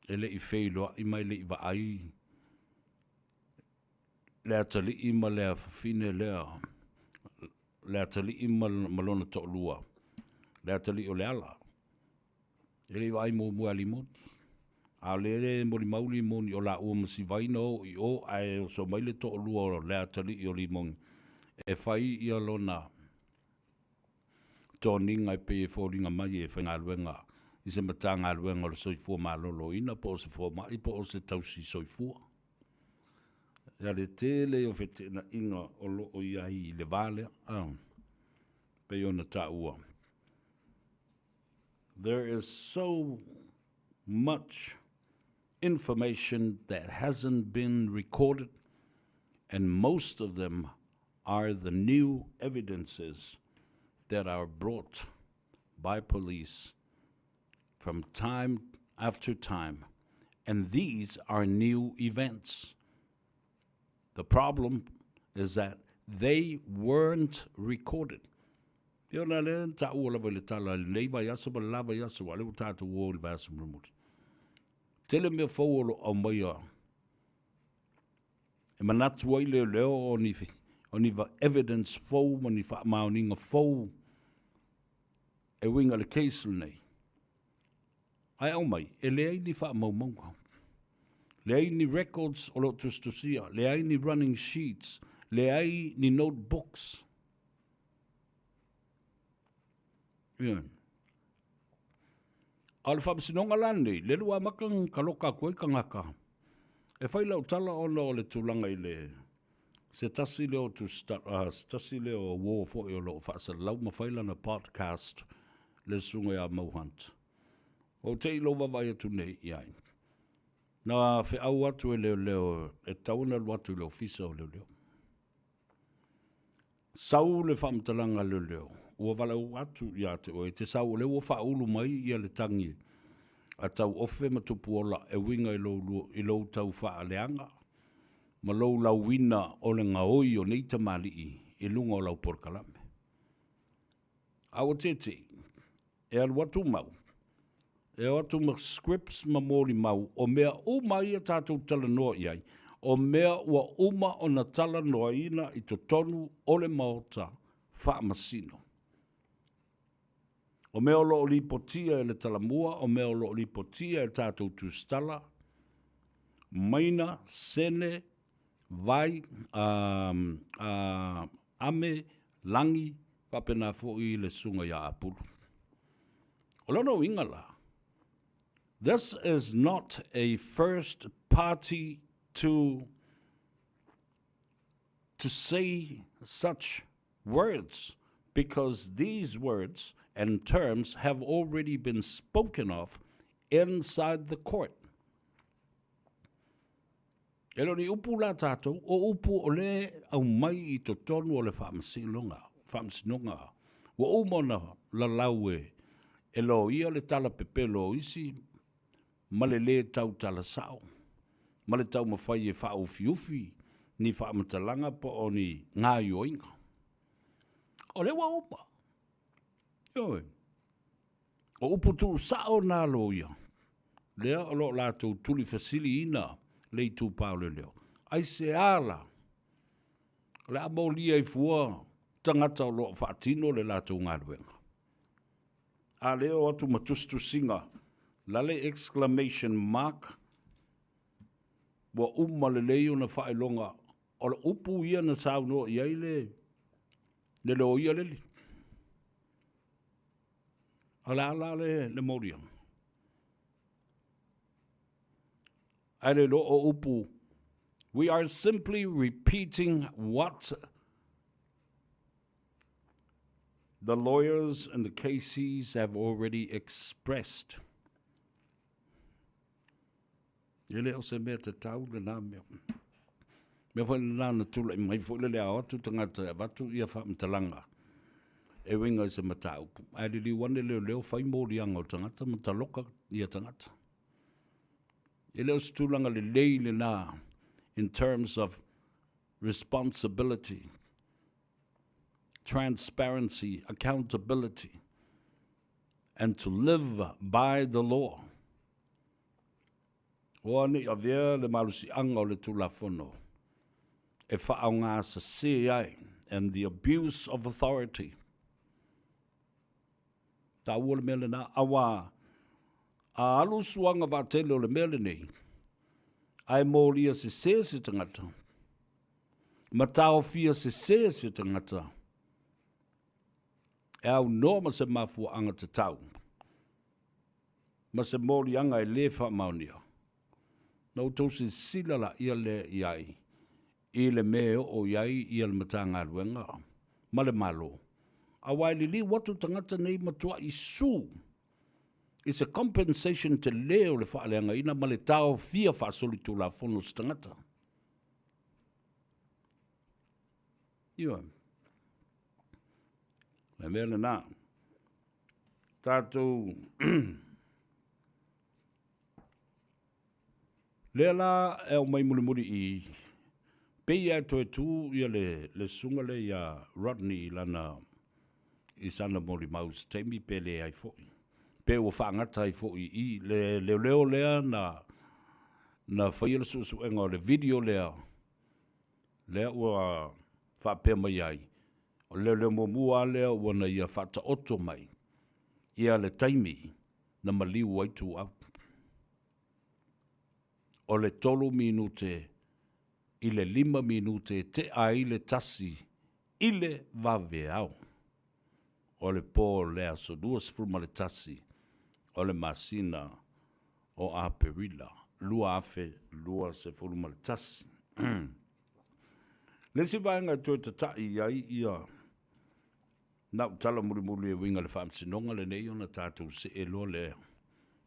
E le i feiloai ma e le i vaai le atalii ma le afafine lea, le atalii ma, ma lona toalua, le atalii o Leala. E le i vaai muamua ia Limoni. A o lea e molimau Limoni o laua ma Sivai na o i o, ae oso mai le toalua o le atalii o Limoni e fai ia lona toniga e pei e foliga mai e faigaluega i se Matagaluega o le Soifua Maloloina po o se fomai po o se tausi soifua. Ia le tele o feteenaiga o lo o i ai i le va lea, a, pei ona taua. There is so much information that hasn't been recorded and most of them are the new evidences that are brought by police from time after time, and these are new events. The problem is that they weren't recorded. Ia ona lea na taua lava i le tala i lenei vaiaso ma le la vaiaso, aua o lea ua tatou o i le vaiaso mulimuli. Tele mea fou o lo o aumaia e manatu ai leoleo o ni, o ni evidence fou ma ni faamaoniga fou e uiga i le case lenei. Ae aumai, e leai ni faamaumauga, leai ni records o lo o tusitusia, leai ni running sheets, leai ni notebooks. Ioe. A o le faamasinoga la lenei, lele ua amata ona taloka atu ai tagata e fai lau tala ona o le tulaga i le se tasi lea o tusitala, se tasi lea o uo foi o lo o faasalalau ma fai lana podcast le susuga ia Mau Hunt. Ua ou te i lou vaavaai atu nei i ai. Na feau atu e leoleo e tatau ona alu atu i le ofisa o leoleo. Sau le faamatalaga a leoleo, ua valaau atu ia te oe, e te sau o lea ua faaulu mai ia le tagi a Tauofe ma Tupuola e uiga i lou, i lou tau faaleaga ma lou lauina o le gaoi o nei tamalii i luga o lau polokalame. A ua tete'i, e alu atu mau, e o atu ma scripts ma molimau o mea uma ia tatou talanoa i ai, o mea ua uma ona talanoaina i totonu o le Maota Faamasino. O mea o lo o lipotia e le Talamua, o mea o lo o lipotia e le tatou Tusitala, Maina, Sene, Vai, a, a, Ame, Lagi, faapena foi le Susuga ia Apulu. O lona uiga la, this is not a first party to to say such words because these words and terms have already been spoken of inside the court. E le o ni upu la tatou, o upu o lea e aumai i totonu o le faamasinoga, faamasinoga ua uma ona lalau e, e loia le tala pepelo o isi ma le lē tautala sao, ma le taumafai e faaufiufi ni faamatalaga po o ni gaoioiga. O lea ua uma. Ioe. O upu tuusao na loia, lea o lo o latou tulifesiliina le itupa o leoleo. Aisea la? O le a molia ai fua tagata o lo o faatino le latou galuega. A lea o atu ma tusitusiga la le exclamation mark ua uma lelei ona faailoga o le upu ia na saunoa i ai le le loia lele. O le a la le, le moliaga? Ae le iloa o upu, we are simply repeating what the lawyers and the KCs have already expressed. E le o se mea tatau lena mea. Mea foi lena na tulai mai foi le le ao atu tagata e avatu ia faamatalaga e uiga i se mataupu. Ae liliu ane leoleo fai moliaga o tagata ma taloka ia tagata. E le o se tulaga lelei lena in terms of responsibility, transparency, accountability and to live by the law. Aua ne i avea le malosiaga o le Tulafono e faaaoga sesē ai and the abuse of authority. Taua le mea lena, auā a alu suaga vaatele o le mea lenei, ae molia sesē se tagata, ma taofia sesē se tagata, e aunoa ma se mafuaaga tatau, ma se moliaga e lē faamaonia, na outou silasila laia lea i ai i le mea e oo i ai ia le Matagaluega ma le Malo, aua e liliu atu tagata nei matuai sue i se compensation telē o le faaleagaina ma le taofia faasolitulafono o se tagata. Ioe. Le mea lena. Tatou lea la e aumai mulimuli i pei e toe tu ia le susuga lea ia Rodney i lana i sana molimau i se taimi pe leai foi pe ua faagata ai foi i le leoleo lea na faia le suesuega o le video lea lea ua faapea mai ai O le leoleo muamua lava lea ua na ia faataoto mai ia le taimi na maliu ai Tuuau. O le tolu minute i le lima minute e tea ai le tasi i le vaveao o le po o le aso 21 o le masina o Aperila 2021. Le isi vaega e toe tata'i i ai ia na ou tala mulimuli e uiga i le Faamasinoga lenei ona tatou see loa lea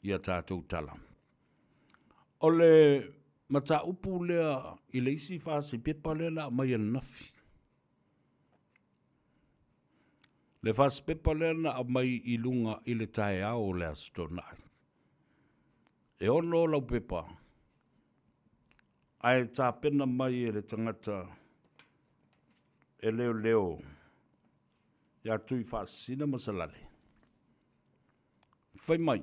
i a tatou tala. O le mataupu lea i le isi fasi pepa lea na aumai ananafi. Le fasi pepa lea na aumai i luga i le taeao o le Aso Toonai. E ono lau pepa ae tapena mai e le tagata e leoleo ia Tuifaasisina ma Salale. Fai mai,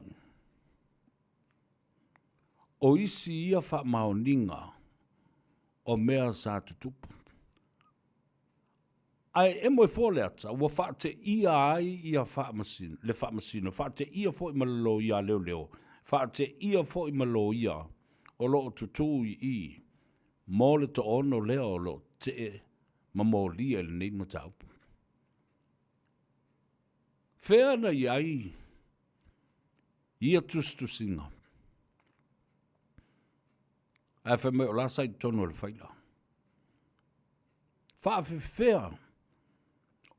o isi ia faamaoniga o mea sa tutupu. Ae emo e fua le ata, ua faateia ai ia faamasino, le faamasino, faateia foi ma le loia a leoleo, faateia foi ma loia o lo o tutū i i mo le toaono lea o lo o tetee ma molia i lenei mataupu. Fea na i ai ia tusitusiga? Ae fai mai o la sa i totonu o le faila. Faafefea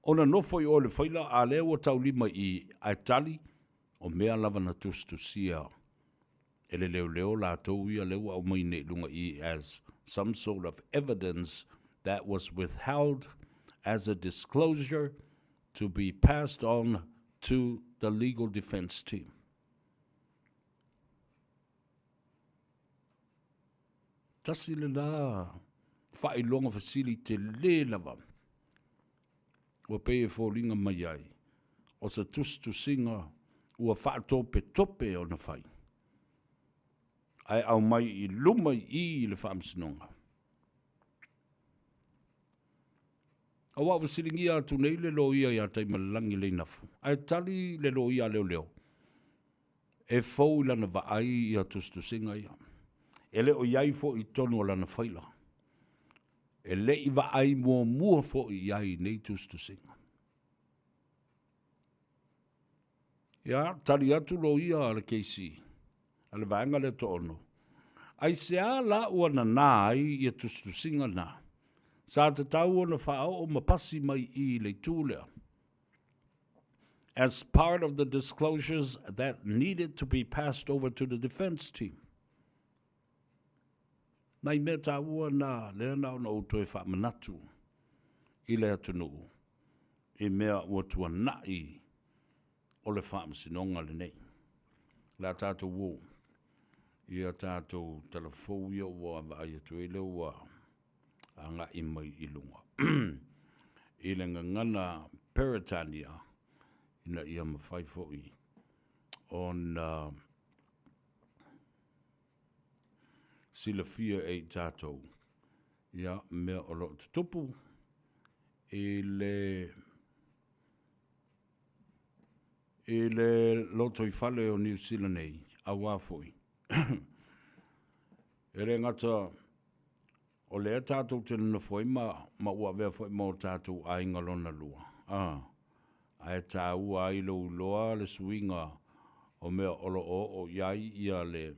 ona nofo i o i le faila a lea ua taulima i i ae tali o mea lava na tusitusia e le leoleo latou ia lea ua aumai nei i luga i i as some sort of evidence that was withheld as a disclosure to be passed on to the legal defence team. Tasi lena faailoga fesili telē lava ua pei e foliga mai ai o se tusitusiga ua faatopetope ona fai ae aumai i luma i i i le Faamasinoga. Aua ua fesiligia atu nei le loia ia Taimalelagi Leinafu, ae tali le loia a leoleo, E fou i lana vaai ia tusitusiga ia. E le o i ai foi i totonu o lana faila. E le i vaai muamua foi i ai i nei tusitusiga. Ia, tali atu loia a le KC, a le vaega lea toaono, Aisea la ua nanā ai ia tusitusiga na? Sa tatau ona faaoo ma pasi mai i i le itu lea. As part of the disclosures that needed to be passed over to the defence team. Nai mea taua na lea na ona ou toe faamanatu i le atunuu i mea ua tuanai o le faamasinoga lenei. O le a tatou o i a tatou tala fou ia ua vaai atu ai lea ua agai mai i luga i le gagana Peretania ina ia mafai foi ona. silafia e i tatou ia mea o lo o tutupu i le i le lotoifale o Niu Sila nei, auā foi e le gata o lea tatou te nonofo ai ma, ma ua avea foi ma o tatou aiga lona lua, a, ae taua ai lou iloa le suiga o mea o lo o oo i ai ia le,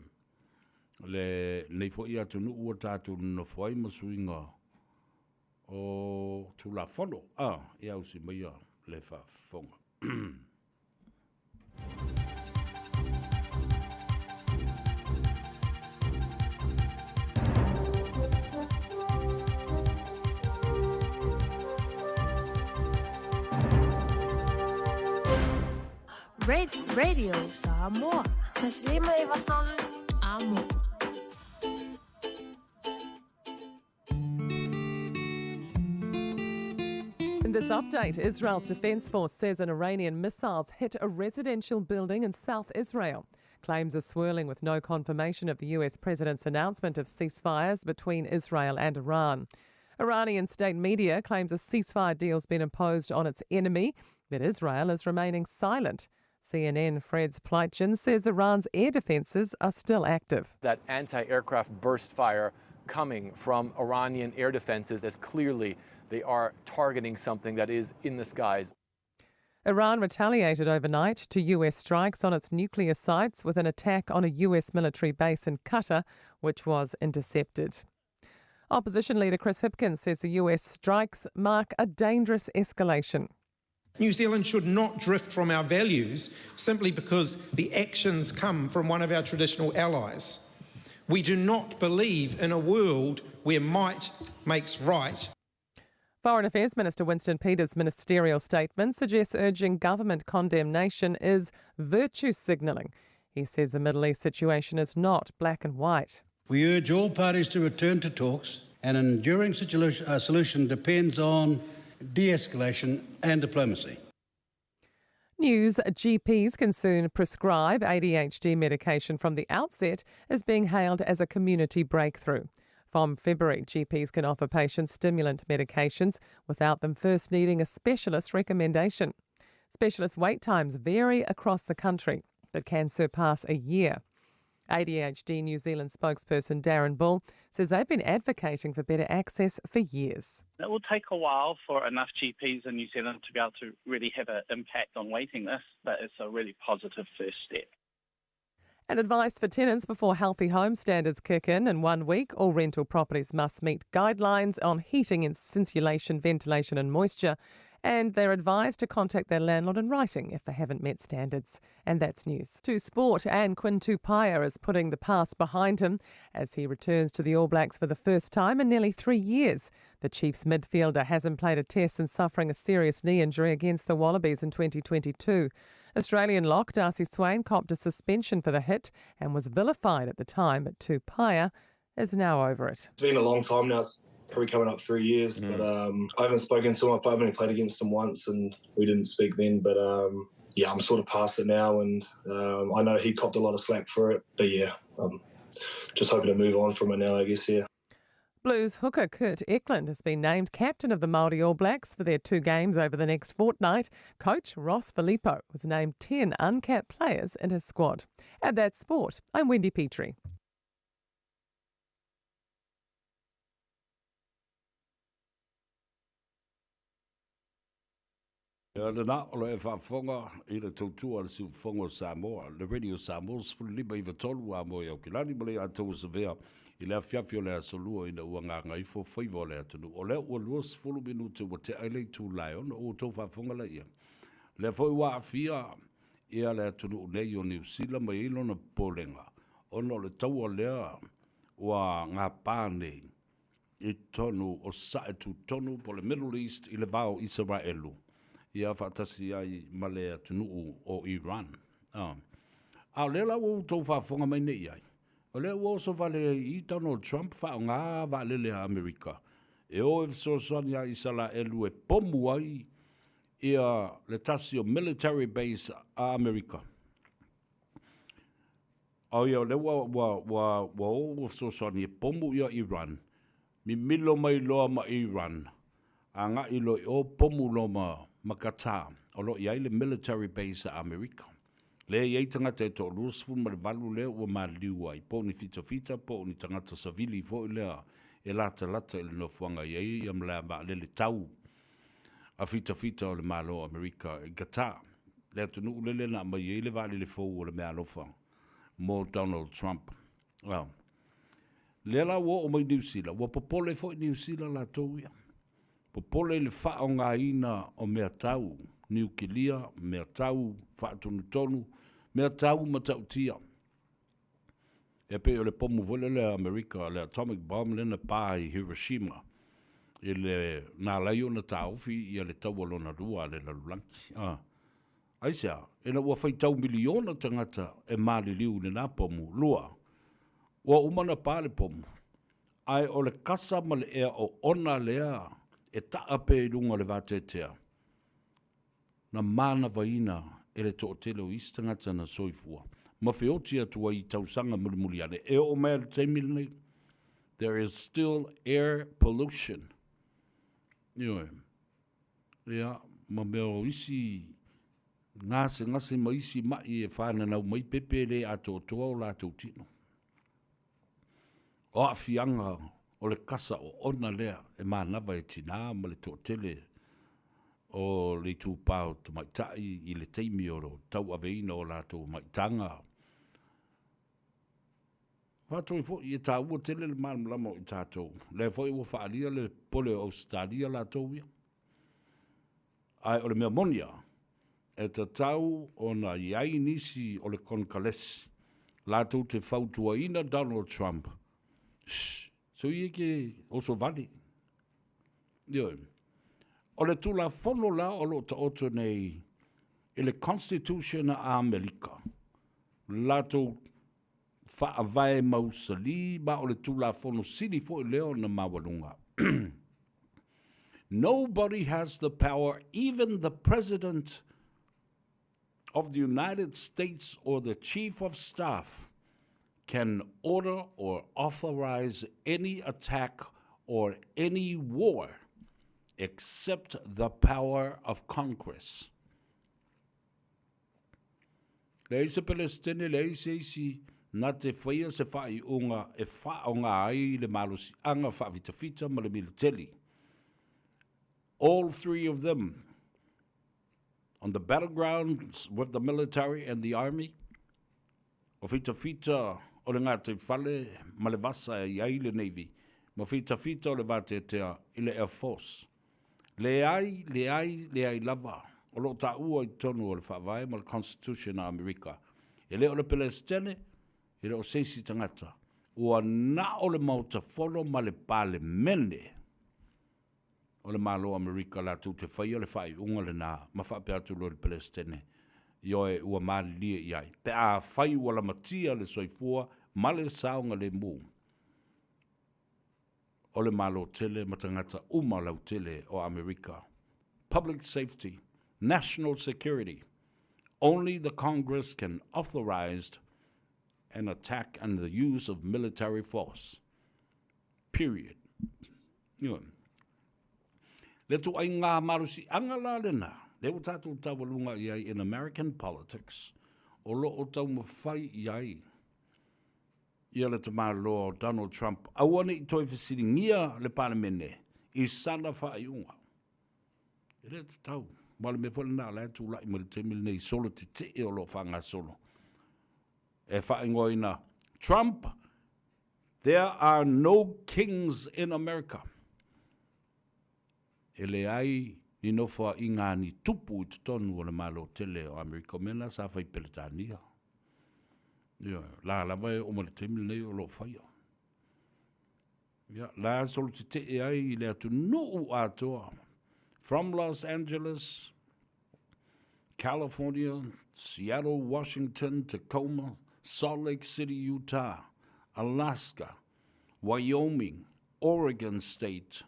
le, lenei foi atunuu ua tatou nonofo ai ma suiga o Tulafono. A, ia ausi maia le faafofoga. Radio Samoa. Taslima e vatolu amo. In this update, Israel's defense force says an Iranian missiles hit a residential building in South Israel. Claims are swirling with no confirmation of the US president's announcement of ceasefires between Israel and Iran. Iranian state media claims a ceasefire deal's been imposed on its enemy, but Israel is remaining silent. CNN Fred's Pleitgen says Iran's air defenses are still active. That anti aircraft burst fire coming from Iranian air defenses as clearly they are targeting something that is in the skies. Iran retaliated overnight to US strikes on its nuclear sites with an attack on a US military base in Qatar, which was intercepted. Opposition leader Chris Hipkins says the US strikes mark a dangerous escalation. New Zealand should not drift from our values simply because the actions come from one of our traditional allies. We do not believe in a world where might makes right. Foreign Affairs Minister Winston Peters' ministerial statement suggests urging government condemnation is virtue signalling. He says the Middle East situation is not black and white. We urge all parties to return to talks. An enduring solution depends on de escalation and diplomacy. News GPs can soon prescribe ADHD medication from the outset is being hailed as a community breakthrough. From February, GPs can offer patients stimulant medications without them first needing a specialist recommendation. Specialist wait times vary across the country, but can surpass a year. ADHD New Zealand spokesperson Darren Bull says they've been advocating for better access for years. It will take a while for enough GPs in New Zealand to be able to really have an impact on waiting lists, but it's a really positive first step. And advice for tenants before healthy home standards kick in one week, all rental properties must meet guidelines on heating and insulation, ventilation and moisture. And they're advised to contact their landlord in writing if they haven't met standards. And that's news. To sport, and Quinn Tupaea is putting the past behind him as he returns to the All Blacks for the first time in nearly three years. The Chiefs midfielder hasn't played a test since suffering a serious knee injury against the Wallabies in 2022. Australian lock Darcy Swain copped a suspension for the hit and was vilified at the time, but Tupaea is now over it. It's been a long time now. It's probably coming up three years, mm. but um, I haven't spoken to him. I've only played against him once, and we didn't speak then. But um, yeah, I'm sort of past it now, and um, I know he copped a lot of slack for it. But yeah, I'm just hoping to move on from it now, I guess. Yeah. Blues hooker Kurt Eklund has been named captain of the Māori All Blacks for their two games over the next fortnight. Coach Ross Filippo was named 10 uncapped players in his squad. At that sport, I'm Wendy Petrie. Ia lena o lo e faafofoga i le tautua a le Siufofoga o Samoa, le Radio Samoa 15 93 a moe Aukilani ma le Atou Savea i le afiafi o le aso lua ina ua gagaifo faiva o le atunuu. O lea ua 20 minute ua tea ai le itula e ono, ua outou faafofoga laia. Lea foi ua aafia ia le atunuu nei o Niu Sila ma i ai lona popolega ona o le taua lea ua gapa nei i totonu o Sae Tutonu po o le Middle East i le va o Isaraelu ia faatasi ai ma le atunuu o Iran. A, a o lea la ua outou faafofoga mai nei i ai, o lea ua oso vale ai i Donald Trump faaaoga vaalele a Amerika e o e fesoasoani iā Isaraelu e pomu ai ia le tasi o military base a Amerika. Oh ia, o lea ua, ua, ua, ua o ua fesoasoani e pomu ia Iran, mimilo mai loa ma Iran, agai loa i o pomu loa ma, ma Qatar, o lo o i ai le military base a Amerika. Lea e i ai tagata e toalua 18 lea ua maliliu ai, po o ni fitafita po o ni tagata savili foi lea e latalata i le nofoaga e i ai ia malae vaalele tau a fitafita o le Malo o Amerika i Qatar, le atunuu lele na aumai ai le vaalele fou o le meaalofa mo Donald Trump. A lea la ua oo mai Niu Sila, ua popole foi Niu Sila latou ia. Popole i le faaaogaina o mea tau niukilia, mea tau faatonutonu, mea tau matautia. E pei o le pomu foi lele a Amerika, le atomic bomb lea na pa i Hiroshima, i le, na ala ai ona taofi ia le taua lona lua a le lalolagi. A, aisea? Ina ua faitau miliona tagata e maliliu i lena pomu. Lua, ua uma ona pa le pomu, ae o le kasa ma le ea oona lea e taa pea i luga o le vateatea, na manavaina e le toatele o isi tagata na soifua ma feoti atu ai i tausaga mulimuli ane. E oo mai i le taimi lenei, there is still air pollution. Ioe. Ia, ma mea o isi gasegase ma isi maʻi e fananau mai pepe e le atoatoa o latou tino. O aafiaga o le kasa oona lea e manava e tinā ma le toatele o le itupa o tamaitai i le taimi o le tauaveina o latou maitaga. Faatoi foi, e taua tele le malamalama o i tatou. Lea foi ua faaalia le popole o Ausetalia latou ia. Ae o le mea moni lava, e tatau ona i ai nisi o le Konekalesi latou te fautuaina Donald Trump, Shh, soia e ke oso wale. Ioe. O le Tulafono la o lo o taoto nei i le Constitution a Amerika, latou faavae mausali ma o le Tulafono sili foi lea ona maualuga. Nobody has the power, even the President of the United States or the Chief of Staff, can order or authorize any attack or any war except the power of Congress. Leai se Peresetene, leai se isi na te whaia se whaaiunga e whaonga ai le malosiaga faafitafita ma le militeli. All three of them on the battlegrounds with the military and the army, o fitafita o le gataifale ma le vasa e i ai le Navy, ma fitafita o le vateatea i le Air Force. Leai, leai, leai lava, o lo o taua i totonu o le Faavae ma le Constitution a Amerika. E le o le Peresetene, e le o se isi tagata. Ua na o le Maota Fono ma le Palemene o le Malo o Amerika latou te faia le faaiuga lena ma faapea atu loa i le Peresetene, Ioe, ua malilie i ai, pe afai ua lamatia le soifua ma le saogalemu. O le Malo tele ma tagata uma lautele o Amerika. Public safety, national security. Only the Congress can authorized an attack and the use of military force. Period. Ioe. Le tuaiga malosiaga la lena, lea ua tatou taualuga i ai in American politics, o lo o taumafai i ai ia le tamaloa o Donald Trump aua ne i toe fesiligia le Palemene i sana faaiuga. E le tatau. Ma o le mea foi lena o la e tulai mai le taimi lenei solo tetee o lo o faagasolo. E faaigoaina Trump, there are no kings in America. E leai ni nofoaiga ni tupu i totonu o le Malo tele o Amerika, o mea na sa fai Peretania. Ioe, la lava e oo mai le taimi lenei o lo o faia. Ia, la solo tetee ai i le atunuu atoa. From Los Angeles, California, Seattle, Washington, Tacoma, Salt Lake City, Utah, Alaska, Wyoming, Oregon State.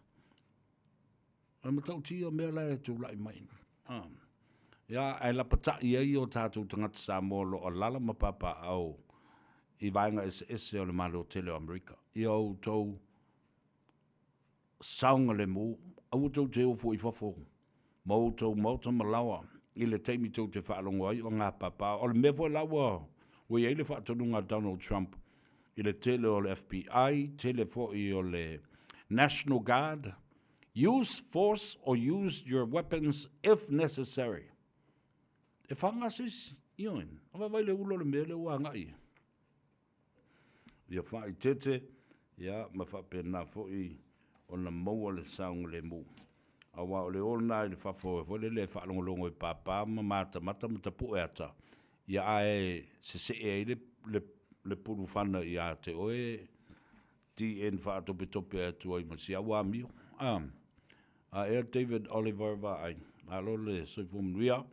O le matautia mea la e tulai mai. Ah. Ia, ae lapataʻi ai o tatou tagata Samoa o lo o alaala ma papaaao i vaega eseese o le Malo tele o Amerika. Ia outou saogalemu, aua tou te ofo i fafo ma outou maota ma laoa i le taimi tou te faalogo ai o gapapa. O le mea foi la ua ua i ai le faatonuga a Donald Trump i le tele o le FBI, tele foi o le National Guard, use force or use your weapons if necessary. E whanga se isi, ioe, a vaivai le ula o le mea lea ua agai i ai. Ia faaeteete, ia, ma faapena foi ona maua le saogalemu. Aua o le o lena i le fafo foi lele e faalogologo e papa ma matamata ma tapue ata, ia ae sesee ai le, le, le pulufana ia te oe DN faatopetope atu ai ma si au amio. A, a ea David Oliver Vaai. Malo le soifua manuia.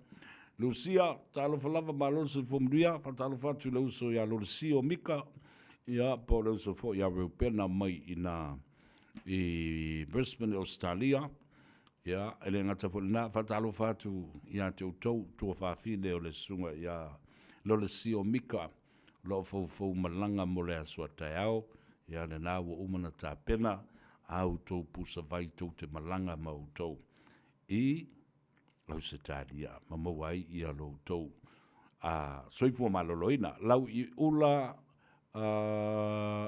Lucia, talofa lava, malo le soifua manuia. Faatalofa atu i le uso ia Lolesio Mika, ia, po o le uso foi ia Reupena mai i na i Brisbane, Australia. Ia, e le gata foi i lena, faatalofa atu ia te outou tuafafine o le susuga ia Lolesio Mika, o lo o foufou malaga mo le aso a taeao, ia lena ua uma ona tapena a outou pusavai tou te malaga ma outou i Ausetalia ma maua ai ia lo outou a soifua maloloina. Lau i ula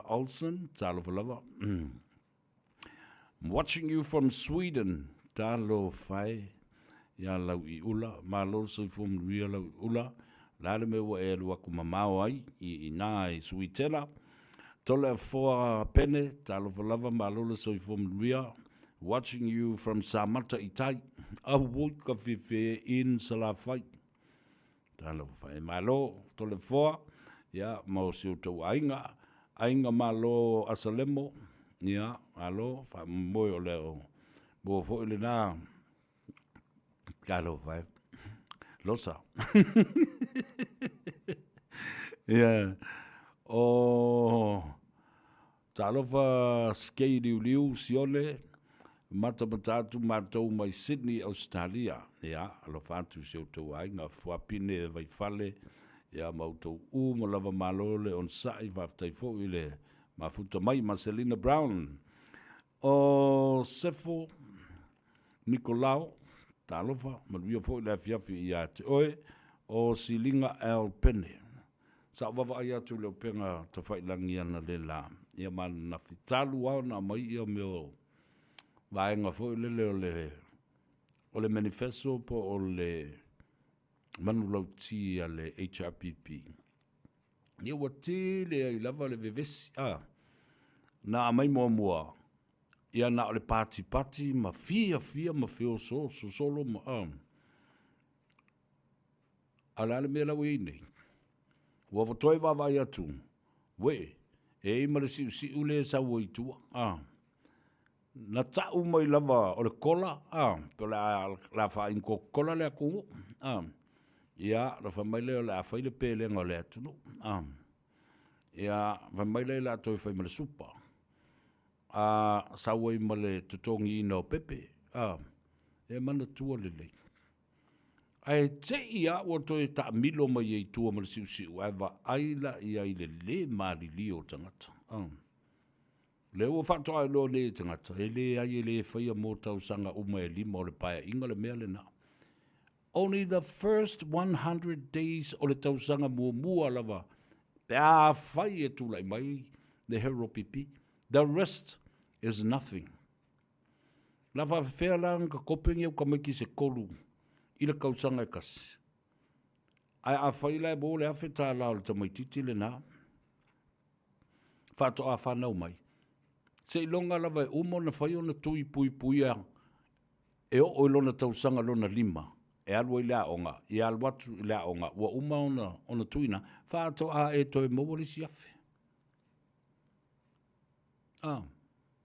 Olsen, talofa lava. I'm watching you from Sweden. Talofa e ia Lauiula. Malo le soifua manuia Lauiula. O le a le mea ua e alu atu mamao ai i ina i Suitela. Toleafoa Pene, talofa lava, malo le soifua manuia. Watching you from Samata i tai. Auoi ka fiafia e in Salafai. Talofa e malo, Toleafoa, ia, ma o si outou aiga, Aiga Malo Asalemo, ia, malo, faamoemoe o le o maua foi lena, talofa e, Losa. Ia, o Talofa Skei Liuliu Sione, matamata atu matou mai Sydney, Ausetalia. Ia, alofa atu i si outou aiga, Fuapine Vaifale, ia ma outou uma lava malo le onosai, faafetai foi i le mafuta mai ma Selina Brown. O Sefo Nikolao, talofa, manuia foi le afiafi ia te oe, o Siliga L. Pene. Sa ou vaavaai atu i le upega tafailagi analeila, ia ma ananafi talu lava ona aumai ia mea o vaega foi lele o le o le manifesto po o le manulauti a le HRPP. Ia ua tele ai lava le vevesi, a na aumai muamua, ia na o le patipati ma fiafia ma feosooso solo ma a. A o le a le mea la ua i ai nei? Ua toe vaavaai atu, uē, e i ai ma le siusiu lea e sau ai i tua, a. Na tau mai lava o le kola, a, pe o le a, le a faainu kola le atunuu, a. Ia, ona fai mai lea o le a fai le pelega o le atunuu, a. Ia, fai mai lea o le a toe fai ma le supa, a, sau ai ma le totogiina o pepe, a. E manatua lelei. Ae te i lava ua toe taamilo mai ai i tua ma le siusiu ae vaai la i ai i le lē malilio o tagata. O lea ua faatoa iloa nei e tagata, e leai e le faia mo tausaga uma e lima o le Paeaiga le mea lena. Only the first 100 days o le tausaga muamua lava pe afai e tulai mai le HRPP, the rest is nothing. La faafefea la ona kope ni au tamaiti se kolu i le kausaga e kasi? Ae afai la e maua le $1000 o le tamaititi lena faatoa fanau mai, seiloga lava e uma ona fai ona tui puipuia e oo i lona tausaga lona lima e alu ai i le aoga, ia alu atu i le aoga ua uma ona ona tuuina, faatoa e toe maua le isi afe. Ah.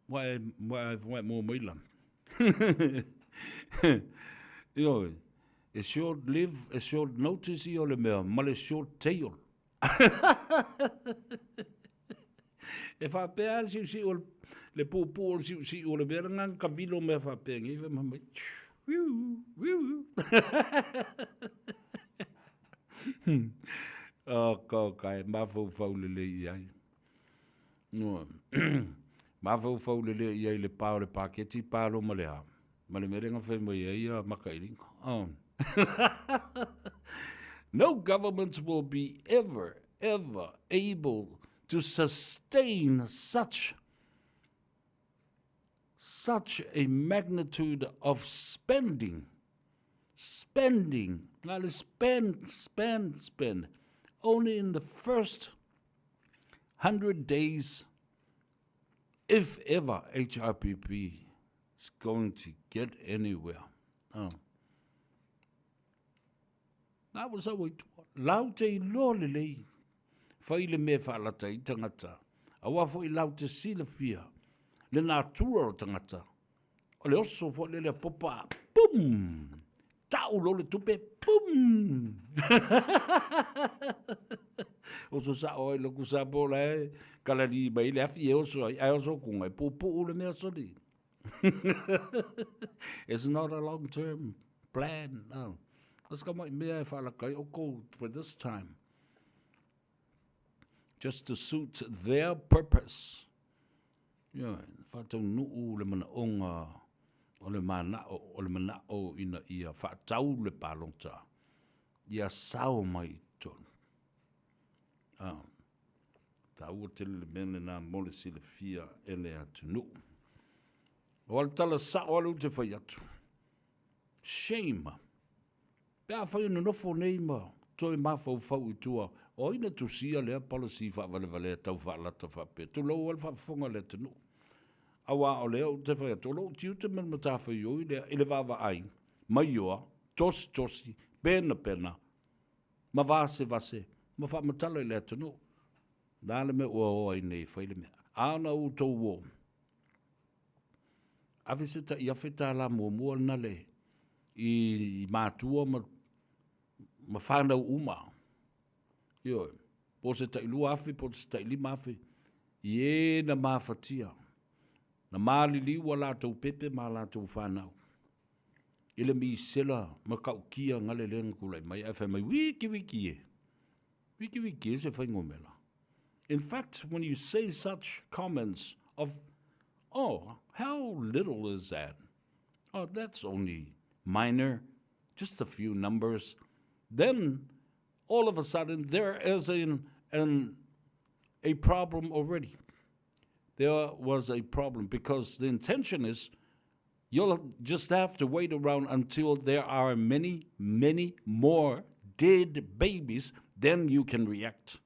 Ua e, ua e, ua e mua mai la. Ioe, e short live, e short notice ia o le mea, ma le short tail. e faapea lava le siusiu o le, le puupuu o le siusiu o le mea lena na tavilo mea faapea nei, fai mai, wiu, wiu. Oka oka e mafaufau lelei i ai. Mafaufau lelei i ai le pa o le paketi pa lo ma le a. Ma le mea lea na fai mai ai ia makailiga. Oh. No government will be ever, ever able to sustain such such a magnitude of spending. Spending. Na le spend, spend, spend. Only in the first 100 days, if ever HRPP is going to get anywhere. Oh. Nā ua sau ai tua. Lau te iloa lelei. Whai le mea whaalata i tangata. Aua foi lau te silafia le natura o tangata. O le oso foi lele a popa, pum! Tau lo le tupe, pum! Oso sa oi loku sa pola e, kalali mai le afi e oso ai, ai oso kunga e pupuu le mea soli. It's not a long term plan, no. That's ka mai mea e whaalakai o kou for this time. Just to suit their purpose. Ioe, faataunuu le manaoga o le manao, o le manao ina ia faatau le palota, ia sao mai i totonu. A, taua tele le mea lena mo le silafia e le atunuu. O le tala sao lea ou te fai atu. Shame. Pe afai o nonofo nei ma toe mafaufau i tua, o ai na tusia lea policy faavalevalea tau faalata faapea? Tulou ai le faafofoga a le atunuu. Aua o lea ou te fai atu, o lou tiute ma le matafaioi lea i le vaavaai, maioa, tositosi, penapena, ma vasevase, ma faamatala i le atunuu. O le a le mea ua o ai nei e fai le mea? A na outou o Ave se tai $1000 muamua lena le i matua ma ma whanau uma. Ioe, po se tai 2000, po se tai 5000, i e na mafatia, na maliliu a latou pepe ma latou whanau. I le misela matautia gale lea na tulai mai, ae fai mai, wiki wiki e, wiki wiki e se fuainumera. In fact, when you say such comments of, oh, how little is that? Oh, that's only minor, just a few numbers. Then, all of a sudden, there is an, an, a problem already. There was a problem because the intention is you'll just have to wait around until there are many, many more dead babies, then you can react.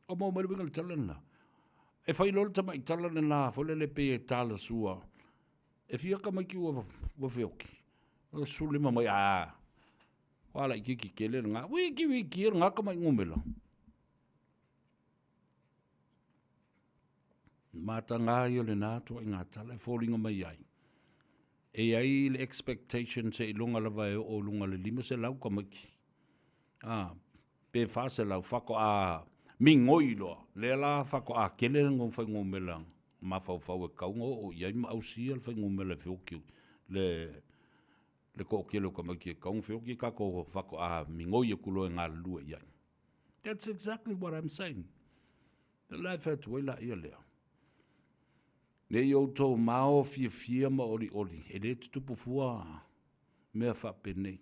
O mau mai le uiga le tala lena. E whai loa le tamaʻi tala lena foi lele pei e tala sua. E fia tamaiti ua, ua feoki. O sulima mai, a, ua ala itiiti tele lena. Wiki wiki e lena tamaʻi numera. Matagā ia lena ituaiga tala e foliga mai ai. E i ai le expectation seiloga lava e oo i luga o le 500 tamaiti, a, pe 400 faatoa migoi loa, lea la faatoa tele le fuainumera mafaufau e tatau ona oo i ai ma ausia le fuainumera e feoti le le toatele o tamaiti e tatau ona feoti tatou faatoa migoi atu loa e galulue i ai. That's exactly what I'm saying. O la e fai atu ai laia lea. Ne i outou mao fiafia ma olioli, e le tutupu fua mea faapenei.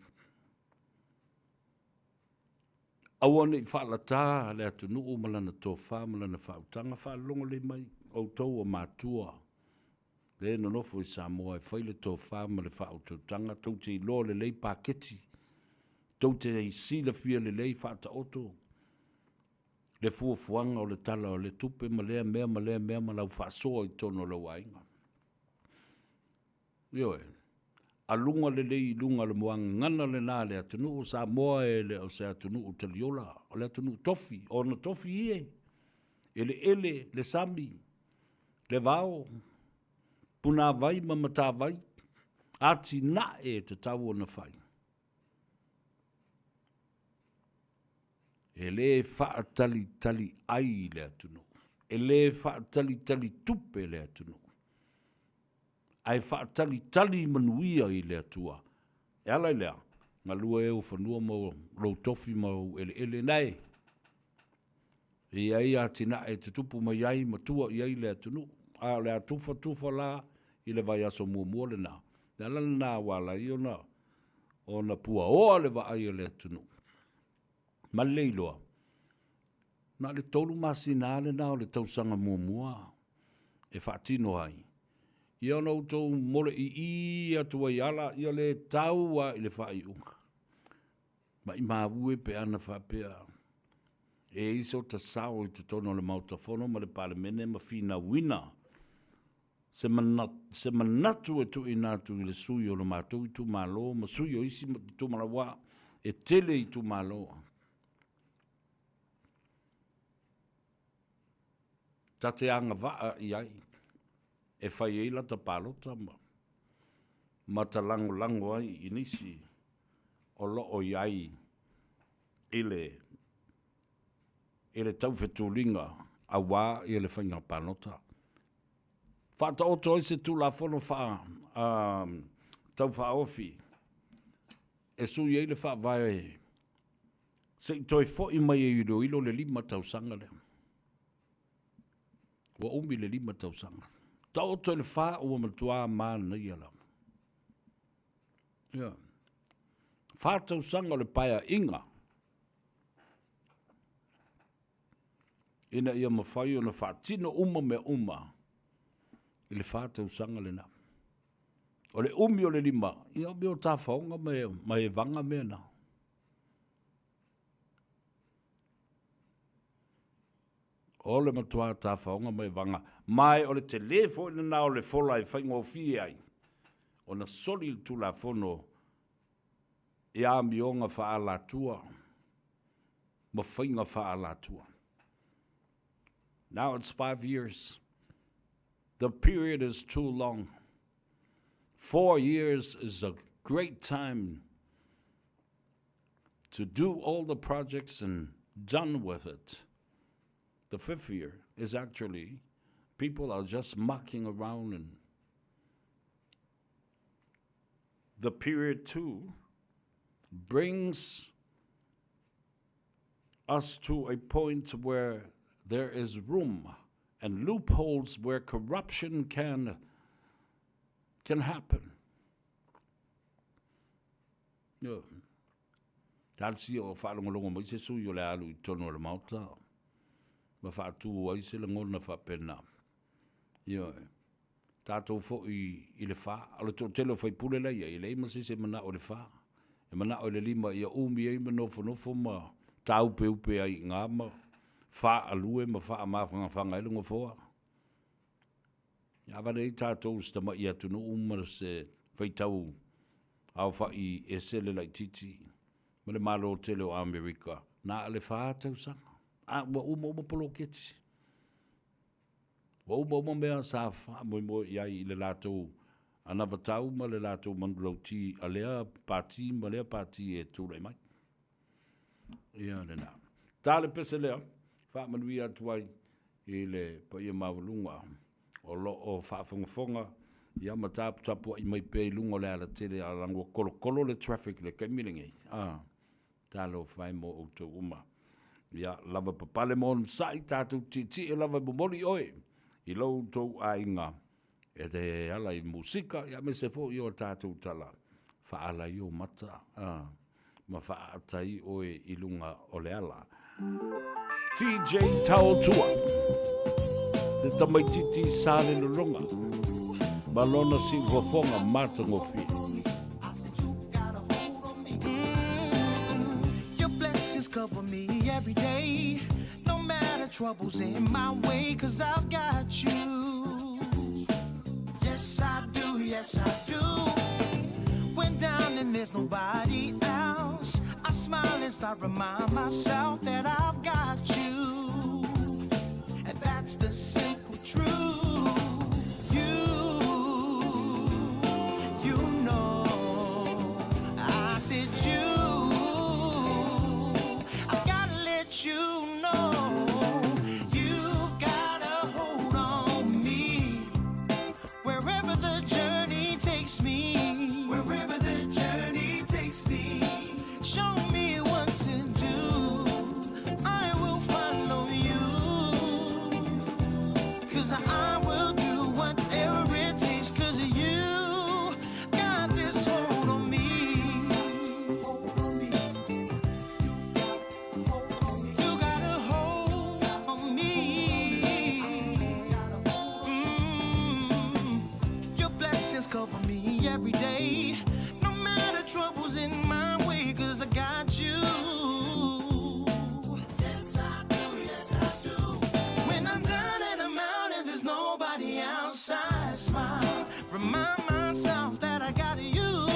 Aua ne i faalatā le atunuu ma lana tofa ma lana faautaga, faalogo lelei mai outou o matua le nonofo i Samoa e fai le tofa ma le faautautaga, tou te iloa lelei paketi, tou te silafia lelei faataoto le fuafuaga o le Tala o le Tupe ma lea mea ma lea mea ma lau faasoa i totonu o lou aiga. Ioe, aluga lelei i luga o le muagagana lena a le atunuu o Samoa e le o se atunuu taliola, o le atunuu tofi, o ona tofi ie, eleele, le sami, le vao, punavai ma matavai, atinae e tatau ona fai. E le faatalitali ai le atunuu, e le faatalitali tupe le atunuu, ae faatalitali manuia i le Atua. E ala i le a? Galue ou fanua ma lou tofi ma ou eleele nae. E i ai atinae e tutupu mai ai ma tua i ai le atunuu. A o le a tufatufa la i le vaiaso muamua lena, le ala lena ua ala ai ona ona puaoa le vaai a le atunuu. Ma le iloa, na o le tolu masina lava lena o le tausaga muamua e faatino ai, ia ona outou moleii atu ai ala, ia le tau lava i le faaiuga. Maimau e pe ana faapea e i ai so ta sao i totonu o le Maota Fono ma le Palemene ma finauina se se manatu e tuuina atu i le sui o lo matou itumalo ma sui o isi itumalo aua e tele itumalo. Ta te agavaa i ai e fai ai lata palota ma ma ta lagolago ai i nisi o lo o i ai i le i le taufetuliga aua ia le faiga palota. Faataoto ai se Tulafono faa Taufaaofi e sui ai le Faavae se i toe foi mai e iloilo le 5 tausaga lea. Ua umi le 5 tausaga. Taoto i le 4 ua matua manaia lava. Ia. 4 tausaga o le paeaiga ina ia mafai ona faatino uma mea uma i le 4 tausaga lena. O le umi o le 5, ia o mea o tafaoga ma evaga mea na. O le matua tafaoga ma evaga, ma o le tele foi lena o le fola e faigofie ai ona soli le Tulafono i amioga faaalatua ma faiga faaalatua. Now it's 5 years. The period is too long. 4 years is a great time to do all the projects and done with it. The 5th year is actually people are just mucking around, and the period 2 brings us to a point where there is room and loopholes where corruption can happen. Ioe. Talosia o faalogologo mai se sui o le alu i totonu o le Maota ma faatu ai se lagona faapena. Ioe. Tatou foi i le fa, o le toatele o faipule la e i ai, e leai ma se isi e manao i le fa. E manao i le lima ia umi ai ma nofonofo ma tāupeupe ai i ina ma faaalue ma faamafangafaga ai le nofoa. Ia avane ai tatou i se tamai atunuu ma se faitau aofai ese le laitiiti ma le Malo tele o Amerika, na o le 4 tausaga, a ua uma uma poloketi. Ua uma uma mea sa faamoemoe i ai i le latou anavatau ma le latou manulauti a lea pati ma lea pati e tulai mai. Ia lena. Ta le pese lea, faamanuia atu ai i le paia maualuga o lo o faafogafoga ia ma taputapuai mai pea i luga o le alatele a leaga ua kolokolo le traffic i le taimi lenei. A, talofa e mo outou uma. Ia lava papale ma onosai, tatou tietie lava e momoli oe i lo outou aiga e te ala i musika, ia aemaise foi o tatou tala faaala ai ou mata ma faaata ai oe i luga o le ala. TJ Taotua, te tamaititi sa le lologa ma lona siufofoga matagofie. Your blessings cover me every day. No matter troubles in my way, cause I've got you. Yes, I do, yes, I do. When down and there's nobody else, I smile as I remind myself that I've got you. And that's the simple truth. You know, I said you. I gotta let you know you've got a hold on me. Wherever the journey takes me, wherever the journey takes me. I will do whatever it takes. Cause you got this hold on me. You got a hold on me. Your blessings cover me every day. No matter troubles in my way, cause I got you. Yes, I do, yes, I do. When I'm down and I'm out and there's nobody outside, smile. Remind myself that I got you.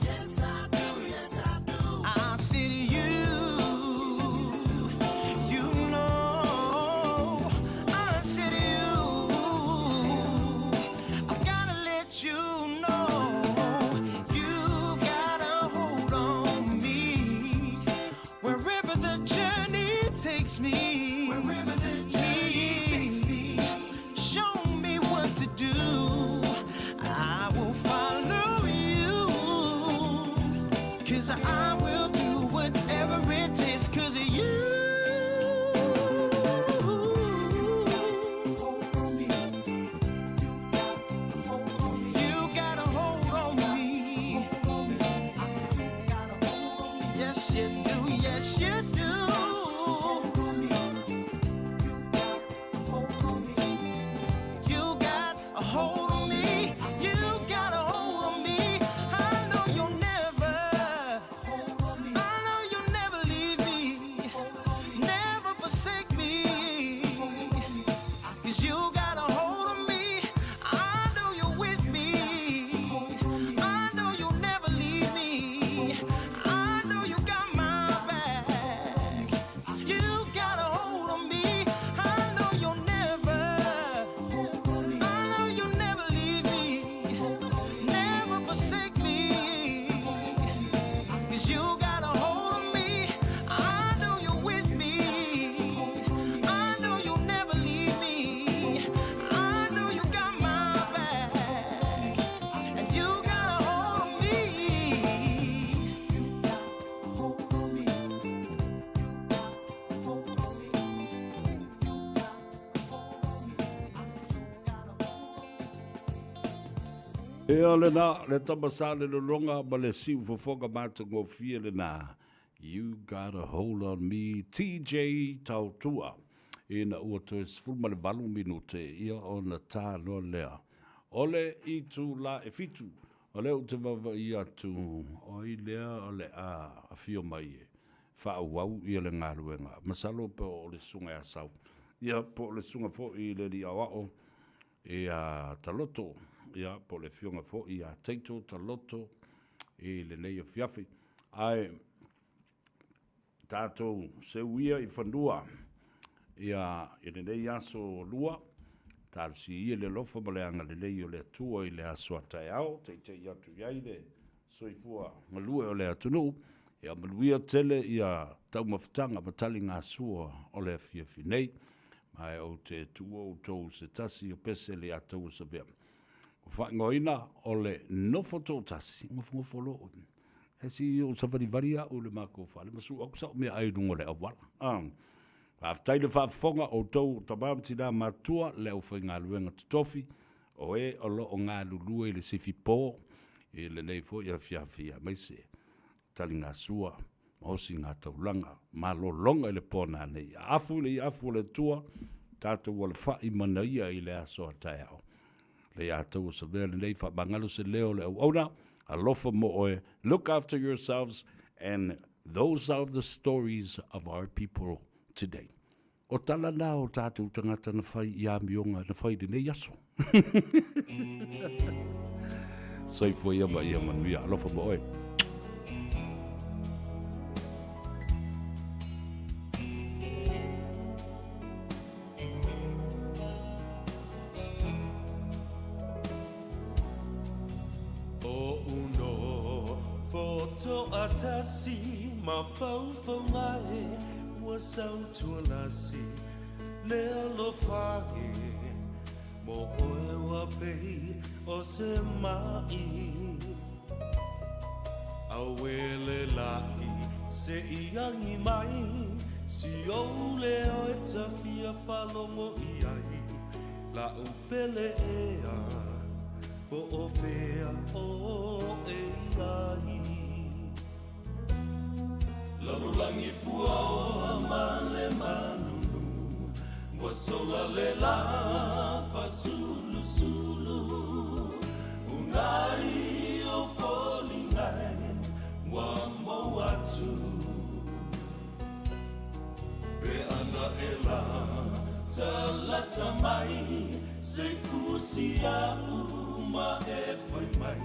Yes, I do, yes, I do. I say to you, you know, I say to you, I gotta let you know, you got a hold on me. Wherever the journey takes me, wherever the journey takes me, show me what to do. I will follow you. Cause I will do whatever it takes. Cause of you. You got a hold on me. Yes, you do. Yes, you do. You got a hold on me. You got a hold on me. I know you'll never. I know you'll never leave me. Never forsake me. Cause you got a hold on me. I know you're with me. I know you'll never leave me. I know you got my back. You got a hold on me. I know you'll never. I know you'll never leave me. Never forsake me. Cause you got a hold on me. I know you're with me. I know you'll never leave me. I know you got my back. And you got a hold on me. Ea lena, le tama sa le lolonga ma le siufofoga matagofie lena. You got a hold on me, TJ Tautua. Ina ua toe 18 minute ia ona tā loa lea. O le itula e fitu, o lea ou te vaavaai atu, o ai lea o le a afio mai e faaauau ia le galuega. Masalo po o le susuga ia Sau, ia po o le susuga foi i le alii aoao ia Taloto, ia po o le afioga foi ia Taito Taloto i lenei afiafi. Ae tatou seu ia i fanua ia i lenei aso lua, talosia ia le alofa ma le agalelei o le Atua i le aso a taeao, teitei atu i ai le soifua galue o le atunuu, ia manuia tele ia taumafataga ma taligasua o le afiafi nei. Ma e ou te tuua outou i se tasi o pese le Ataua Savea. Ua faaigoaina o le nofo toatasi, nofonofo loa oe. E si ou savalivali au i le matou fale ma sue atu sau meaai i luga o le auala. Ah. Faafetai le faafofoga outou o tama ma tina matutua le aufaigaluega totofi o e o lo o galulue i le sifi po i lenei foi afiafi aemaise taligasua ma osigataulaga malologa i le po nanei. Aafu i le afu o le Atua, tatou alafai manaia i le aso a taeao. Le ia tou o savea lenei faamagalo se leo o le auauna, alofa mo oe, look after yourselves and those are the stories of our people today. O tala na o tatou tagata na fai i amioga na fai i lenei aso. Soifua ia ma ia manuia. Alofa mo oe. O uno fotoatasi mafaufauga e ua sautualasi le alofa e mo oe ua pei o se ma'i Auē le la'i se i agi mai. Si ou leo e ta fia faalogo i ai La'u pele ea Po o fea oe i ai Lalolagi puaoa ma le manunu Ua sola le la fasulusulu Unai o foliga e ua mou atu Pe ana e la talata mai Se fusi a'u ma e fai mai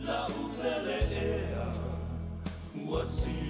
La'u pele ea Ua si.